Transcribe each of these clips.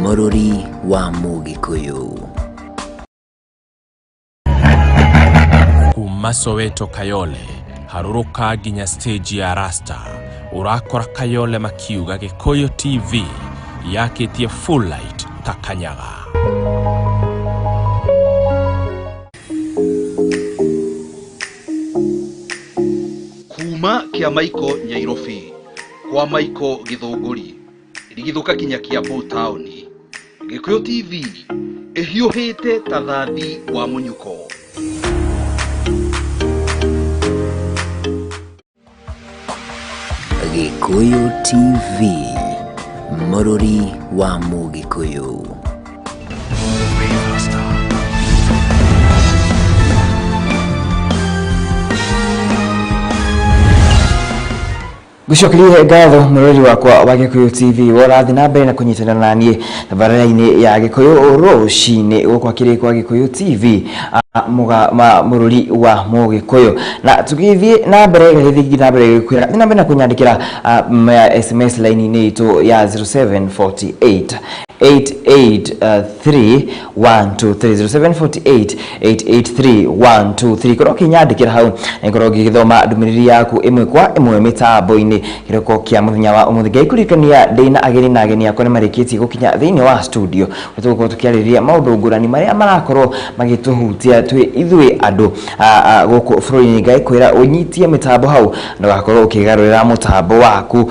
Mũrũri wa Mũgĩkũyũ. Kuma Soweto Kayole harũrũka nginya stage ya Rasta, ũrakora Kayole makiuga Gĩkũyũ TV yakĩtie full light ta kanyaga. Kuma Kĩamaiko Nyairobi, kwa Maiko Gĩthũngũri, rigithũka kinya Kiambu taũni, Gĩkũyũ TV ĩhiũhĩte ta thathi wa mũnyuko. Gĩkũyũ TV, Mũrũri wa Mũgĩkũyũ. Ngucokerie ngatho mwĩroreri wakwa wa Gĩkũyũ TV worathiĩ na mbere na kũnyitanĩra na niĩ tabarĩra-inĩ ya Gĩkũyũ rũcinĩ gũkũ akĩrĩ kwa Gĩkũyũ TV mũrũri wa Mũgĩkũyũ na tũgĩthiĩ na mbere gagĩthiĩ na mbere gĩkwĩra thiĩ na mbere na kũnyandĩkĩra SMS line-inĩ itũ ya 0748 883 123 0748 883 123. Korwo ũkĩnyandĩkĩra hau nĩngorwo ngĩgĩthoma ndũmĩrĩri yaku ĩmwe kwa ĩmwe mĩtambo-inĩ kĩroko kĩa mũthenya wa ũmũthĩ. Ngaikũririkania ndĩna ageni na ageni akwa nĩmarĩkĩtie gũkinya thĩinĩ wa studio kũrĩa tũgũkorwo tũkĩarĩrĩria maũndũ ngũrani marĩa marakorwo magĩtũhutia twĩ ithuĩ andũ gũkũ bũrũri-inĩ. Ngakwĩra ũnyitie mĩtambo hau ndũgakorwo ũkĩgarũrĩra mũtambo waku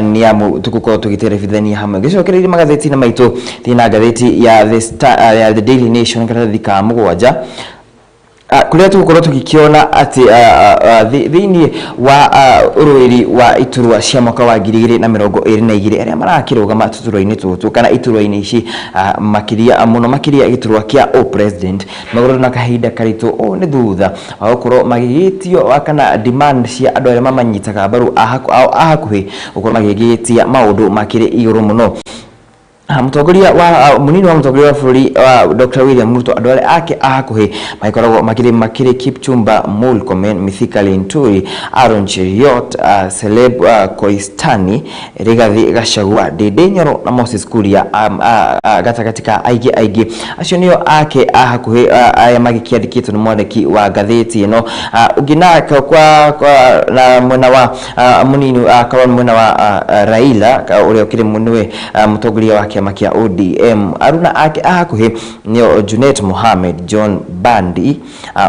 nĩ amu tũgũkorwo tũgĩterebithania hamwe. Ngĩcokereria magathĩti-inĩ maitũ, thiĩ na ngathĩti ya The Star, ya The Daily Nation karatathi ka mũgwanja, kũrĩa tũgũkorwo tũgĩkĩona atĩ thĩinĩ wa ũrũĩri wa iturwa cia mwaka wa 2022, arĩa marakĩrũgama tũturwa-inĩ tũtũ kana iturwa-inĩ ici, makĩria mũno makĩria gĩturwa kĩa o-president, makoretwo na kahinda karitũ. Ũũ nĩ thutha wa gũkorwo magĩgĩtio kana demand cia andũ arĩa mamanyitaga mbaru ao a hakuhĩ gũkorwo magĩgĩtia maũndũ makĩrĩ igũrũ mũno. Mũtongoria wa mũnini wa mũtongoria wa bũrũri wa Dr. William Ruto, andũ arĩa ake a hakuhĩ magĩkoragwo makĩrĩ Kipchumba Murkomen, Mithika Linturi, Aaron Cheruiyot, Celeb Koistani, Rigathi Gachagua, Ndindi Nyoro na Moses Kuria, gatagatĩ ka aingĩ aingĩ. Acio nĩo ake a hakuhĩ arĩa magĩkĩandĩkĩtwo nĩ mwandĩki wa ngathĩti ĩno. Ũngĩ na kwa na mwena wa mũnini korwo nĩ mwena wa Raila ũrĩa ũkĩrĩ nĩwe mũtongoria wa kĩama kĩa ODM, aruna ake a hakuhĩ nĩo Junet Mohamed, John Bandi,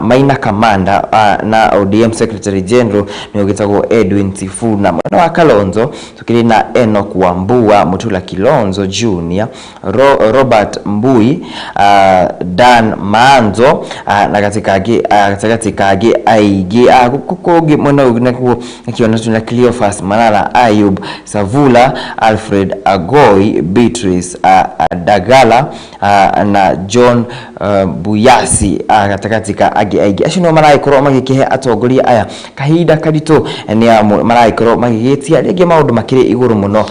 Maina Kamanda, na ODM Secretary General nĩwe ũgĩtagwo Edwin Sifuna. Mwena wa Kalonzo tukĩrĩ na Enoch Wambua, Mutula Kilonzo Junior, Robert Mbui, Dan Manzo, na gatagatĩ kangĩ aingĩ. Kũngĩ mwena ũyũ nakuo nakiona tuna Cleophas Malala, Ayub Savula, Alfred Agoi, Beatrice Dagala, na John Buyasi, gatagatĩ ka angĩ aingĩ. Acio nĩo maragĩkorwo magĩkĩhe atongoria aya kahinda karitũ nĩ amu maragĩkorwo magĩgĩtia rĩngĩ maũndũ makĩrĩ igũrũ mũno,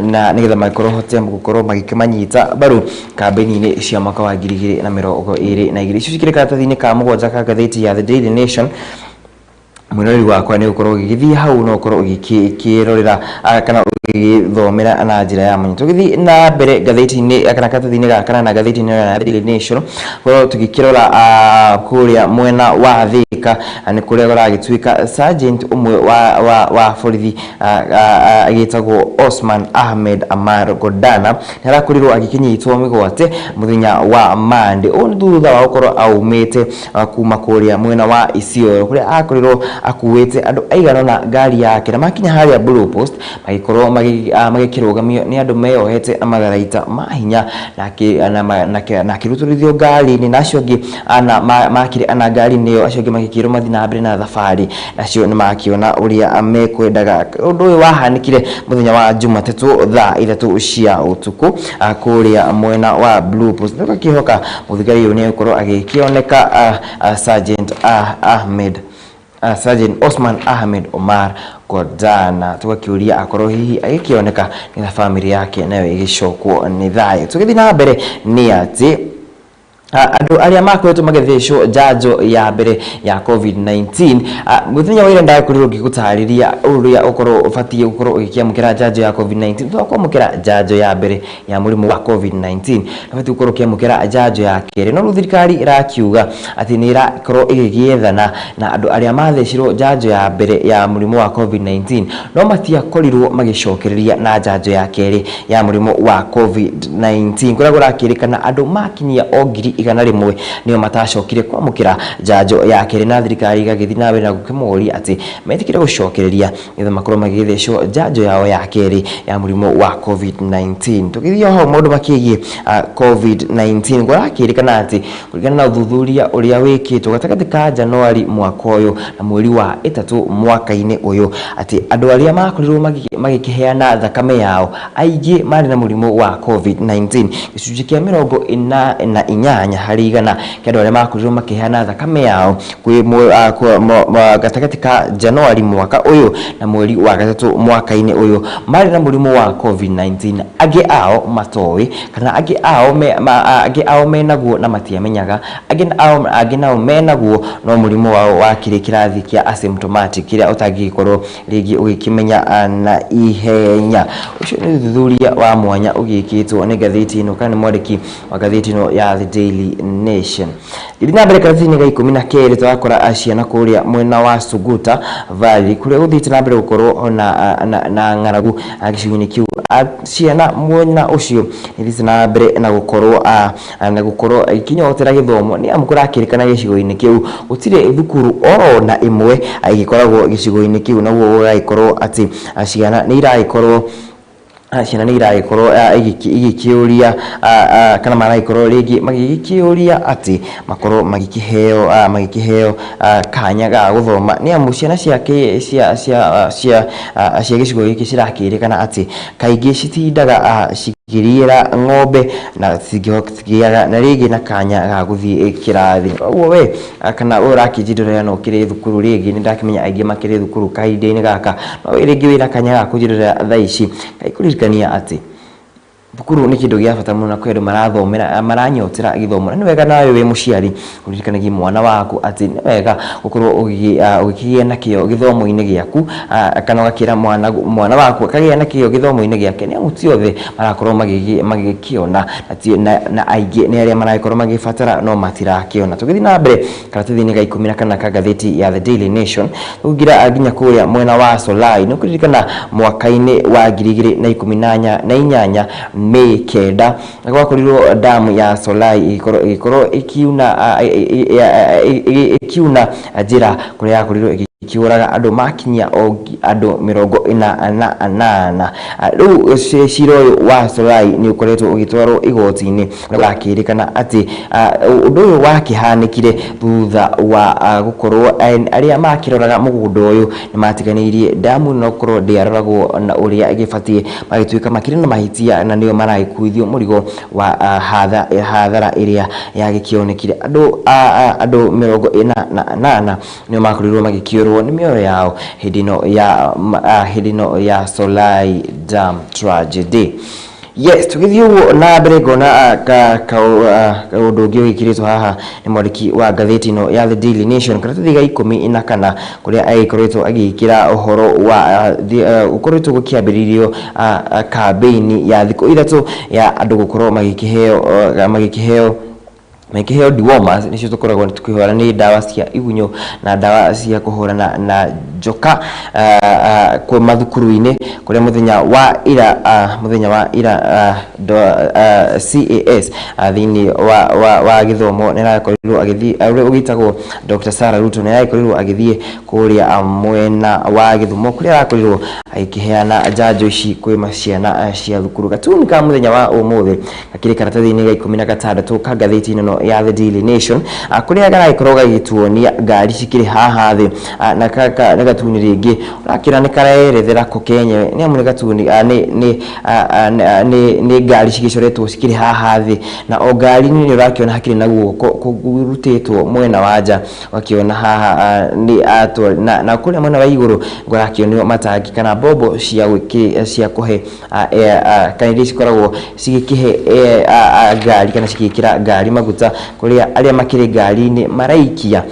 na nĩgetha magĩkorwo hote gũkorwo magĩkĩmanyita mbaru kambĩni-inĩ cia mwaka wa 2022. Icio cikĩrĩ karatathi-inĩ ka mũgwanja ka ngathĩti ya The Daily Nation. Mwĩroreri wakwa nĩ ũkorwo ũgĩgĩthiĩ hau no ũkorwo ũgĩkĩrorera kana ũgĩgĩthomera na njĩra ya mwanya. Tũgĩthiĩ na mbere ngathĩti-inĩ kana karatathi-inĩ gaka kana na ngathĩti-inĩ ya Daily Nation, korwo tũgĩkĩrora kũrĩa mwena wa Thika, nĩ kũrĩa kũragĩtuĩka sergeant ũmwe wa borithi agĩtagwo Osman Ahmed Amar Godana nĩ arakorirwo agĩkĩnyitwo mĩgwate mũthenya wa Monday. Ũũ nĩ thutha wa gũkorwo aumĩte kuma kũrĩa mwena wa Isiolo kũrĩa akorirwo akuĩte andũ aigana ũna ngari yake, na makinya harĩa Blue Post magĩkorwo magĩkĩrũgamio nĩ andũ meyohete na matharaita ma hinya na akĩrutũrũrithio ngari-inĩ, na acio angĩ ana makĩrĩ ana ngari-inĩ ĩyo, acio angĩ magĩkĩrwo mathiĩ na mbere na thabarĩ, acio nĩ makĩona ũrĩa mekwendaga. Ũndũ ũyũ wahanĩkire mũthenya wa Jumatatũ thaa 3 cia ũtukũ kũrĩa mwena wa Blue Post. Tũgakĩhoka mũthigari ũyũ nĩ egũkorwo agĩkĩoneka, Sergeant Ahmed, Sergeant Osman Ahmed Omar Godana, tũgakĩũria akorwo hihi agĩkĩoneka nĩgetha bamĩrĩ yake nayo ĩgĩcokwo nĩ thayũ. Tũgĩthiĩ na mbere nĩ atĩ Andũ arĩa makoretwo magĩthecwo njanjo ya mbere ya COVID-19, mũthenya wa ira ndakorirwo ngĩgũtarĩria ũrĩa ũkorwo ũbatiĩ gũkorwo ũgĩkĩamũkĩra njanjo ya COVID-19. Thutha wa kwamũkĩra njanjo ya mbere ya mũrimũ wa COVID-19, ũbatiĩ gũkorwo ũkĩamũkĩra njanjo ya kerĩ. No rĩu thirikari ĩrakiuga atĩ nĩ ĩrakorwo ĩgĩgĩethana na andũ arĩa mathecirwo njanjo ya mbere ya mũrimũ wa COVID-19 no matiakorirwo magĩcokereria na njanjo ya kerĩ ya mũrimũ wa COVID-19, kũrĩa kũrakĩrĩkana andũ makinyia o 100,000 nĩo matacokire kwamũkĩra njanjo ya kerĩ, na thirikari ĩgagĩthiĩ na mbere na gũkĩmoria atĩ metĩkĩre gũcokereria nĩgetha makorwo magĩgĩthecwo njanjo yao ya kerĩ ya mũrimũ wa COVID-19. Tũgĩthiĩ hau maũndũ makĩgiĩ COVID-19, kũrakĩrĩkana atĩ kũringana na ũthuthuria ũrĩa wĩkĩtwo gatagatĩ ka Januari mwaka ũyũ na mweri wa ĩtatũ mwaka-inĩ ũyũ, atĩ andũ arĩa makorirwo magĩkĩheana thakame yao aingĩ marĩ na mũrimũ wa COVID-19. Gĩcunjĩ kĩa 48 harĩ igana kĩa andũ arĩa makorirwo makĩheana thakame yao kwĩ gatagatĩ ka Januari mwaka ũyũ na mweri wa gatatũ mwaka-inĩ ũyũ marĩ na mũrimũ wa COVID-19. Angĩ ao matoĩ, kana angĩ ao menaguo na matiamenyaga, angĩ nao menaguo no mũrimũ wao wakĩrĩ kĩrathi kĩa asymptomatic, kĩrĩa ũtangĩgĩkorwo rĩngĩ ũgĩkĩmenya na ihenya. Ũcio nĩ ũthuthuria wa mwanya ũgĩkĩtwo nĩ ngathĩti ĩno kana nĩ mwandĩki wa ngathĩti ĩno ya The Daily Nation. Gĩthiĩ na mbere karatathi-inĩ ga 12, tũrakora ciana kũrĩa mwena wa Suguta Valley, kũrĩa gũthiĩte na mbere gũkorwo na ng'aragu gĩcigo-inĩ kĩu. Ciana mwena ũcio nĩ ithiĩte na mbere na gũkorwo ikĩnyotera gĩthomo, nĩ amu kũrakĩrĩkana gĩcigo-inĩ kĩu gũtirĩ thukuru oro na ĩmwe ĩgĩkoragwo gĩcigo-inĩ kĩu, naguo gũgagĩkorwo atĩ ciana nĩ iragĩkorwo igĩkĩũria kana maragĩkorwo rĩngĩ magĩgĩkĩũria atĩ makorwo magĩkĩheo kanya ga gũthoma, nĩ amu ciana cia gĩcigo gĩkĩ cirakĩrĩkana atĩ kaingĩ citindaga cikĩrĩra ng'ombe na citingĩaga na rĩngĩ na kanya ga gũthiĩ kĩrathi. Koguo we kana ũrakĩnjĩrora no ũkĩrĩ thukuru rĩngĩ, nĩ ndakĩmenya aingĩ makĩrĩ thukuru kahinda-inĩ gaka, no rĩngĩ wĩna kanya ga kũnjĩrora thaa ici, kũririkania atĩ thukuru nĩ kĩndũ gĩa bata mũno na kwĩ andũ marathomera maranyotera gĩthomo, na nĩ wega nawe wĩ mũciari ũririkanagie mwana waku atĩ nĩ wega gũkorwo ũgĩkĩgĩa na kĩo gĩthomo-inĩ gĩaku, kana ũgakĩra mwana waku akagĩa na kĩo gĩthomo-inĩ gĩake, nĩ amu ti othe marakorwo magĩkĩona, na aingĩ nĩ arĩa maragĩkorwo magĩbatara no matirakĩona. Tũgĩthiĩ na mbere karatathi-inĩ ga 14 ka ngathĩti ya The Daily Nation, tũkĩingĩra nginya kũrĩa mwena wa Solai. Nĩ ũkũririkana mwaka-inĩ wa 2018 Mei 9 gwakorirwo damu ya Solai ĩgĩkorwo ĩkiuna njĩra kũrĩa yakorirwo ĩkĩũraga andũ makinyia andũ 48. Rĩu cira ũyũ wa Solai nĩ ũkoretwo ũgĩtwarwo igoti-inĩ, kũrakĩrĩkana atĩ ũndũ ũyũ wakĩhanĩkire thutha wa gũkorwo arĩa makĩroraga mũgũnda ũyũ nĩ matiganĩirie damu no gũkorwo ndĩaroragwo na ũrĩa ĩgĩbatiĩ, magĩtuĩka makĩrĩ na mahĩtia na nĩo maragĩkuithio mũrigo wa hathara ĩrĩa yagĩkĩonekire. Andũ 48 nĩo makorirwo magĩkĩũrwo nĩ mĩoyo yao hĩndĩ ĩno ya Solai Dam tragedy. Yes, tũgĩthiĩ ũguo na mbere ngona ũndũ ũngĩ ũgĩkĩrĩtwo haha nĩ mwandĩki wa ngathĩti ĩno ya The Daily Nation karatathi ga 14, kũrĩa agĩkoretwo agĩkĩra ũhoro wa ũkoretwo gũkĩambĩrĩrio kambĩini ya thikũ 3 ya andũ gũkorwo magĩkĩheo dewormers, nĩcio tũkoragwo tũkĩhũra nĩ ndawa cia igunyũ na ndawa cia kũhũrana na njoka kwĩ mathukuru-inĩ, kũrĩa mũthenya wa ira CAS thĩinĩ wa gĩthomo nĩ arakorirwo agĩthiĩ, ũrĩa ũgĩtagwo Dr. Sarah Ruto nĩ arakorirwo agĩthiĩ kũrĩa mwena wa Gĩthumo, kũrĩa arakorirwo agĩkĩheana njanjo ici kwĩ ciana cia thukuru. Gatuni ka mũthenya wa ũmũthĩ gakĩrĩ karatathi-inĩ ga 16 ka ngathĩti ĩno ya The Daily Nation, kũrĩa karagĩkorwo gagĩtuonia ngari cikĩrĩ haha thĩ, na nĩ gatuni rĩngĩ ũrakĩona nĩ karerethera ko kenyewe, nĩ amu nĩ gatuni nĩ ngari cigĩcoretwo cikĩrĩ haha thĩ, na o ngari-inĩ nĩ ũrakĩona hakĩrĩ na guoko kũrutĩtwo mwena wa nja, ũgakĩona haha nĩ na kũrĩa mwena wa igũrũ ũrakĩonio matangi kana mbombo cia kũhe kana iria cikoragwo cigĩkĩhe ngari kana cigĩkĩra ngari maguta. maguta kũrĩa arĩa makĩrĩ ngari-inĩ maraikia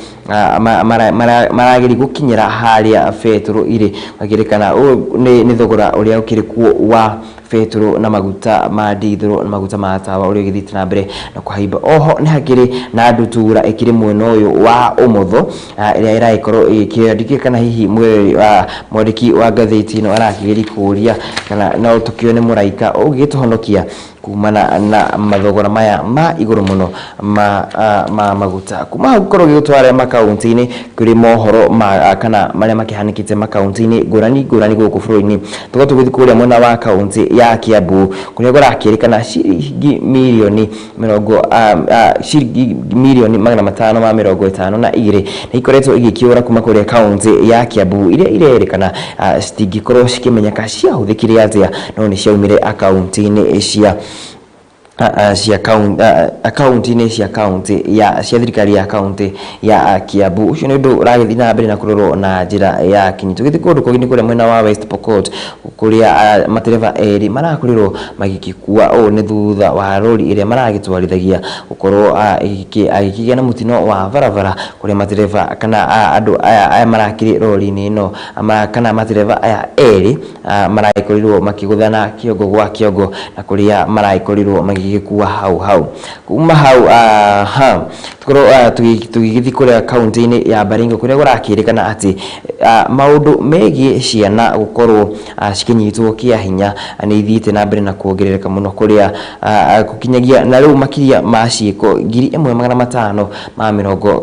marageria gũkinyĩra harĩa betũrũ irĩ makĩrĩkana ũyũ nĩ thogora ũrĩa ũkĩrĩ kuo wa betũrũ na maguta ma ndithũrũ na maguta ma tawa ũrĩa ũgĩthiĩte na mbere na kũhaimba. Oho nĩ hakĩrĩ na ndutura ĩkĩrĩ mwena ũyũ wa ũmotho ĩrĩa ĩragĩkorwo ĩgĩkĩandĩkio kana hihi mwandĩki wa ngathĩti ĩno arakĩgeria kũũria kana no tũkĩone mũraika ũngĩgĩtũhonokia kumana na mathogora maya ma igũrũ mũno ma maguta. Kuma hau gũkorwo gĩgũtwara makaunti-inĩ kũrĩ mohoro ma kana marĩa makĩhanĩkĩte makaunti-inĩ ngũrani ngũrani gũkũ bũrũri-inĩ. Tũkorwo tũgĩthiĩ kũrĩa mwena wa kaunti ya Kiambu kũrĩa kũrakĩrĩkana ciringi mirioni mĩrongo ciringi mirioni 552 nĩ ikoretwo igĩkĩũra kuma kũrĩa kaunti ya Kiambu iria irerĩkana citingĩkorwo cikĩmenyeka ciahũthĩkire atĩa no nĩ ciaumire akaunti-inĩ cia akaunti-inĩ cia kaunti ya cia thirikari ya kaunti ya Kiambu. Ũcio nĩ ũndũ ũragĩthiĩ na mbere na kũrorwo na njĩra ya kinyi. Tũgĩthiĩ kũndũ kũngĩ nĩ kũrĩa mwena wa West Pokot kũrĩa matereba erĩ marakorirwo magĩgĩkua. Ũũ nĩ thutha wa rori ĩrĩa maragĩtwarithagia gũkorwo agĩkĩgĩa na mũtino wa barabara kũrĩa matereba kana andũ aya marakĩrĩ rori-inĩ ĩno kana matereba aya erĩ maragĩkorirwo makĩgũthana kĩongo gwa kĩongo na kũrĩa maragĩkorirwo magĩgĩkua hau hau. Kuma hau tũkorwo tũgĩgĩthiĩ kũrĩa kaunti-inĩ ya Baringo kũrĩa kũrakĩrĩkana atĩ maũndũ megiĩ ciana gũkorwo cikĩnyitwo kĩa hinya nĩ ithiĩte na mbere na kuongerereka mũno kũrĩa gũkinyagia na rĩu makĩria ma ciĩko 1539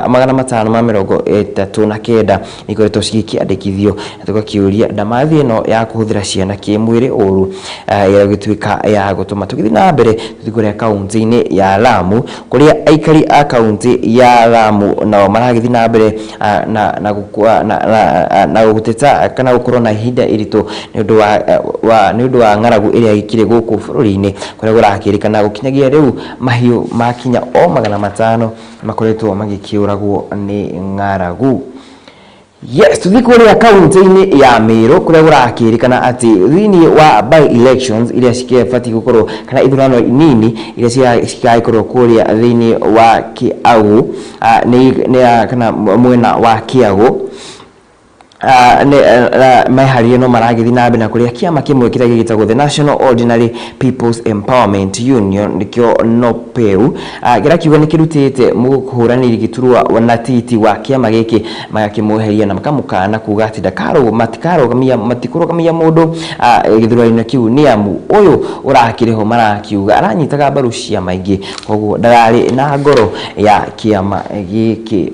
1539 ikoretwo cigĩkĩandĩkithio na tũgakĩũria ndamathi ĩno ya kũhũthĩra ciana kĩmwĩrĩ ũru ĩgĩtuĩka ya gũtũma. Tũgĩthiĩ na mbere tũthiĩ kũrĩa kaunti-inĩ ya Lamu kũrĩa aikari a kaunti ya Lamu nao maragĩthiĩ na mbere na gũteta kana gũkorwo na ihinda iritũ nĩ ũndũ wa ng'aragu ĩrĩa ĩkĩrĩ gũkũ bũrũri-inĩ kũrĩa kũrakĩrĩkana gũkinyagia rĩu mahiũ makinya o 500 makoretwo magĩkĩũragwo nĩ ng'aragu. Yes, tuthiĩ kũrĩa kaunti-inĩ ya Meru kũrĩa kũrakĩrĩkana atĩ thĩinĩ wa by elections iria cikĩbatiĩ gũkorwo kana ithurano nini iria cigagĩkorwo kũrĩa thĩinĩ wa Kĩagu kana mwena wa Kĩagu meharĩrie no maragĩthiĩ na mbere na kũrĩa kĩama kĩmwe kĩrĩa gĩgĩtagwo The National Ordinary People's Empowerment Union nĩkĩo NOPEU kĩrakiuga nĩ kĩrutĩte mũhũranĩri gĩturwa na titi wa kĩama gĩkĩ magakĩmweheria na makamũkana kuga atĩ matikũrũgamia mũndũ gĩthurano-inĩ kĩu nĩ amu ũyũ ũrakĩrĩho marakiuga aranyitaga mbaru ciama ingĩ koguo ndararĩ na ngoro ya kĩama gĩkĩ.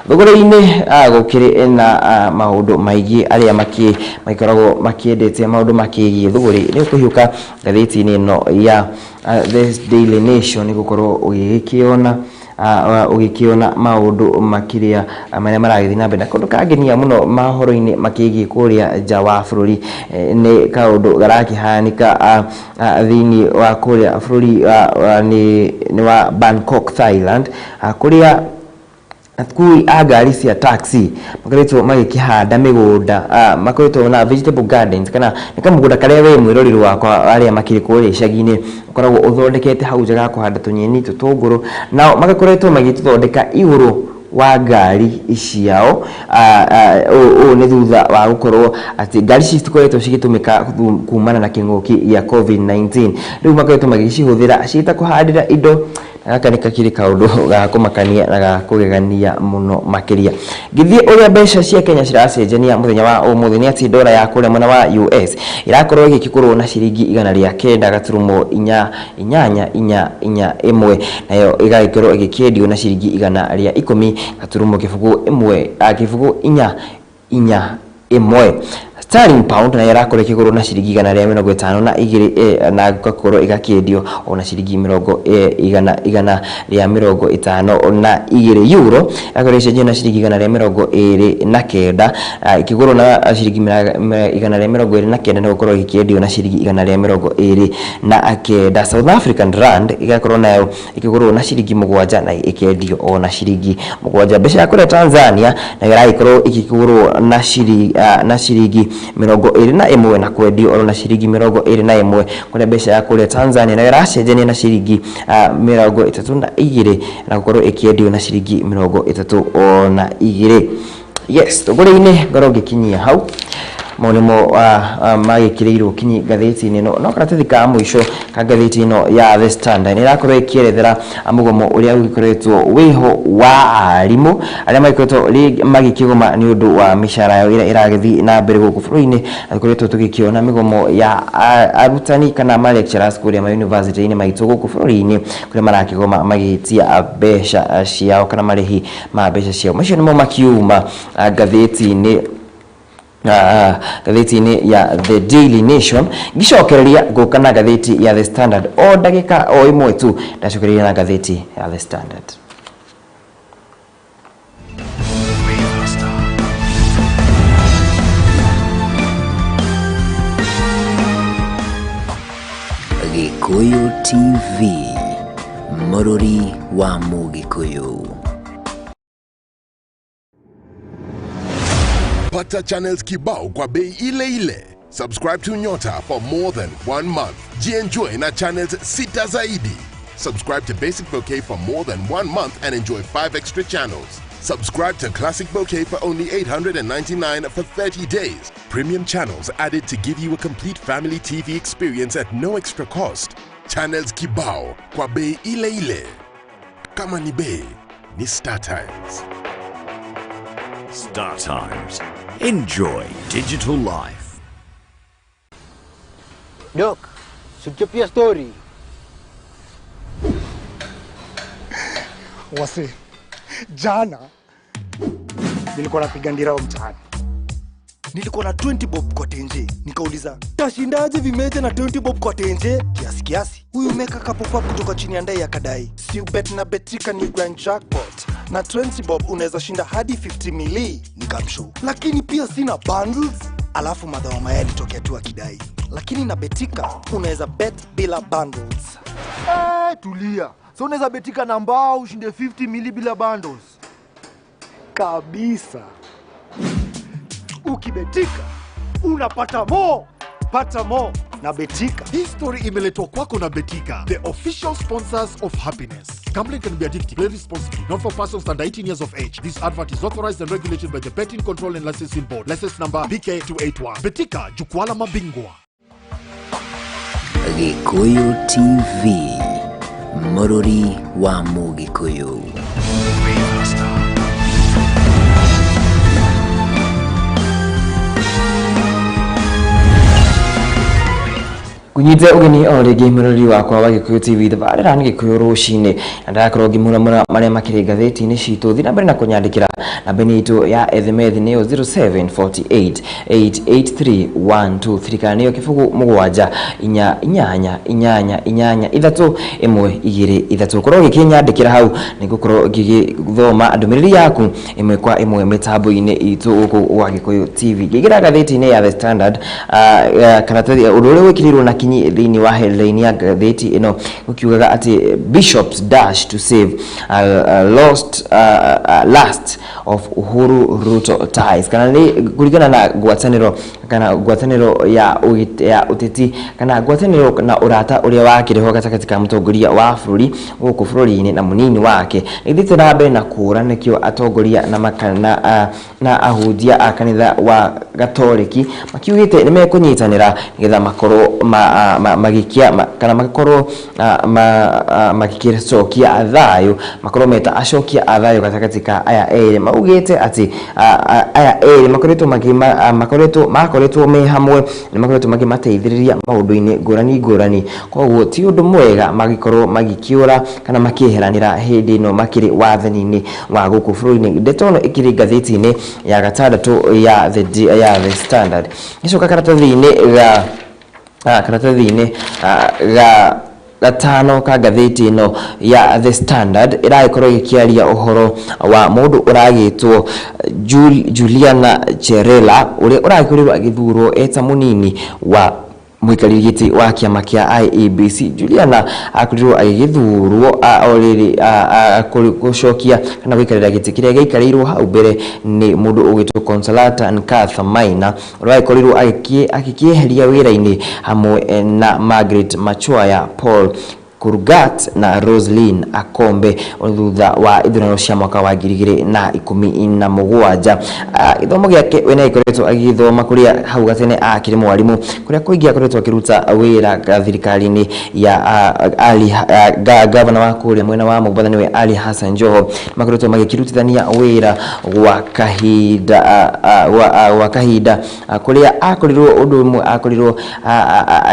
Thogora-inĩ gũkĩrĩ na maũndũ maingĩ arĩa magĩkoragwo makĩendete maũndũ makĩgiĩ thũgũrĩ nĩ ũkũhiũka ngathĩti-inĩ ĩno ya The Daily Nation gũkorwo ũgĩkĩona maũndũ makĩria marĩa maragĩthiĩ na mbere. Na kaũndũ kangenia mũno mohoro-inĩ makĩgiĩ kũrĩa nja wa bũrũri nĩ kaũndũ garakĩhanĩka thĩinĩ wa kũrĩa bũrũri nĩ wa Bangkok, Thailand, kũrĩa akui a ngari cia taxi makoretwo magĩkĩhanda mĩgũnda, makoretwo na vegetable gardens kana nĩ kamũgũnda karĩa we mwĩroreri wakwa arĩa makĩrĩ kũrĩa icagi-inĩ ũkoragwo ũthondekete hau nja ga kũhanda tũnyeni tũtũngũrũ, nao magakoretwo magĩtũthondeka igũrũ wa ngari ciao. Ũũ nĩ thutha wa gũkorwo atĩ ngari ici citikoretwo cigĩtũmĩka kumana na kĩng'ũki gĩa COVID-19. Rĩu makoretwo magĩcihũthĩra ciĩ ta kũhandĩra indo. Gaka nĩ kakĩrĩ kaũndũ ga kũmakania na ga kũgegania mũno makĩria. Ngĩthiĩ ũrĩa mbeca cia Kenya ciracenjania mũthenya wa ũmũthĩ nĩ atĩ ndora ya kũrĩa mwena wa US ĩrakorwo ĩgĩkĩgũrwo na ciringi 900.4 8 4 4 1, nayo ĩgagĩkorwo ĩgĩkĩendio na ciringi 110 gaturumo kĩbũgũ ĩmwe kĩbũgũ 4 4 1. Sterling pound nayo ĩrakorwo ĩkĩgũrwo na ciringi 152 na ĩgakorwo ĩgakĩendio ona ciringi 152. Euro ĩgakorwo ĩgĩcenjio na ciringi 129, ĩkĩgũrwo na ciringi 129 na gũkorwo ĩgĩkĩendio na ciringi 129. South African rand ĩgakorwo nayo ĩkĩgũrwo na ciringi 7 na ĩkĩendio ona ciringi 7. Mbeca ya kũrĩa Tanzania nayo ĩragĩkorwo ĩkĩgũrwo na ciringi 21 na kwendio oro na ciringi 21, kũrĩa mbeca ya kũrĩa Tanzania nayo ĩracenjania na ciringi 32 na gũkorwo ĩkĩendio na ciringi 32. Yes, tũgũrĩ-inĩ ngorwo ngĩkinyia hau mau nĩmo magĩkĩrĩirwo kinyi ngathĩti-inĩ ĩno. No karatathi ka mũico ka ngathĩti ĩno ya The Standard nĩ ĩrakorwo ĩkĩerethera mũgomo ũrĩa ũgĩkoretwo wĩho wa arimũ arĩa magĩkoretwo magĩkĩgoma nĩ ũndũ wa mĩcara yao ĩrĩa ĩragĩthiĩ na mbere gũkũ bũrũri-inĩ. Na tũkoretwo tũgĩkĩona mĩgomo ya arutani kana ma lecturers kũrĩa ma university-inĩ maitũ gũkũ bũrũri-inĩ, kũrĩa marakĩgoma magĩtia mbeca ciao kana marĩhi ma mbeca ciao. Macio nĩmo makiuma ngathĩti-inĩ ngathĩti-inĩ ya The Daily Nation. Ngicokereria ngũka na ngathĩti ya The Standard o ndagĩka o ĩmwe tu, ndacokereria na ngathĩti ya The Standard. Gikuyu TV, Mũrũri wa Mũgĩkũyũ. Pata channels kibao kwa bei ile ile. Subscribe to Nyota for more than 1 month. Jienjoy na channels 6 zaidi. Subscribe to Basic Bouquet for more than 1 month and enjoy 5 extra channels. Subscribe to Classic Bouquet for only 899 for 30 days. Premium channels added to give you a complete family TV experience at no extra cost. Channels kibao kwa bei ile ile. Kama ni bei, ni Star Times. Star Times. Enjoy digital life. Dok, sichopia story. Wase, jana nilikuwa napiga ndirao mtaani. Nilikuwa na 20 bob kwa tenje. Nikauliza, tashindaje vimeja na 20 bob kwa tenje? Kiasi kiasi. Huyu meka kapopa kutoka chini ya ndai akadai, si ubet na Betika ni grand jackpot. Na 20 bob unaweza shinda hadi 50 mili. Nikamshow. Lakini pia sina bundles. Alafu madhawa maya alitokea tu akidai, lakini na Betika unaweza bet bila bundles. Tulia. So unaweza betika na mbao ushinde 50 mili bila bundles. Kabisa. Ukibetika unapata mo. Pata mo na Betika. Hii story imeletwa kwako na Betika, the official sponsors of happiness. Gambling can be addictive. Play responsibly. Not for persons under 18 years of age. This advert is authorized and regulated by the Betting Control and Licensing Board. License number BK281. Betika, jukwaa la mabingwa. Gikuyu TV, Mũrũri wa Mũgĩkũyũ. Kunyite ugeni o rĩngĩ mũrori wakwa wa Gĩkũyũ TV, tabarĩra nĩ Gĩkũyũ rũcinĩ, na ndĩrakorwo ngĩmuramura marĩa makĩrĩ ngathĩti-inĩ citũ. Thiĩ na mbere na kũnyandĩkĩra namba-inĩ itũ ya SMS nĩyo 0748 883 123 kana nĩyo 0 7 4 8 8 8 3 1 2 3. Korwo ũgĩkĩnyandĩkĩra hau nĩngũkorwo ngĩgĩthoma ndũmĩrĩri yaku ĩmwe kwa ĩmwe mĩtambo-inĩ itũ gũkũ gwa Gĩkũyũ TV. Ngĩingĩra ngathĩti-inĩ ya The Standard, karatathi ũndũ ũrĩa wĩkĩrĩirwo na kinyi thĩinĩ wa headline ya ngathĩti ĩno ũkiugaga atĩ Bishops dash to save lost last of Uhuru Ruto ties, kana nĩ kũringana na ngwatanĩro kana ngwatanĩro ya ũteti kana ngwatanĩro na ũrata ũrĩa wakĩrĩ ho gatagatĩ ka mũtongoria wa bũrũri gũkũ bũrũri-inĩ na mũnini wake ĩthiĩte na mbere na kũũra. Nĩkĩo atongoria na ahunjia a kanitha wa Gatoreki makiugĩte nĩ mekũnyitanĩra nĩgetha makorwo magĩkia kana makorwo magĩcokia thayũ, makorwo meta acokia a thayũ gatagatĩ ka aya erĩ. Maugĩte atĩ aya erĩ makoretwo me hamwe nĩ makoretwo makĩmateithĩrĩria maũndũ-inĩ ngũrani ngũrani, koguo ti ũndũ mwega magĩkorwo magĩkĩũra kana makĩeheranĩra hĩndĩ ĩno makĩrĩ wathani-inĩ wa gũkũ bũrũri-inĩ. Ndeto ĩno ĩkĩrĩ ngathĩti-inĩ ya gatandatũ ya The Standard. Gĩcoka karatathi-inĩ ga karatathi-inĩ ga gatano ka ngathĩti ĩno ya The Standard ĩragĩkorwo ĩgĩkĩaria ũhoro wa mũndũ ũragĩtwo Juliana Cherela ũrĩa ũragĩkorirwo agĩthurwo eta mũnini wa Mũikarĩri gĩtĩ wa kĩama kĩa IEBC Juliana akorirwo agĩgĩthurwo o rĩrĩ gũcokia kana gũikarĩra gĩtĩ kĩrĩa gĩaikarĩirwo hau mbere nĩ mũndũ ũgwĩtwo Consolata Nkatha Maina, ũrĩa wagĩkorirwo agĩkĩeheria wĩra-inĩ hamwe na Margaret Machoya, Paul Kurgat na Roslyn Akombe thutha wa ithurano cia mwaka wa 2017. Gĩthomo gĩake we nĩagĩkoretwo agĩgĩthoma kũrĩa hau gatene akĩrĩ mwarimũ, kũrĩa kũingĩ akoretwo akĩruta wĩra thirikari-inĩ ya Ali gavana wa kũrĩa mwena wa Mombatha nĩwe Ali Hassan Joho. Makoretwo magĩkĩrutithania wĩra gwa kahinda gwa kahinda kũrĩa akorirwo ũndũ ũmwe akorirwo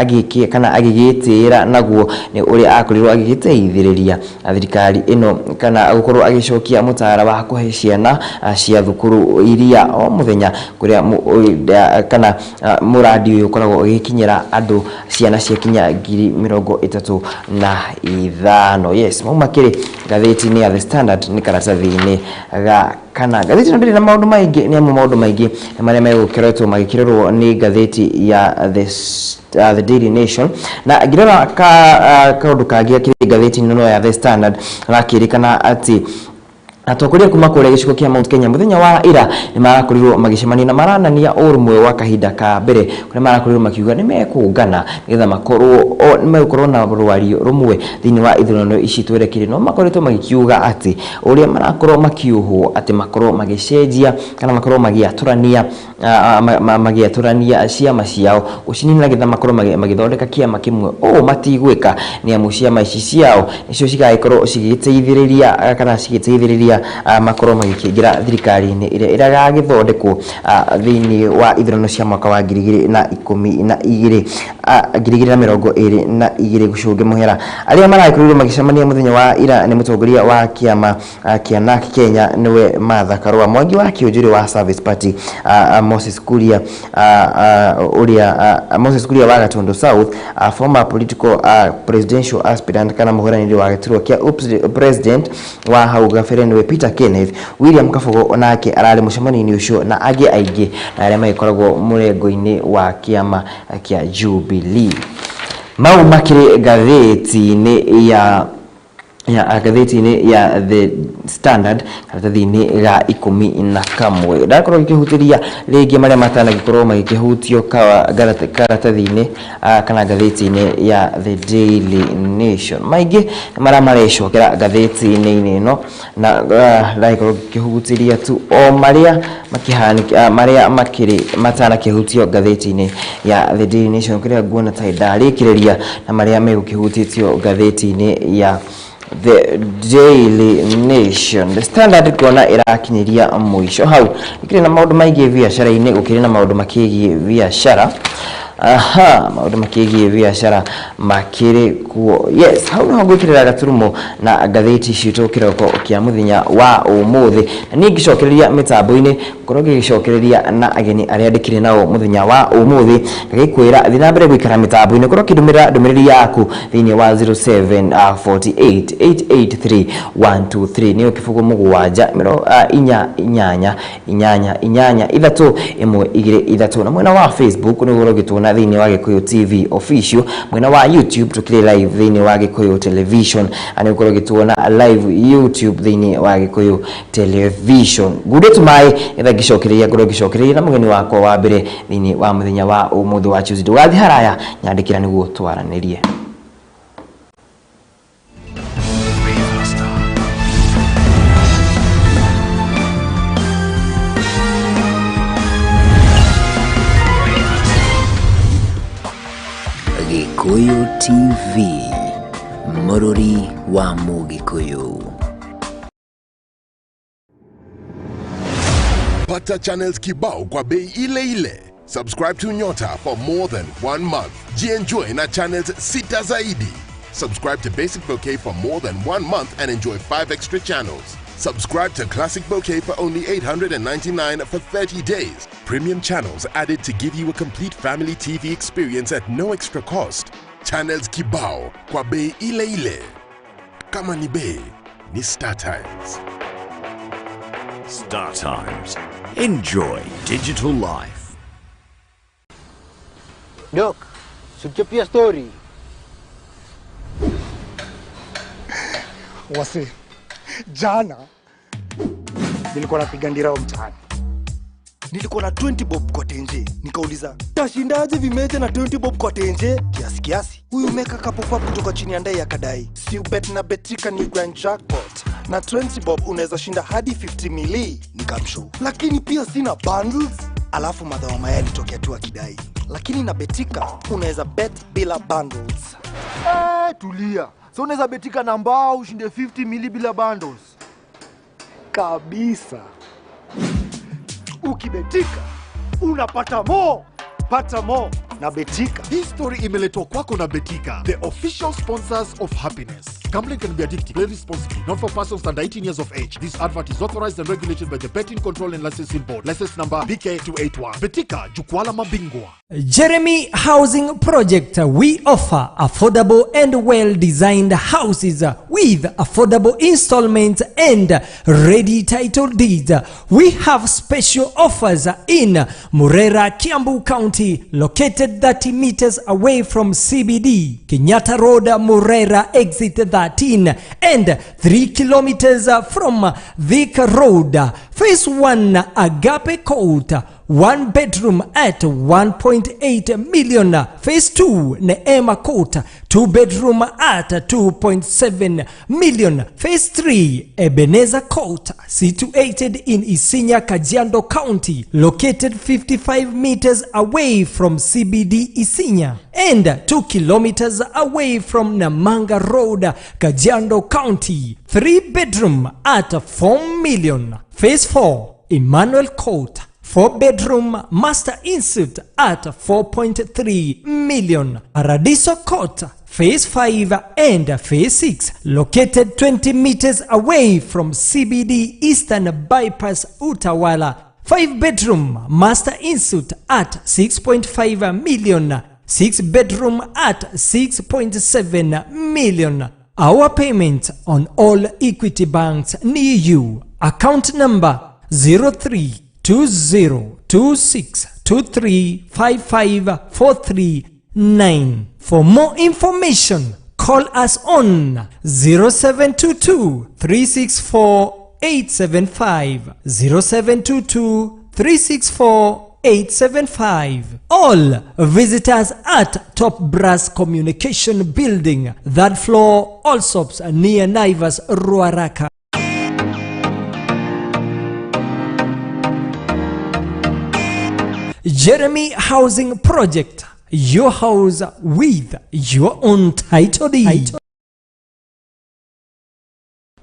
agĩkĩ kana agĩgĩtĩĩra naguo nĩ ũrĩa akorirwo agĩgĩteithĩrĩria thirikari ĩno kana gũkorwo agĩcokia mũtaara wa kũhe ciana cia thukuru iria o mũthenya, kũrĩa kana mũradi ũyũ ũkoragwo ũgĩkinyĩra andũ ciana cia kinya 35,000. Yes, mau makĩrĩ ngathĩti-inĩ ya The Standard nĩ karatathi-inĩ ga kana. Ngathĩti ĩno ndĩrĩ na maũndũ maingĩ, nĩ amu maũndũ maingĩ nĩ marĩa megũkoretwo magĩkĩrorwo nĩ ngathĩti ya The Daily Nation. Na ngĩrora kaũndũ kangĩ gakĩrĩ ngathĩti-inĩ ĩno ya The Standard, gakĩrĩkana atĩ atongoria kuma kũrĩa gĩcigo kĩa Mount Kenya mũthenya wa ira nĩ marakorirwo magĩcemania na maranania ũrũmwe wa kahinda ka mbere, kũrĩa marakorirwo makiuga nĩ mekũngana nĩgetha makorwo nĩ megũkorwo na rwario rũmwe thĩinĩ wa ithurano ici twerekeire. No makoretwo magĩkiuga atĩ ũrĩa marakorwo makiuhwo atĩ makorwo magĩcenjia kana makorwo magĩatũrania magĩatũrania ciama ciao gũcinina nĩgetha makorwo magĩthondeka kĩama kĩmwe, ũũ matigwĩka nĩ amu ciama ici ciao nĩcio cigagĩkorwo cigĩteithĩrĩria kana cigĩteithĩrĩria makorwo magĩkĩingĩra thirikari-inĩ ĩrĩa ĩragagĩthondekwo thĩinĩ wa ithurano cia mwaka wa 2012 2022 gũcũnge mũhera. Arĩa maragĩkorirwo magĩcemania mũthenya wa ira nĩ mũtongoria wa kĩama kĩa NARC Kenya nĩwe Martha Karua, Mwangi wa Kĩũnjũrĩ wa Service Party Moses Kuria, ũrĩa Moses Kuria wa Gatundu South, former political presidential aspirant kana mũhũranĩri wa gĩturwa kĩa president wa hau gabere nĩwe Peter Kenneth, William Kabogo onake ararĩ mũcemanio-inĩ ũcio na angĩ aingĩ na arĩa magĩkoragwo mũrengo-inĩ wa kĩama kĩa Jubilee. Mau makĩrĩ ngathĩti-inĩ ya ngathĩti-inĩ ya The Standard karatathi-inĩ ga 11. Ndakorwo ngĩkĩhutĩria rĩngĩ marĩa matanagĩkorwo magĩkĩhutio karatathi-inĩ kana ngathĩti-inĩ ya The Daily Nation. Maingĩ marĩa marecokera ngathĩti-inĩ ĩno na ndagĩkorwo ngĩkĩhutĩria tu o marĩa makĩhanĩka marĩa makĩrĩ matanakĩhutio ngathĩti-inĩ ya The Daily Nation, kũrĩa nguona ta ndarĩkĩrĩria na marĩa megũkĩhutĩtio ngathĩti-inĩ ya The Daily Nation. The Standard kuona ĩrakinyĩria mũico hau. Gũkĩrĩ na maũndũ maingĩ biacara-inĩ, gũkĩrĩ na maũndũ makĩgiĩ biacara. Aha, maũndũ makĩgiĩ biacara makĩrĩ kuo. Yes, hau niho ngwĩkĩrĩra gaturumo na ngathĩti citũ kĩroko kĩa mũthenya wa ũmũthĩ. Na niĩ ngĩcokereria mĩtambo-inĩ, ngorwo ngĩgĩcokereria na ageni arĩa ndĩkĩrĩ nao mũthenya wa ũmũthĩ, ngagĩkwĩra thiĩ na mbere gũikara mĩtambo-inĩ, korwo ũkĩndũmĩra ndũmĩrĩri yaku thĩinĩ wa 0748 883 123 nĩyo 07 4 8 8 8 3 1 2 3. Na mwena wa Facebook nĩ ũgũkorwo ũgĩtuona thĩinĩ wa Gĩkũyũ TV official, mwena wa YouTube tũkĩrĩ live thĩinĩ wa Gĩkũyũ Television, na nĩ ũgũkorwo ũgĩtuona live YouTube thĩinĩ wa Gĩkũyũ Television. Ngunde tũmaĩ nĩgetha ngĩcokereria ngorwo ngĩcokereria na mũgeni wakwa wa mbere thĩinĩ wa mũthenya wa ũmũthĩ wa Tuesday. Ndũgathiĩ haraya, nyandĩkĩra nĩguo twaranĩrie. Gĩkũyũ TV, mũrũri wa Mũgĩkũyũ. Pata channels kibao kwa bei ile ile. Subscribe to Nyota for more than 1 month. Jienjoy na channels 6 zaidi. Subscribe to Basic Bouquet for more than 1 month and enjoy 5 extra channels. Subscribe to Classic Bouquet for only 899 for 30 days. Premium channels added to give you a complete family TV experience at no extra cost. Channels kibao kwa bei ile ile. Kama ni bei, ni Star Times. Star Times. Enjoy digital life. Dok, Suchapia story. Wase, jana nilikuwa napiga ndirao mtaani. Nilikuwa na 20 bob kwa tenje. Nikauliza, tashindaje vimeja na 20 bob kwa tenje? Kiasi kiasi. Huyu meka kapopa kutoka chini ya ndai akadai, si ubet na Betika ni grand jackpot. Na 20 bob unaweza shinda hadi 50 mili. Nikamshow. Lakini pia sina bundles. Alafu madhawa maya alitokea tu akidai, lakini na Betika unaweza bet bila bundles. Tulia. So unaweza betika na mbao ushinde 50 mili bila bundles. Kabisa. Ukibetika unapata mo. Pata mo na Betika. Hii story imeletwa kwako na Betika, the official sponsors of happiness. Gambling can be addictive. Play responsibly. Not for persons under 18 years of age. This advert is authorized and regulated by the Betting Control and Licensing Board. License number BK281. Betika, jukwaa la mabingwa. Jeremy Housing Project. We offer affordable and well-designed houses with affordable installments and ready title deeds. We have special offers in Murera, Kiambu County, located 30 meters away from CBD, Kenyatta Road, Murera, exit 13, and 3 kilometers from Thika Road. Phase 1, Agape Court, 1 bedroom at 1.8 million. Phase 2, Neema Court, 2 bedroom at 2.7 million. Phase 3, Ebenezer Court, situated in Isinya, Kajiado County, located 55 meters away from CBD Isinya and 2 kilometers away from Namanga Road, Kajiado County, 3 bedroom at 4 million. Phase 4, Emmanuel Court, 4 bedroom master insert at 4.3 million. Paradiso Court, Phase 5 and Phase 6, located 20 meters away from CBD Eastern Bypass Utawala, 5 bedroom master insert at 6.5 million, 6 bedroom at 6.7 million. Our payment on all Equity banks near you. Account number 032026235543 9. For more information, call us on 0722 364 875, 0722 364 875. All visitors at Top Brass Communication Building, third floor, Allsops, near Naivas, Ruaraka. Jeremy Housing Project, your house with your own title deed.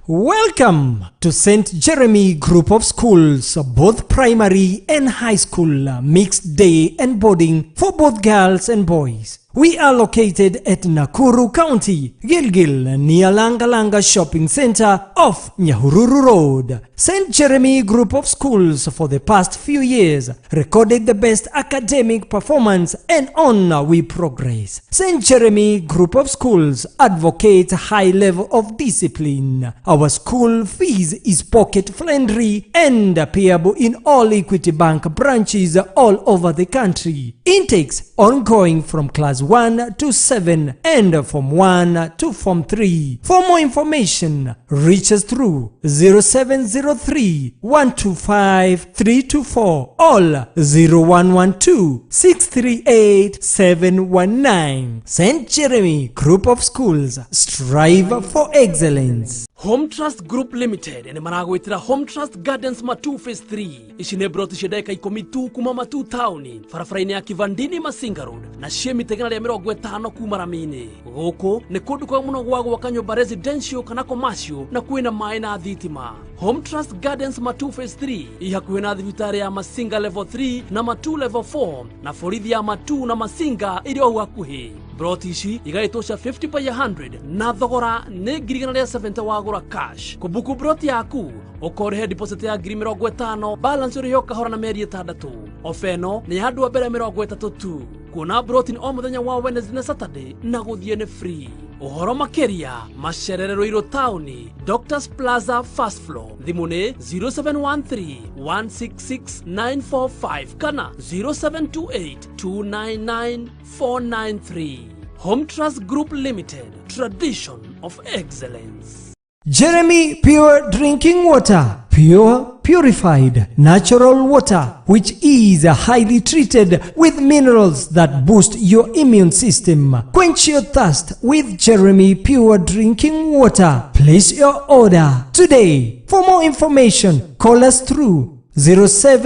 Welcome to St. Jeremy Group of Schools, both primary and high school, mixed day and boarding for both girls and boys. We are located at Nakuru County, Gilgil, near Langalanga Shopping Center off Nyahururu Road. St. Jeremy Group of Schools for the past few years recorded the best academic performance, and on we progress. St. Jeremy Group of Schools advocates high level of discipline. Our school fees is pocket friendly and payable in all Equity Bank branches all over the country. Intakes ongoing from class 1 to 7 and from 1 to Form 3. For more information, reach us through 0703 125 324 or 0112 638 719. St. Jeremy Group of Schools, strive for excellence. Home Trust Group Limited nĩ maragwĩtĩra Home Trust Gardens Matu Phase 3. Ici nĩ broti cia ndagĩka 10 tu kuma Matu taũni, barabara-inĩ ya Kivandini Masinga Road, na ciĩ mita 150 kuma rami-inĩ. Gũkũ nĩ kũndũ kwega mũno gwa gwaka nyũmba residential kana commercial, na kwĩna maĩ na thitima. Home Trust Gardens Matu Phase 3 i hakuhĩ na thibitarĩ ya Masinga Level 3 na Matu Level 4, na borithi ya Matu na Masinga ĩrĩ o hau hakuhĩ. Broti ici igaĩtwo cia 50 by 100 na thogora nĩ 170,000 wagũra cash. Kũbuku broti yaku ũkorĩhe deposit ya 50,000, balance ũrĩhe o kahora na mĩeri 6. Ofa ĩno nĩ ya andũ a mbere 30 tu. Kuona broti nĩ o mũthenya wa Wednesday na Saturday na gũthiĩ nĩ free. Ũhoro makĩria macerere Ruiru taũni, Doctors Plaza first floor. Thimũ nĩ 0713 166 945 kana 0728 299 493. Home Trust Group Limited, tradition of excellence. Jeremy Pure Drinking Water. Pure, purified, natural water, which is highly treated with minerals that boost your immune system. Quench your thirst with Jeremy Pure Drinking Water. Place your order today. For more information, call us through 07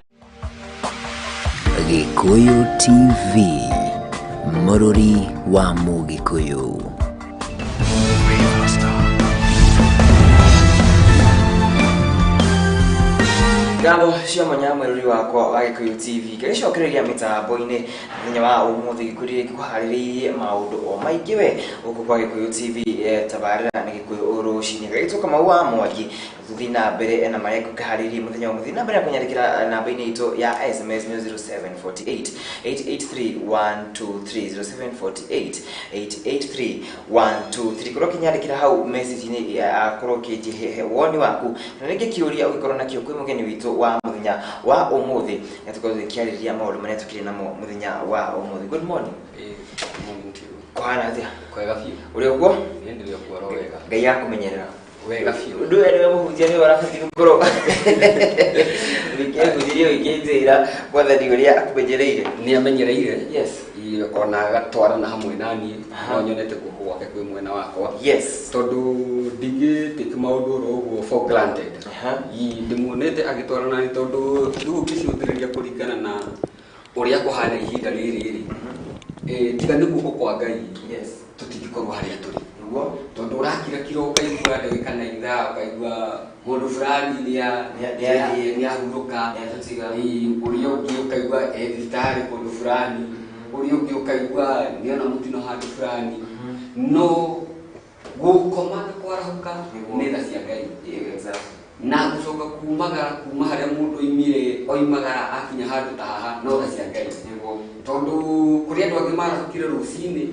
Gikuyu TV, Mũrũri wa Mũgĩkũyũ. Ngatho cia mwanya mwĩrori wakwa wa Gĩkũyũ TV ngĩgĩcokereria mĩtambo-inĩ mũthenya wa ũmũthĩ gĩkũrire gĩkũharĩrĩirie maũndũ o maingĩ we gũkũ kwa Gĩkũyũ TV, tabarĩra nĩ Gĩkũyũ rũcinĩ gagĩtwo Kamau wa Mwangi. Tũthiĩ na mbere na marĩa ngũkĩharĩirie mũthenya wa ũmũthĩ, na mbere ya kũnyandĩkĩra namba-inĩ itũ ya SMS nĩ 0748 883 123, 0748 883 123. Korwo ũkĩnyandĩkĩra hau message-inĩ, korwo ũkĩnjĩhe woni waku na rĩngĩ kĩũria ũngĩkorwo nakĩo kwĩ mũgeni witũ wa mũthenya wa ũmũthĩ, na tũkorwo tũkĩarĩrĩria maũndũ marĩa tũkĩrĩ namo mũthenya wa ũmũthĩ. Good morning. Kũhana atĩa? Kwega biũ. Ũrĩ ũguo? Niĩ ndĩrĩ okuo oro wega. Ngai akũmenyerera. Wega biũ. Ũndũ ũyũ nĩwe mũhunjia, nĩwe ũrabatiĩ gũkorwo wĩkĩhunjĩria wĩkĩnjĩra mwathani ũrĩa akũmenyereire. Nĩ amenyereire. Yes. Ona agatwarana hamwe na niĩ, no nyonete guoko gwake kwĩ mwena wakwa. Yes. Tondũ ndingĩ take maũndũ oro ũguo for granted. Ndĩmuonete agĩtwarana nĩ tondũ rĩu ũngĩcũthĩrĩria kũringana na ũrĩa kũhana ihinda rĩrĩ rĩ, tiga nĩ guoko kwa Ngai, tũtingĩkorwo harĩa tũrĩ. Tondũ ũrakira kira ũkaigua ndagĩka na ithaa, ũkaigua mũndũ fulani nĩ ahurũka, ũrĩa ũngĩ ũkaigua e thibitarĩ kũndũ fulani, ũrĩa ũngĩ ũkaigua nĩona mũtino handũ fulani. No gũkoma na kwarahũka nĩ tha cia Ngai. Na gũcoka kumagara kuma harĩa mũndũ oimire, oimagara akinya handũ ta haha, no tha cia Ngai. Tondũ kũrĩ andũ angĩ marahũkire rũcinĩ,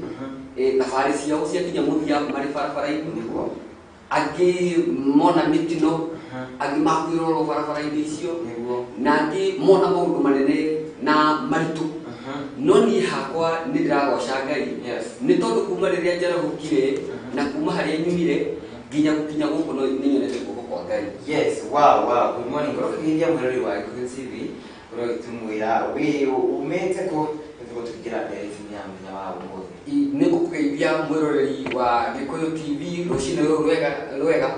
thabarĩ ciao ciakinya mũthia marĩ barabara-inĩ, angĩ mona mĩtino, angĩ makuĩra oro barabara-inĩ icio, na angĩ mona maũndũ manene na maritũ. No niĩ hakwa nĩ ndĩragoca Ngai nĩ tondũ kuma rĩrĩa njarahũkire na kuma harĩa nyumire nginya gũkinya gũkũ, no nĩ nyonete guoko kwa Ngai. Yes, wow. Good morning. Korwo ũkĩgeithia mwĩrori wa Gĩkũyũ TV, korwo ũgĩtũmwĩra wĩ umĩte kũ, nĩtũkorwo tũkĩingĩra ndereti-inĩ ya mũthenya wa ũmũthĩ. Nĩ ngũkũgeithia mwĩroreri wa Gĩkũyũ TV rũcinĩ rũrũ rwega rwega.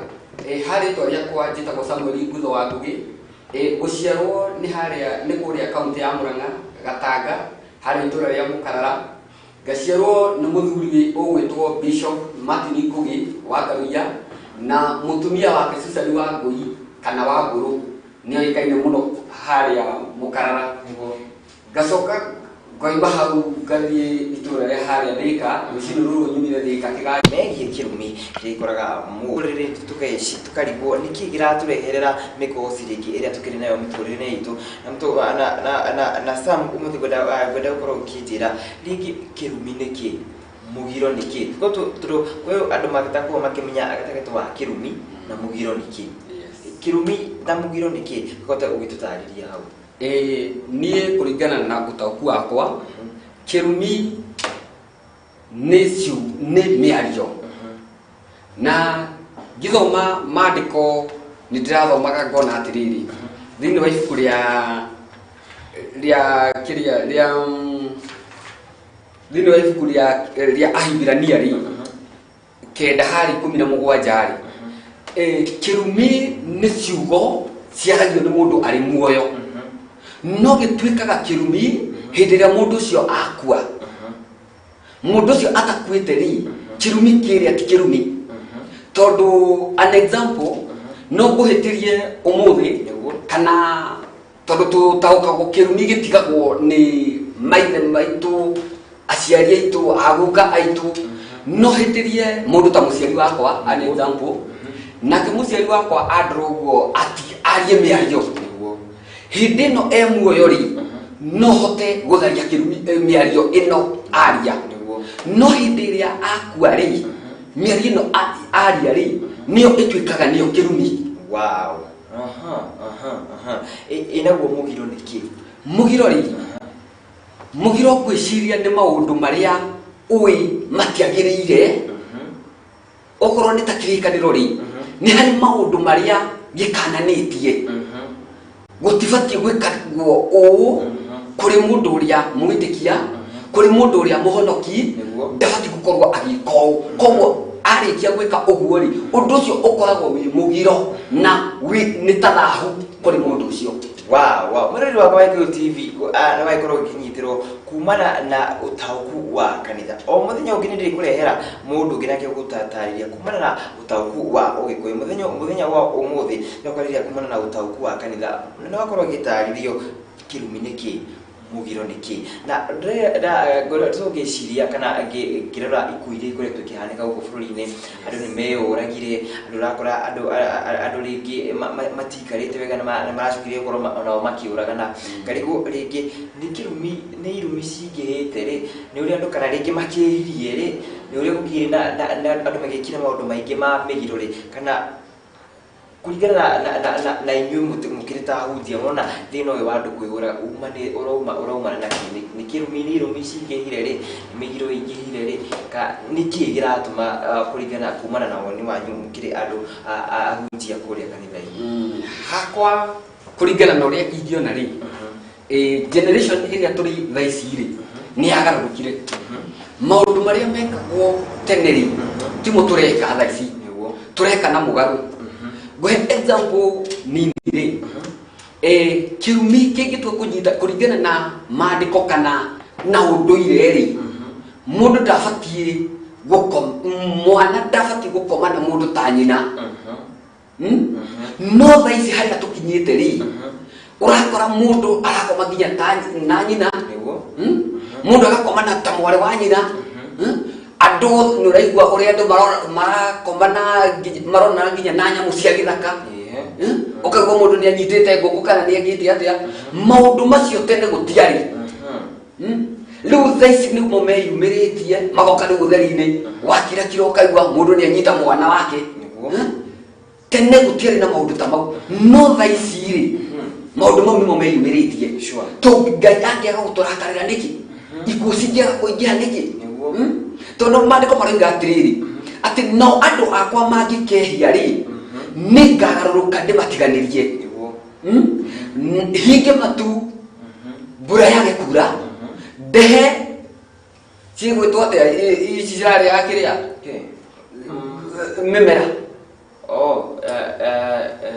Harĩ rĩtwa rĩakwa njĩtagwo Samuel Ngutho wa Ngũgĩ. Gũciarwo nĩ harĩa nĩ kũrĩa kaunti ya Murang'a, Gatanga, harĩa itũra rĩa Mũkarara. Ngaciarwo nĩ mũthuri ũgwĩtwo Bishop Martin Ngũgĩ wa Karuiya na mũtumia wake Susan wa Ngũi kana wa Ngũrũ, nĩ oĩkaine mũno harĩa Mũkarara. Ngacoka ngaima hau ngathiĩ itũra rĩa harĩa Thika, rũcinĩ rũrũ nyumire Thika kĩga megiĩ kĩrumi kĩrĩa ikoraga mũrĩrĩ, tũkeci tũkarigwo nĩkĩ kĩratũreherera mĩgoci rĩngĩ ĩrĩa tũkĩrĩ nayo mĩtũrĩre itũ na na na na Sam ũmũthĩ ngwenda gũkorwo ũkĩnjĩra rĩngĩ kĩrumi nĩkĩ, mũgiro nĩkĩ, tondũ kwĩ andũ mangĩtakorwo makĩmenya gatagatĩ wa kĩrumi na mũgiro nĩkĩ, kĩrumi na mũgiro nĩkĩ, ũhote ũgĩtũtarĩria hau. Niĩ kũringana na ũtaũku wakwa, kĩrumi nĩ mĩario, na ngĩthoma maandĩko nĩ ndĩrathomaga ngona atĩrĩrĩ, thĩinĩ wa ibuku rĩa kĩrĩa rĩa thĩinĩ wa ibuku rĩa Ahibirania rĩ, 9 harĩ 17 rĩ, kĩrumi nĩ ciugo ciaragio nĩ mũndũ arĩ muoyo, no gĩtuĩkaga kĩrumi hĩndĩ ĩrĩa mũndũ ũcio akua. Mũndũ ũcio atakuĩte rĩ, kĩrumi kĩrĩa ti kĩrumi. Tondũ an example, no ngũhĩtĩrie ũmũthĩ, kana tondũ tũtaũkagwo kĩrumi gĩtigagwo nĩ maithe maitũ, aciari aitũ, aguka aitũ. No hĩtĩrie mũndũ ta mũciari wakwa, an example, nake mũciari wakwa andora ũguo ati arie mĩario hĩndĩ ĩno e muoyo rĩ, No hote gũtharia kĩrumi mĩario ĩno aria, no hĩndĩ ĩrĩa akua rĩ, mĩario ĩno aria rĩ, nĩyo ĩtuĩkaga nĩyo kĩrumi. Wow. Aha, aha, aha. Ĩ naguo mũgiro nĩ kĩ? Mũgiro rĩ, mũgiro ngwĩciria nĩ maũndũ marĩa ũĩ matiagĩrĩire. Okorwo nĩ ta kĩrĩkanĩro rĩ, nĩ harĩ maũndũ marĩa gĩkananĩtie gũtibatiĩ gwĩkagwo ũũ kũrĩ mũndũ ũrĩa mwĩtĩkia, kũrĩ mũndũ ũrĩa mũhonoki, ndabatiĩ gũkorwo agĩka ũũ. Koguo arĩkia gwĩka ũguo rĩ, ũndũ ũcio ũkoragwo wĩ mũgiro na nĩ ta thahu kũrĩ mũndũ ũcio. Wow. Mwĩrori wakwa wa Gĩkũyũ TV, nĩ wagĩkorwo ũkĩnyitĩrwo kumana na ũtaũku wa kanitha. O mũthenya ũngĩ nĩ ndĩrĩkũrehera mũndũ ũngĩ nake ũgũtatarĩria kumana na ũtaũku wa ũgĩkũyũ. Mũthenya wa ũmũthĩ nĩ ũkwarĩria kumana na ũtaũku wa kanitha. Na nĩ wakorwo ũgĩtarĩrio kĩrumi nĩ kĩ, mũgiro nĩ kĩ. Na ngoretwo ngĩciria kana ngĩrora ikuũ iria ikoretwo ikĩhanĩka gũkũ bũrũri-inĩ, andũ nĩ meyũragire, andũ ũrakora andũ rĩngĩ matiikarĩte wega na maracokire gũkorwo onao makĩũragana. Ngarigwo rĩngĩ nĩ kĩrumi, nĩ irumi cingĩhĩte rĩ, nĩ ũrĩa andũ kana rĩngĩ makĩhirie rĩ, nĩ ũrĩa gũkĩrĩ na andũ magĩkire maũndũ maingĩ ma mĩgiro rĩ, kana kũringana na inyuĩ mũkĩrĩ ta ahunjia, mũrona thĩna ũyũ wa andũ kwĩyũraga ũraumana na kĩ? Nĩ kĩrumi, nĩ irumi cingĩhire rĩ, nĩ mĩgiro ĩingĩhire rĩ, ka nĩ kĩĩ kĩratũma, kũringana kumana na woni wanyu mũkĩrĩ andũ ahunjia kũrĩa kanitha-inĩ? Hakwa kũringana na ũrĩa ingĩona rĩ, generation ĩrĩa tũrĩ thaa ici rĩ, nĩ yagarũrũkire. Maũndũ marĩa mekagwo tene rĩ, timo tũreka thaa ici, tũreka na mũgarũ. Ngũhe example nini rĩ, kĩrumi kĩngĩtua kũnyita kũringana na maandĩko kana na ũndũire rĩ, mũndũ ndabatiĩ gũkoma, mwana ndabatiĩ gũkoma na mũndũ ta nyina. No thaa ici harĩa tũkinyĩte rĩ, ũrakora mũndũ arakoma nginya ta na nyina. Mũndũ agakoma na ta mwarĩ wa nyina. Andũ nĩ ũraigua ũrĩa andũ marakoma na marona nginya na nyamũ cia gĩthaka. Ũkaigua mũndũ nĩ anyitĩte ngũkũ kana nĩ agĩte atĩa. Maũndũ macio tene gũtiarĩ. Rĩu thaa ici nĩmo meyumĩrĩtie magoka rĩu ũtheri-inĩ, wakira kira ũkaigua mũndũ nĩ anyita mwana wake. Tene gũtiarĩ na maũndũ ta mau, no thaa ici rĩ, maũndũ mau nĩmo meyumĩrĩtie. To Ngai angĩaga gũtũrakarĩra nĩkĩ? Ikuũ cingĩaga kũingĩha nĩkĩ? Tondũ maandĩko maroiga atĩrĩrĩ, atĩ nao andũ akwa mangĩkehia rĩ, nĩ ngagarũrũka ndĩmatiganĩrie, Hinge matu, mbura yage kura, ndehe cigwĩtwo atĩa ici cirarĩaga kĩrĩa mĩmera? Oh,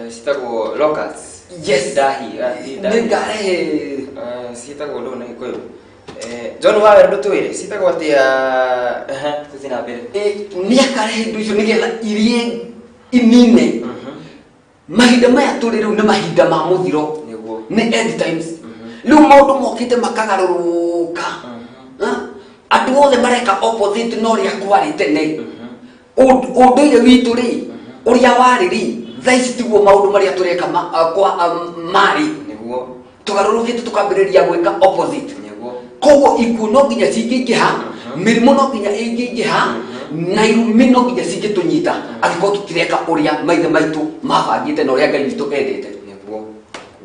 citagwo locusts. Yes. Ndahi. Nĩ ngarehe. Citagwo ndũ na Gĩkũyũ? John wawe ndũtwĩre citagwo atĩa? Tũthiĩ na mbere. Nĩ akarehe indo icio nĩgetha irie inine. Mahinda maya tũrĩ rĩu nĩ mahinda ma mũthiro, nĩ end times. Rĩu maũndũ mokĩte makagarũrũka. Andũ othe mareka opposite na ũrĩa kwarĩ tene. Ũndũire witũ rĩ, ũrĩa warĩ rĩ, thaa ici tiguo maũndũ marĩa tũreka kwa marĩ. Tũgarũrũkĩte tũkambĩrĩria gwĩka opposite. Koguo ikuũ no nginya cingĩingĩha, mĩrimũ no nginya ĩngĩingĩha, na irumi no nginya cingĩtũnyita angĩkorwo tũtireka ũrĩa maithe maitũ mabangĩte na ũrĩa Ngai witũ endete.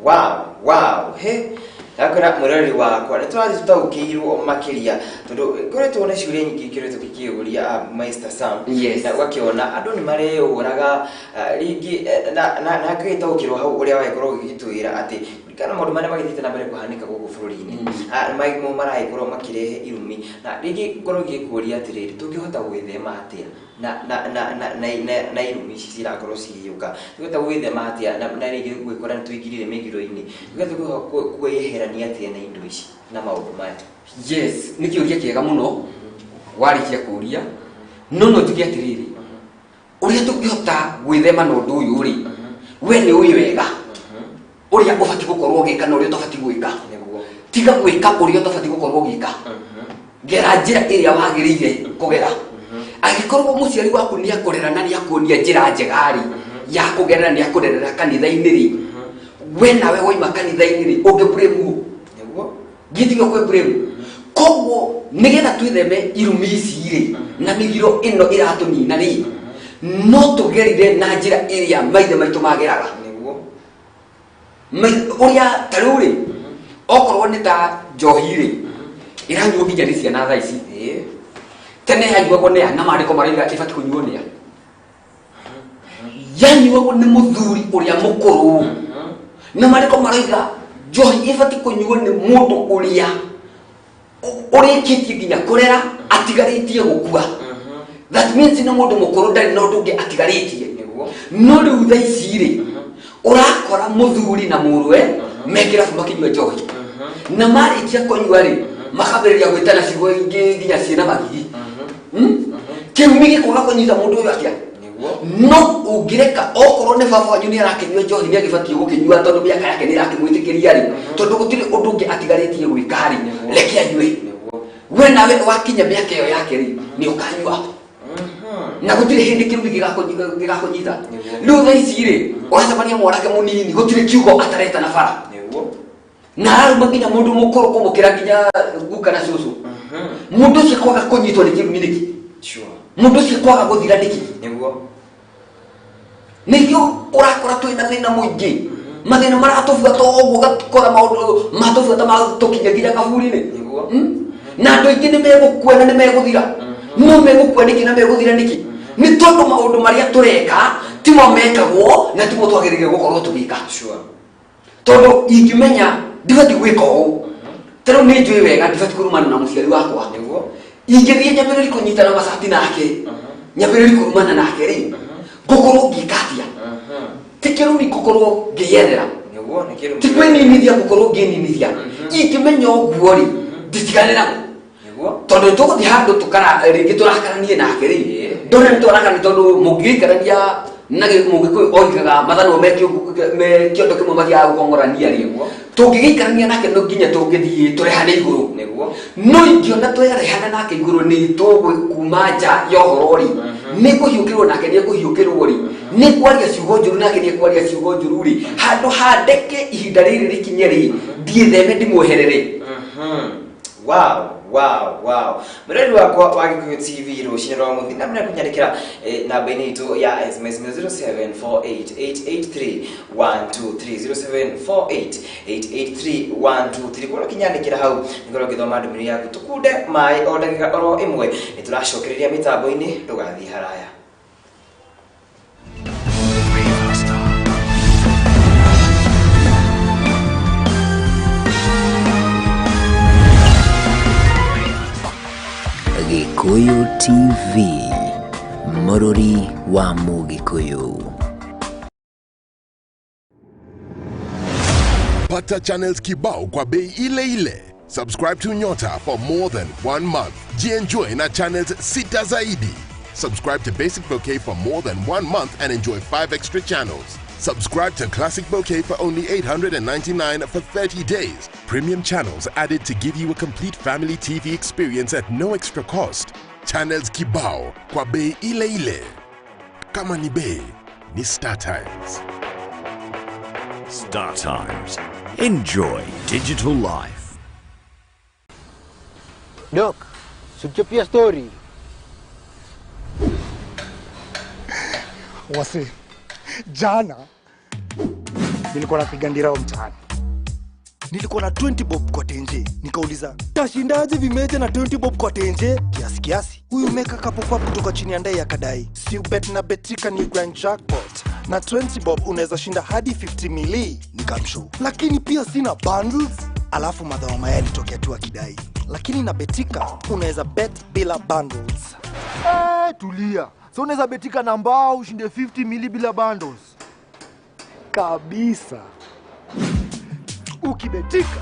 Wow. He ndakwĩra mwĩroreri wakwa, nĩ tũrathiĩ tũtaũkĩirwo makĩria, tondũ ngoretwo na ciũria nyingĩ ikoretwo ngĩkĩũria Mr. Sam. Na ũgakĩona andũ nĩ mareyũraga, rĩngĩ na ngagĩtaũkĩrwo hau ũrĩa wagĩkorwo ũgĩgĩtwĩra atĩ kana maũndũ marĩa magĩthiĩte na mbere kũhanĩka gũkũ bũrũri-inĩ, mo maragĩkorwo makĩrehe irumi. Na rĩngĩ ngorwo ngĩkũria atĩrĩrĩ, tũngĩhota gwĩthema atĩa na irumi ici cirakorwo cigĩũka? Tũngĩhota gwĩthema atĩa na rĩngĩ gwĩkora nĩ tũingĩrire mĩgiro-inĩ? Tũngĩhota kwĩyeherania atĩa na indo ici na maũndũ maya? Yes, nĩ kĩũria kĩega mũno warĩkia kũria. No njuge atĩrĩrĩ, ũrĩa tũngĩhota gwĩthema na ũndũ ũyũ rĩ, we nĩ ũĩ wega ũrĩa ũbatiĩ gũkorwo ũgĩka na ũrĩa ũtabatiĩ gwĩka. Tiga gwĩka ũrĩa ũtabatiĩ gũkorwo ũgĩka, gera njĩra ĩrĩa wagĩrĩire kũgera. Angĩkorwo mũciari waku nĩ akũrera na nĩ akuonia njĩra njega rĩ ya kũgerera, nĩ akũrerera kanitha-inĩ rĩ, we nawe waima kanitha-inĩ rĩ, ũngĩ blame who? Githio kwĩ blame. Koguo nĩgetha twĩtheme irumi ici rĩ na mĩgiro ĩno ĩratũnina rĩ, no tũgerire na njĩra ĩrĩa maithe maitũ mageraga. Ũrĩa ta rĩu rĩ, okorwo nĩ ta njohi rĩ, ĩranyuo nginya nĩ ciana thaa ici. Tene yanyuagwo nĩ a na maandĩko marauga ĩbatiĩ kũnyuo nĩ a, yanyuagwo nĩ mũthuri ũrĩa mũkũrũ, na maandĩko marauga njohi ĩbatiĩ kũnyuo nĩ mũndũ ũrĩa ũrĩkĩtie nginya kũrera atigarĩtie gũkua. That means nĩ mũndũ mũkũrũ, ndarĩ na ũndũ ũngĩ atigarĩtie. No rĩu thaa ici rĩ, ũrakora mũthuri na mũrũwe mekĩrabu makĩnyua njohi, na marĩkia kũnyua rĩ, makambĩrĩria gwĩtana ciugo ingĩ nginya ciĩna magigi. Kĩrumi gĩkwaga kũnyita mũndũ ũyũ atĩa? No ũngĩreka okorwo nĩ baba wanyu nĩ arakĩnyua njohi, nĩ agĩbatiĩ gũkĩnyua tondũ mĩaka yake nĩ ĩrakĩmwĩtĩkĩria rĩ, tondũ gũtirĩ ũndũ ũngĩ atigarĩtie gwĩka rĩ, reke anyue. We nawe wakinya mĩaka ĩyo yake rĩ, nĩ ũkanyua na gũtirĩ hĩndĩ kĩrumi gĩgakũnyita. Rĩu thaa ici rĩ, ũracemania mwanake mũnini, gũtirĩ kiugo atareta na bara, na araruma nginya mũndũ mũkũrũ kũmũkĩra nginya guka na cũcũ. Mũndũ ũcio kwaga kũnyitwo nĩ kĩrumi nĩkĩ? Mũndũ ũcio kwaga gũthira nĩkĩ? Nĩkĩo ũrakora twĩna thĩna mũingĩ, mathĩna maratũbuata ũguo, ũgakora maũndũ matũbuata matũkinya nginya kaburi-inĩ. Na andũ aingĩ nĩ megũkua na nĩ megũthira. No megũkua nĩkĩ na megũthira nĩkĩ? Nĩ tondũ maũndũ marĩa tũreka timo mekagwo na timo twagĩrĩire gũkorwo tũgĩka. Tondũ ingĩmenya ndibatiĩ gwĩka ũũ, ta rĩu nĩ njũĩ wega ndibatiĩ kũrumana na mũciari wakwa, ingĩthiĩ nyambĩrĩrie kũnyitana macati nake, nyambĩrĩrie kũrumana nake rĩ, ngũkorwo ngĩka atĩa? Ti kĩrumi ngũkorwo ngĩyethera? Ti kwĩninithia ngũkorwo ngĩninithia? Ingĩmenya ũguo rĩ, nditigane namo, tondũ nĩ tũgũthiĩ handũ tũkara rĩngĩ tũrakaranie nake rĩ, ndona nĩ tũrakarania, tondũ mũngĩgĩikarania na mũgĩkũyũ oigaga mathanwa me kĩondo kĩmwe mathiaga gũkong'orania rĩ, tũngĩgĩikarania nake no nginya tũngĩthiĩ tũrehane igũrũ. No ingĩona twerehana nake igũrũ nĩ tũgũkuma nja ya ũhoro rĩ, nĩ kũhiũkĩrwo nake, nĩ kũhiũkĩrwo rĩ, nĩ kwaria ciugo njũru nake, nĩ kwaria ciugo njũru rĩ, handũ handeke ihinda rĩrĩ rĩkinye rĩ, ndiĩtheme, ndimweherere. Wow. Mredi wakwa wa Gikuyu TV rũcinĩ rwa mũthĩ na mĩna kũnyandĩkĩra namba-inĩ itũ ya SMS 0748883123, 0748883123. Korwo ũkĩnyandĩkĩra hau nĩngorwo ngĩthoma ndũmĩrĩri yaku. Tũkunde maĩ o ndagĩka oro ĩmwe, nĩ tũracokereria mĩtambo-inĩ, ndũgathiĩ haraya. Gikuyu TV, mũrũri wa Mũgĩkũyũ. Pata channels kibao kwa bei ile ile. Subscribe to Nyota for more than 1 month. Jienjoy na channels sita zaidi. Subscribe to Basic Bouquet for more than 1 month and enjoy 5 extra channels. Subscribe to Classic Bouquet for only 899 for 30 days. Premium channels added to give you a complete family TV experience at no extra cost. Channels kibao kwa bei ile ile. Kama ni bei, ni Star Times. Star Times. Enjoy digital life. Doc, suchapia story. Wase, jana nilikuwa napiga ndirao mtaani. Nilikuwa na 20 bob kwa tenje. Nikauliza, tashindaje vimeja na 20 bob kwa tenje? Kiasi kiasi. Huyu meka kapokuwa kutoka chini ya ndai akadai, si ubet na Betika ni grand jackpot. Na 20 bob unaweza shinda hadi 50 mili. Nikamshow. Lakini pia sina bundles. Alafu madhao mayai alitokea tu akidai, lakini na Betika unaweza bet bila bundles. Tulia. So unaweza betika na mbao ushinde 50 mili bila bundles. Kabisa. Ukibetika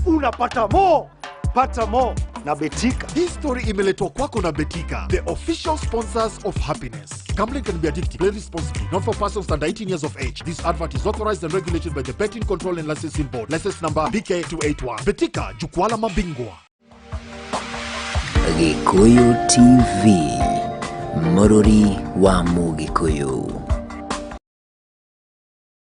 unapata mo. Pata mo na Betika. Hii story imeletwa kwako na Betika, the official sponsors of happiness. Gambling can be addictive. Play responsibly. Not for persons under 18 years of age. This advert is authorized and regulated by the Betting Control and Licensing Board. License number BK281. Betika, jukwaa la mabingwa. Gikuyu TV, mũrũri wa Mũgĩkũyũ.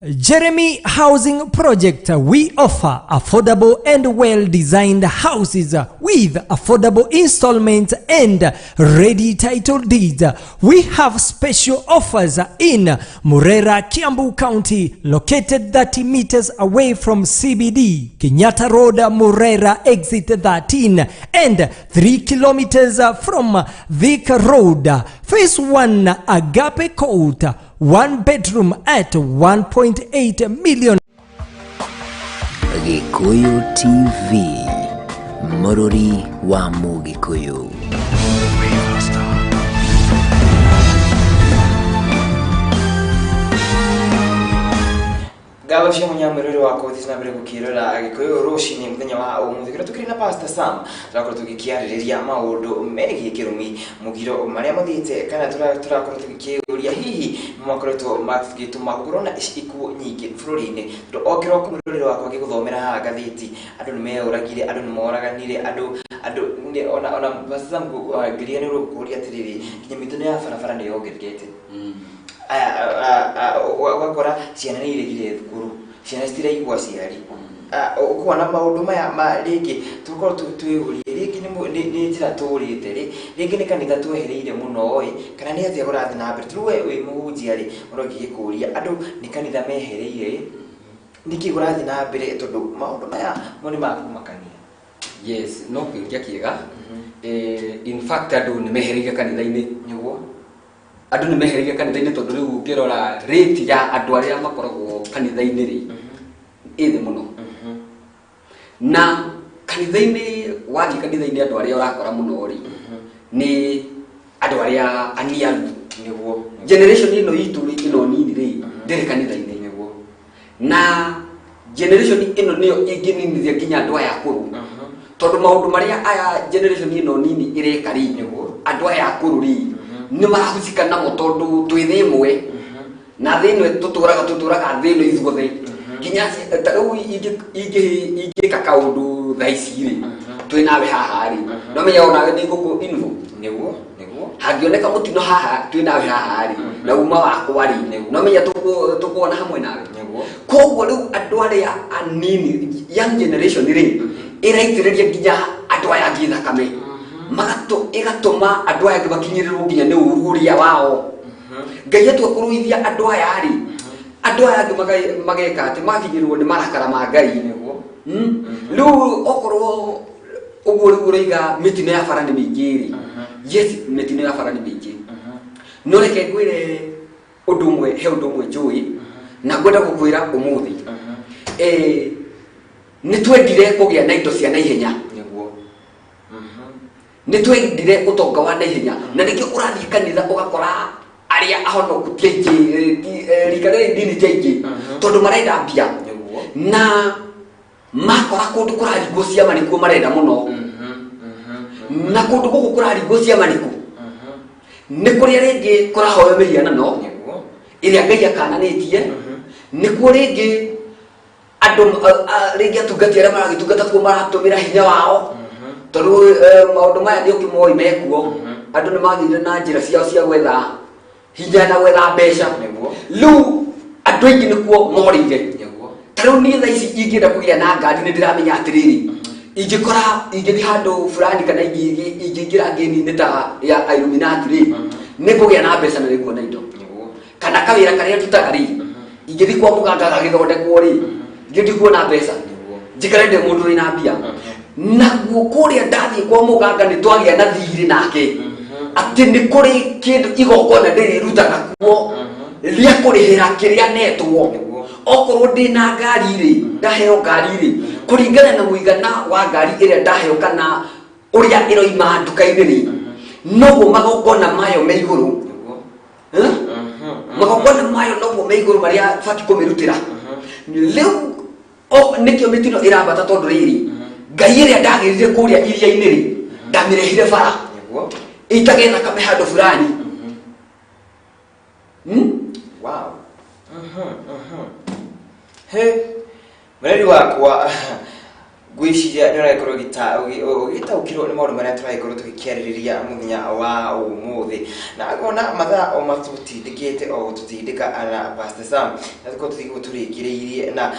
Jeremy Housing Project. We offer affordable and well-designed houses with affordable installments and ready title deeds. We have special offers in Murera, Kiambu County, located 30 meters away from CBD, Kenyatta Road, Murera, exit 13, and 3 kilometers from Thika Road. Phase 1, Agape Court, one bedroom at 1.8 million. Gikuyu TV, Mũrũri wa Mũgĩkũyũ. Ngatho cia mũnyamũrĩre wakwa ũthiĩte na mbere gũkĩrora Gĩkũyũ rũcinĩ mũthenya wa ũmũthĩ kũrĩa tũkĩrĩ na Pastor Sam, tũrakorwo tũgĩkĩarĩrĩria maũndũ megiĩ kĩrumi mũgiro marĩa mathiĩte kana tũrakorwo tũgĩkĩũria hihi makoretwo magĩtũma gũkorwo na ikuũ nyingĩ bũrũri-inĩ, tondũ o kĩroko mũrũrĩre wakwa ngĩgũthomera haha ngathĩti, andũ nĩ meyũragire, andũ nĩ moraganire, andũ ona Pastor Sam ngĩriganĩrwo gũkũria atĩrĩrĩ, nginya mĩtino ya barabara nĩ yongererekete. Ũgakora ciana nĩ iregire thukuru, ciana citiraigua aciari. Ũkona maũndũ maya ma rĩngĩ tũkorwo twĩyũrie rĩngĩ nĩ njĩra tũrĩte rĩ, rĩngĩ nĩ kanitha twehereire mũno ĩ, kana nĩ atĩa kũrathiĩ na mbere. Tondũ we wĩ mũhunjia rĩ, ũrogĩkũria andũ nĩ kanitha mehereire ĩ, nĩkĩ kũrathiĩ na mbere, tondũ maũndũ maya mo nĩ makũmakania. Yes, no kĩũria kĩega. In fact andũ nĩ mehereire kanitha-inĩ. Nĩguo. Andũ nĩ mehereire kanitha-inĩ tondũ rĩu ũngĩrora rate ya andũ arĩa makoragwo kanitha-inĩ rĩ, ĩ thĩ mũno. Na kanitha-inĩ, wathiĩ kanitha-inĩ andũ arĩa ũrakora mũno rĩ, nĩ andũ arĩa aniaru. Nĩguo. Generation ĩno itũ rĩ, ĩno nini rĩ, ndĩrĩ kanitha-inĩ. Nĩguo. Na generation ĩno nĩyo ĩngĩninithia nginya andũ aya akũrũ. Tondũ maũndũ marĩa aya generation ĩno nini ĩreka rĩ, andũ aya akũrũ rĩ, nĩ marahusika namo tondũ twĩ thĩ ĩmwe. Na thĩ ĩno tũtũraga thĩ ĩno ithuothe. Nginya ta rĩu ingĩka kaũndũ thaa ici rĩ, twĩ nawe haha rĩ, no menya onawe nĩ ngũkũ involve. Nĩguo, nĩguo. Hangĩoneka mũtino haha twĩ nawe haha rĩ, na uma wakwa rĩ, no menya tũkuona hamwe nawe. Nĩguo. Koguo rĩu andũ arĩa anini, young generation rĩ, ĩraitĩrĩria nginya andũ aya angĩ thakame. Ĩgatũma andũ aya angĩ makinyĩrĩrwo nginya nĩ ũru ũrĩa wao. Ngai atua kũrũithia andũ aya rĩ, andũ aya angĩ mageka atĩ makinyĩrĩrwo nĩ marakara ma Ngai. Nĩguo. Rĩu okorwo ũguo rĩu ũraiga mĩtino ya bara nĩ mĩingĩ rĩ, yes, mĩtino ya bara nĩ mĩingĩ. No reke ngwĩre ũndũ ũmwe, he ũndũ ũmwe njũĩ, na ngwenda gũkwĩra ũmũthĩ. Nĩ twendire kũgĩa na indo cia naihenya. Nĩguo. Nĩ twendire ũtonga wa naihenya. Na nĩkĩo ũrathiĩ kanitha ũgakora arĩa ahonoku ti aingĩ, rika rĩrĩ ndini ti aingĩ, tondũ marenda mbia. Nĩguo. Na makora kũndũ kũraringwo ciama nĩkuo marenda mũno. Na kũndũ gũkũ kũraringwo ciama nĩkuo. Nĩ kũrĩa rĩngĩ kũrahoywo mĩhianano, Nĩguo. ĩrĩa Ngai akananĩtie, nĩkuo rĩngĩ andũ, rĩngĩ atungati arĩa maragĩtungata kuo maratũmĩra hinya wao. Tondũ, maũndũ maya nĩ ũkĩmoĩ mekuo, andũ nĩ magĩire na njĩra ciao cia gwetha hinya na gwetha mbeca. Nĩguo. Rĩu andũ aingĩ nĩkuo morĩire. Nĩguo. Ta rĩu niĩ thaa ici ingĩenda kũgĩa na ngari nĩ ndĩramenya atĩrĩrĩ, ingĩkora ingĩthiĩ handũ fulani kana ingĩingĩra ngĩni-inĩ ta ya Illuminati rĩ, nĩ ngũgĩa na mbeca na nĩ nguona indo. Nĩguo. Kana kawĩra karĩa ndutaga rĩ, ingĩthiĩ kwa mũganga gagĩthondekwo rĩ, ngĩthiĩ ndikuona mbeca. Nĩguo. Njikare ndĩ mũndũ wĩna mbia. Naguo kũrĩa ndathiĩ kwa mũganga nĩ twagĩa na thirĩ nake. Atĩ nĩ kũrĩ kĩndũ igongona ndĩrĩrutaga kuo rĩa kũrĩhĩra kĩrĩa netwo. Nĩguo. Okorwo ndĩna ngari rĩ, ndaheo ngari rĩ, kũringana na mũigana wa ngari ĩrĩa ndaheo kana ũrĩa ĩroima nduka-inĩ rĩ, noguo magongona mayo me igũrũ. Nĩguo. Magongona mayo noguo me igũrũ marĩa batiĩ kũmĩrutĩra. Rĩu nĩkĩo mĩtino ĩrambata tondũ rĩrĩ, Ngai ĩrĩa ndagĩrire kũrĩa iria-inĩ rĩ, ndamĩrehire bara. Nĩguo. Ĩitage thakame handũ fulani. Wow. He, mũreri wakwa, Ngwĩciria nĩ ũragĩkorwo ũgĩtaũkĩrwo nĩ maũndũ marĩa tũragĩkorwo tũgĩkĩarĩrĩria mũthenya wa ũmũthĩ, na ngona mathaa o matũtindĩkĩte o gũtũtindĩka na Pastor Sam, na tũkorwo tũthiĩ tũrĩkĩrĩirie na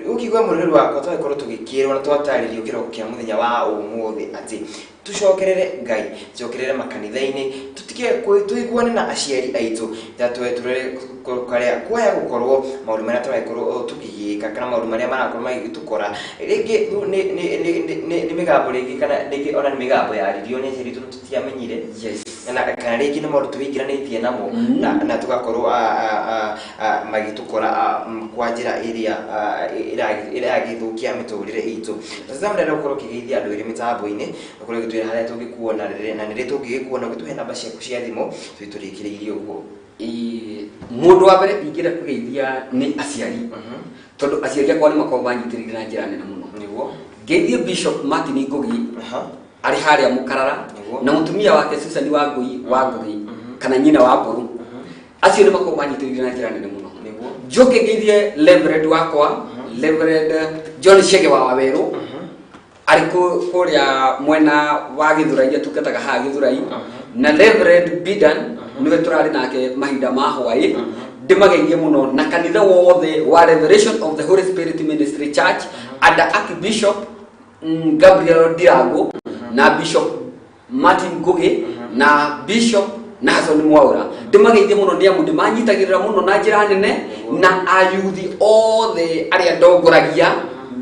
ũkĩigua mũrĩrĩ wakwa twagĩkorwo tũgĩkĩrwo na twatarĩrio kĩroko kĩa mũthenya wa ũmũthĩ atĩ tucokerere Ngai, tucokerere makanitha-inĩ, tutige tũiguane na aciari aitũ, tũrore karĩa kwaya gũkorwo maũndũ marĩa tũragĩkorwo tũkĩgĩka kana maũndũ marĩa marakorwo magĩtũkora rĩngĩ nĩ mĩgambo rĩngĩ kana rĩngĩ ona nĩ mĩgambo yaririo nĩ aciari aitũ tũtiamenyire, na kana rĩngĩ nĩ maũndũ tũingĩranĩtie namo na tũgakorwo magĩtũkora kwa njĩra ĩrĩa ĩragĩthũkia mĩtũrĩre itũ. Sasa ndĩrenda gũkorwo ũkĩgeithia andũ erĩ mĩtambo-inĩ, ũkorwo ũgĩtwĩra harĩa tũngĩkuona na nĩ rĩ tũngĩgĩkuona, ũgĩtũhe namba ciaku cia thimũ tũrĩkĩrĩirie ũguo. Mũndũ wa mbere ingĩenda kũgeithia nĩ aciari, tondũ aciari akwa nĩ makoragwo manyitĩrĩire na njĩra nene mũno. Nĩguo ngeithie Bishop Martin Ngugi arĩ harĩa Mũkarara, na mũtumia wake Susan Wangui wa Ngugi kana nyina wa Mbũrũ, acio nĩ makoragwo manyitĩrĩire na njĩra nene mũno. Njoke ngeithie Reverend wakwa, Reverend John Chege wa Wawerũ, arĩ kũrĩa mwena wa Gĩthurai, atungataga haha Gĩthurai, na Reverend Bidan niwe tũrarĩ nake mahinda ma hwaĩ. Ndĩmageithie mũno na kanitha wothe wa Revelation of the Holy Spirit Ministry Church under Archbishop Gabriel Ndirango na Bishop Martin Ngugi na Bishop Nason Mwaura. Ndĩmageithie mũno nĩ amu ndĩmanyitagĩrĩra mũno na njĩra nene, na ayuthi othe arĩa ndongoragia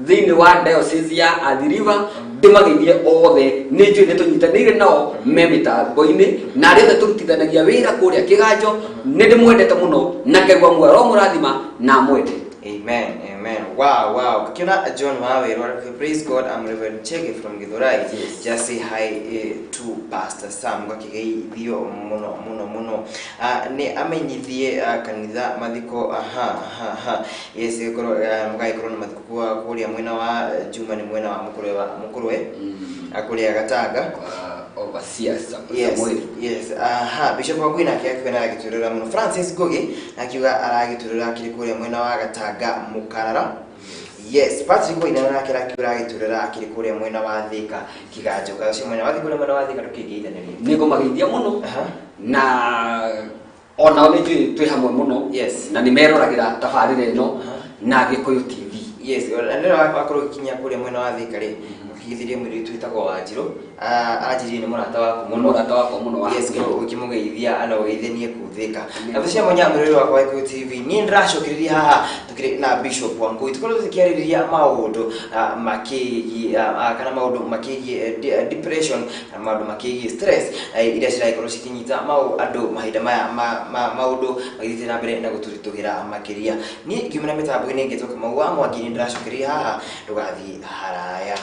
thĩinĩ wa diocese ya Athi River ndĩmageithie othe, nĩ njũĩ nĩ tũnyitanĩire nao me mĩtambo-inĩ, na arĩa othe tũrutithanagia wĩra kũrĩa Kĩganjo, nĩ ndĩmwendete mũno na Ngai wa muoyo aromũrathima na amwende. Amen, amen. Wow, wow. Kiona John Waweru, praise God, I'm Reverend Chege from Githurai. Yes. Just say hi to Pastor Sam. Gwakigeithio muno muno muno. Nĩ amenyithie kanitha mathiko, aha aha aha. Yes, gĩkorwo mũgagĩkorwo na mathiko kwa kũrĩa mwena wa Juma, nĩ mwena wa Mũkũrwe wa Mũkũrwe, kũrĩa Gatanga. Overseer Yes, Samuel. Yes. Aha, Bishop Wangui nake akiuga aragĩtwĩrĩra mũno. Francis Ngugi akiuga aragĩtwĩrĩra akĩrĩ kũrĩa mwena wa Gatanga Mũkarara. Yes, Patrick Wainaina nake akiuga aragĩtwĩrĩra akĩrĩ kũrĩa mwena wa Thika Kĩganjo. Ũcio mwena wa Thika, kũrĩa mwena wa Thika ndũkĩngeithanĩria. Nĩngũmageithia mũno na onao nĩ njũĩ twĩ hamwe mũno. Yes. Na nĩ meroragĩra tabarĩra ĩno na Gĩkũyũ TV. Yes, na nĩ wakorwo ũgĩkinya kũrĩa mwena wa Thika rĩ, ũkĩgeithirie mũirĩtu wĩtagwo Wanjirũ. Aranjĩrire nĩ mũrata waku mũno. Mũrata wakwa mũno wa Yes, ũkĩmũgeithia na ũgeithanie kũu Thika. Na thũ cia mwanya mũrĩrĩ wakwa wa Gĩkũyũ TV, niĩ ndĩracokereria haha tũkĩrĩ na Bishop Wangui, tũkorwo tũkĩarĩrĩria maũndũ makĩgiĩ kana maũndũ makĩgiĩ depression na maũndũ makĩgiĩ stress iria ciragĩkorwo cikĩnyita andũ mahinda maya maũndũ magĩthiĩte na mbere na gũtũritũhĩra makĩria. Niĩ ngiuma na mĩtambo-inĩ ngĩtwo Kamau wa Mwangi, nĩ ndĩracokereria haha, ndũgathiĩ haraya.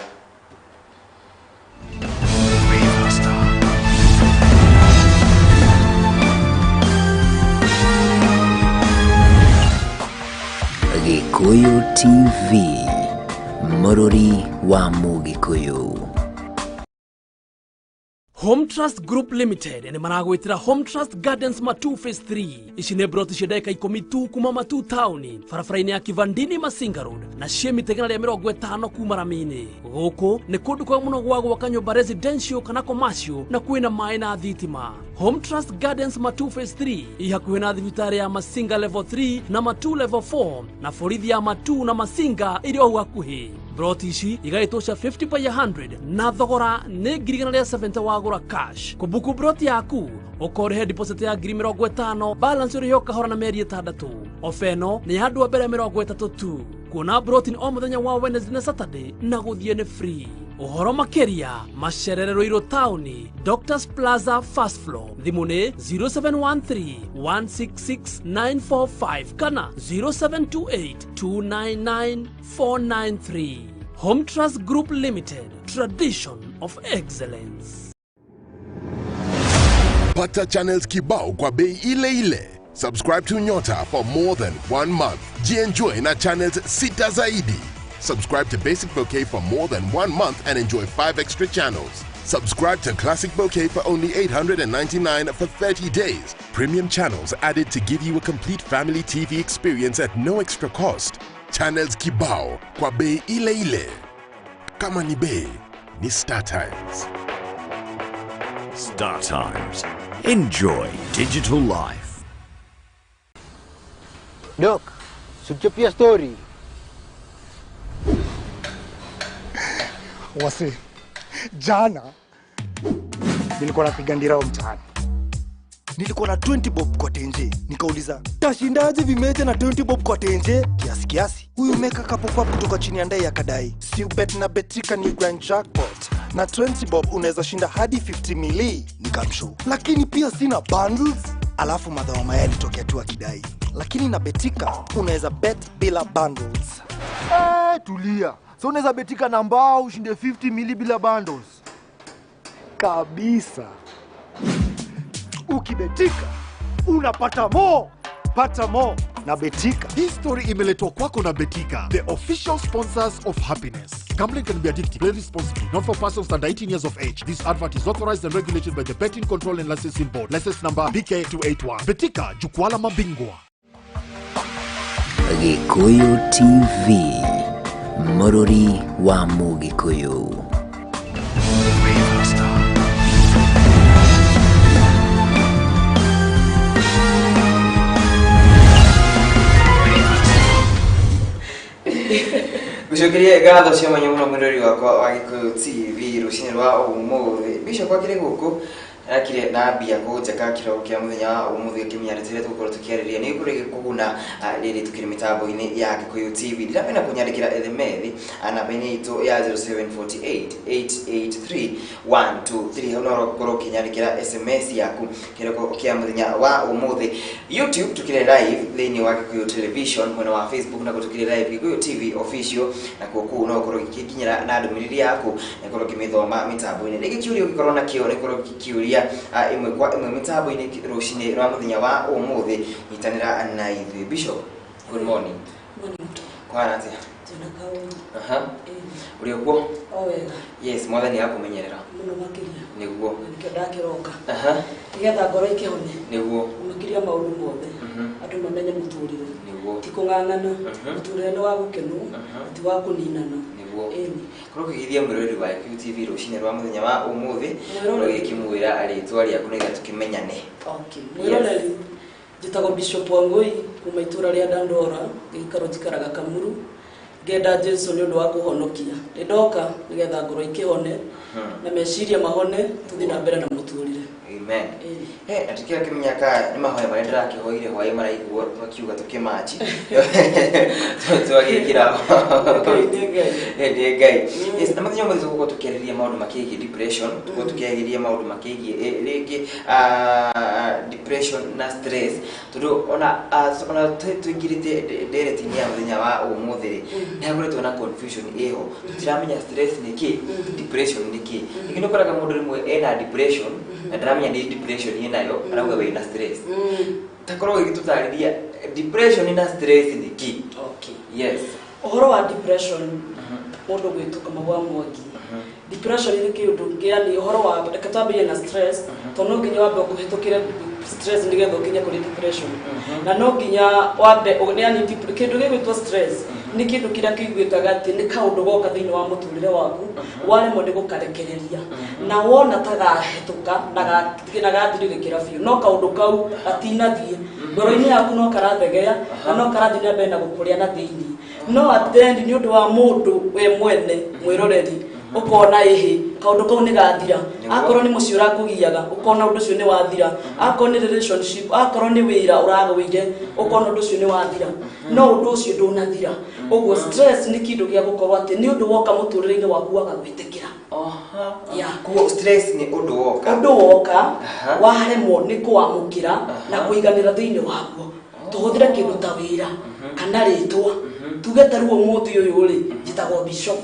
Gĩkũyũ TV, mũrũri wa Mũgĩkũyũ. Home Trust Group Limited nĩ maragwĩtĩra Home Trust Gardens Matu Phase 3. Ici nĩ broti cia ndagĩka 10 tu kuma Matu taũni, barabara-inĩ ya Kivandini Masinga Road, na ciĩ mita 150 kuma rami-inĩ. Gũkũ nĩ kũndũ kwega mũno gwa gwaka nyũmba residential kana commercial, na kwĩna maĩ na thitima. Home Trust Gardens Matu Phase 3 ĩ hakuhĩ na thibitarĩ ya Masinga Level 3 na Matu Level 4 na borithi ya Matu na Masinga ĩrĩ o hau hakuhĩ. Broti ici igagĩtũca 50 by 100 na thogora nĩ 170,000 wagũra cash. Kũbuku broti yaku ũkorĩhe deposit ya 50,000, balance ũrĩhe ũkahora na mĩeri 6. Ofa ĩno nĩ ya andũ a mbere 30 tu. Kuona broti nĩ o mũthenya wa Wednesday na Saturday na gũthiĩ nĩ free. Ũhoro makĩria macerere Ruiru taũni, Doctors Plaza first floor. Thimũ nĩ 0713 166 945 kana 0728 299 493. Home Trust Group Limited, tradition of excellence. Pata channels kibao kwa bei ile ile. Subscribe to Nyota for more than 1 month. Jienjoy na channels 6 zaidi. Subscribe to Basic Bouquet for more than 1 month and enjoy 5 extra channels. Subscribe to Classic Bouquet for only 899 for 30 days. Premium channels added to give you a complete family TV experience at no extra cost. Channels kibao kwa bei ile ile. Kama ni bei, ni Star Times. Star Times. Enjoy digital life. Dok, suchapia story. Wase, jana nilikuwa napiga ndirao mtaani. Nilikuwa na 20 bob kwa tenje. Nikauliza, tashindaje vimeja na 20 bob kwa tenje? Kiasi kiasi. Huyu meka kapop kutoka chini ya ndai akadai, si ubet na Betika ni grand jackpot. Na 20 bob unaweza shinda hadi 50 mili. Nikamshow. Lakini pia sina bundles. Alafu madha wa mayai alitokea tu akidai, lakini na Betika unaweza bet bila bundles. Tulia. So unaweza betika na mbao ushinde 50 mili bila bundles. Kabisa. Ukibetika unapata mo. Pata mo na Betika. Hii story imeletwa kwako na Betika, the official sponsors of happiness. Gambling can be addictive. Play responsibly. Not for persons under 18 years of age. This advert is authorized and regulated by the Betting Control and Licensing Board. License number BK281. Betika, jukwaa la mabingwa. Gikuyu TV, Mũrũri wa Mũgĩkũyũ. Gucokerie ngatho cia mwanya muno mwirori wakwa wa Gikuyu TV rucinĩ rwa ũmũthĩ. Bishop akĩrĩ gũkũ akire na mbia kũnjaka kĩroko kĩa mũthenya wa ũmũthĩ akĩmĩarĩtĩria tũgũkorwo tũkĩarĩria nĩ gĩkũrĩ gĩkũguna rĩrĩ tukĩrĩ mĩtambo-inĩ ya Gikuyu TV. Ndiramena kũnyandĩkĩra ethemethi namba-inĩ itũ ya 0748 883 123 hau no ũkorwo ũkĩnyandĩkĩra SMS yaku kĩroko kĩa mũthenya wa ũmũthĩ. YouTube tukĩrĩ live thĩinĩ wa Gikuyu Television, mwena wa Facebook nakuo tukĩrĩ live Gikuyu TV official, nakuo kũu no ũkorwo ũgĩkinyĩra na ndũmĩrĩri yaku na ũkorwo ũkĩmĩthoma mĩtambo-inĩ. Rĩngĩ kĩũria ũngĩkorwo nakĩo nĩ ũkorwo ũgĩkĩũria ĩmwe kwa ĩmwe mĩtambo-inĩ rũcinĩ rwa mũthenya wa ũmũthĩ. Nyitanĩra na ithuĩ. Bishop, good morning. Kũhana atĩa? Aha. Ũrĩ okuo? O wega. Yes, mwathani akũmenyerera mũno makĩria. Nĩguo. Nĩkĩo ndakĩroka. Aha. Nĩgetha ngoro ikĩhone. Nĩguo. Makĩria maũndũ mothe. Andũ mamenye mũtũrĩre. Nĩguo. Ti kũng'ang'ana. Mũtũrĩre nĩ wa gũkenwo, ti wa kũninana. Nĩguo. Korwo ũkĩgeithia mwĩroreri wa Gikuyu TV rũcinĩ rwa mũthenya wa ũmũthĩ, ũgĩkĩmwĩra rĩtwa rĩaku nĩgetha tũkĩmenyane. Okay. Mwĩroreri, njĩtagwo Bishop Wangui kuma itũra rĩa Dandora, gĩikaro njikaraga Kamuru. Ngenda Jesu nĩ ũndũ wa kũhonokia. Nĩ ndoka nĩgetha ngoro ikĩhone na meciria mahone, tũthiĩ na mbere na mũtũrĩre. Amen. Na tukĩra kĩmenya ka nĩ mahoya marĩa ndĩrakĩhoire hwaĩ maraiguo makiuga tũkĩmachi. Twagĩkĩra. Nĩ Ngai. Yes, na mũthenya ũmũthĩ tũgũkorwo tũkĩarĩrĩria maũndũ makĩgiĩ depression, tũgũkorwo tũkĩarĩrĩria maũndũ makĩgiĩ rĩngĩ depression na stress, tondũ ona tũingĩrĩte ndereti-inĩ ya mũthenya wa ũmũthĩ rĩ, nĩ hakoretwo na confusion ĩho. Tũtiramenya stress nĩ kĩ, depression nĩ kĩ. Rĩngĩ nĩ ũkoraga mũndũ rĩmwe ena depression na ndaramenya nĩ depression ĩnayo, arauga wĩna stress. Ta korwo ũgĩtũtarĩria depression na stress nĩ kĩ? Okay. Yes. Ũhoro wa depression, mũndũ gwĩtũka mahũa mwangi. Depression nĩ kĩũndũ, yani ũhoro wa reke twambĩrĩrie na stress, tondũ no nginya wambe ũkũhĩtũkĩre stress nĩgetha ũkinye kũrĩ depression. Na no nginya wambe, yani kĩndũ gĩgwĩtwo stress nĩ kĩndũ kĩrĩa kĩiguĩkaga atĩ nĩ kaũndũ goka thĩinĩ wa mũtũrĩre waku waremwo nĩ gũkarekereria na wona ta gahĩtũka na gathirĩrĩkĩra biũ, no kaũndũ kau gatinathiĩ ngoro-inĩ yaku, no karathegea na no karathiĩ na mbere na gũkũrĩa na thĩinĩ. No at the end nĩ ũndũ wa mũndũ we mwene mwĩroreri ũkona ĩhĩ kaũndũ kau nĩ gathira. Akorwo nĩ mũciĩ ũrakũgiaga ũkona ũndũ ũcio nĩ wathira, akorwo nĩ relationship, akorwo nĩ wĩra ũragũire ũkona ũndũ ũcio nĩ wathira, no ũndũ ũcio ndũnathira. Ũguo stress nĩ kĩndũ gĩa gũkorwo atĩ nĩ ũndũ woka mũtũrĩre-inĩ waku waga gwĩtĩkĩra. Koguo stress nĩ ũndũ woka, ũndũ woka waremwo nĩ kũwamũkĩra na kũiganĩra thĩinĩ waguo. Tũhũthĩre kĩndũ ta wĩra kana rĩtwa, tuge ta rĩu ũmũthĩ ũyũ rĩ njĩtagwo Bishop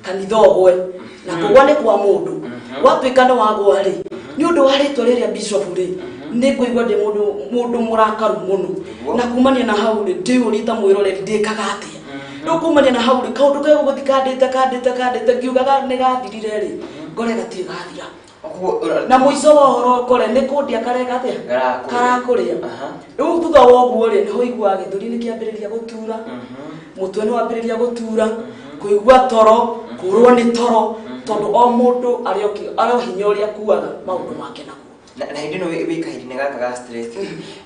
kanitha ũgwe, na kũgwa nĩ kwa mũndũ. Watuĩka nĩ wagwa rĩ, nĩ ũndũ wa rĩtwa rĩrĩa Bishop rĩ, nĩ ngũigua ndĩ mũndũ mũrakaru mũno, na kumania na hau rĩ ndĩũrie ta mwĩroreri ndĩkaga atĩa. Rĩu kumania na hau rĩ kaũndũ ke gũgũthiĩ kandĩte kandĩte kandĩte ngiugaga nĩ gathirire rĩ, ngore gatirĩ gathira. Na mũico wa ũhoro ũkore nĩ kũndia kareka atĩa, karakũrĩa. Rĩu thutha wa ũguo rĩ nĩho ũiguaga gĩthũri nĩ kĩambĩrĩria gũtura, mũtwe nĩ wambĩrĩria gũtura, Kũigua toro, kũrwo nĩ toro, tondũ o mũndũ arĩ o hinya ũrĩa akuaga maũndũ make naguo. Na hĩndĩ ĩno wĩ kahinda-inĩ gaka ga stress,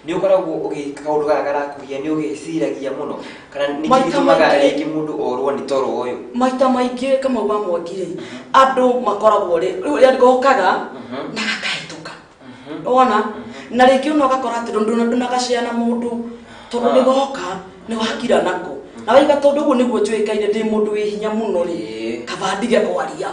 nĩ ũkoragwo ũgĩka kaũndũ gaka karakũgia, nĩ ũgeciragia mũno, kana nĩ kĩĩ Maita gĩtũmaga maingĩ- rĩngĩ mũndũ orwo nĩ toro ũyũ? Maita maingĩ, Kamau wa Mwangi rĩ, andũ makoragwo rĩ rĩu gokaga na gakahĩtũka, wona, na rĩngĩ ona ũgakora atĩ ndũnagacea na mũndũ, tondũ nĩ goka nĩ wakira nako na waiga, tondũ ũguo nĩguo njũĩkaine ndĩ mũndũ wĩ hinya mũno rĩ, kaba ndige kwaria,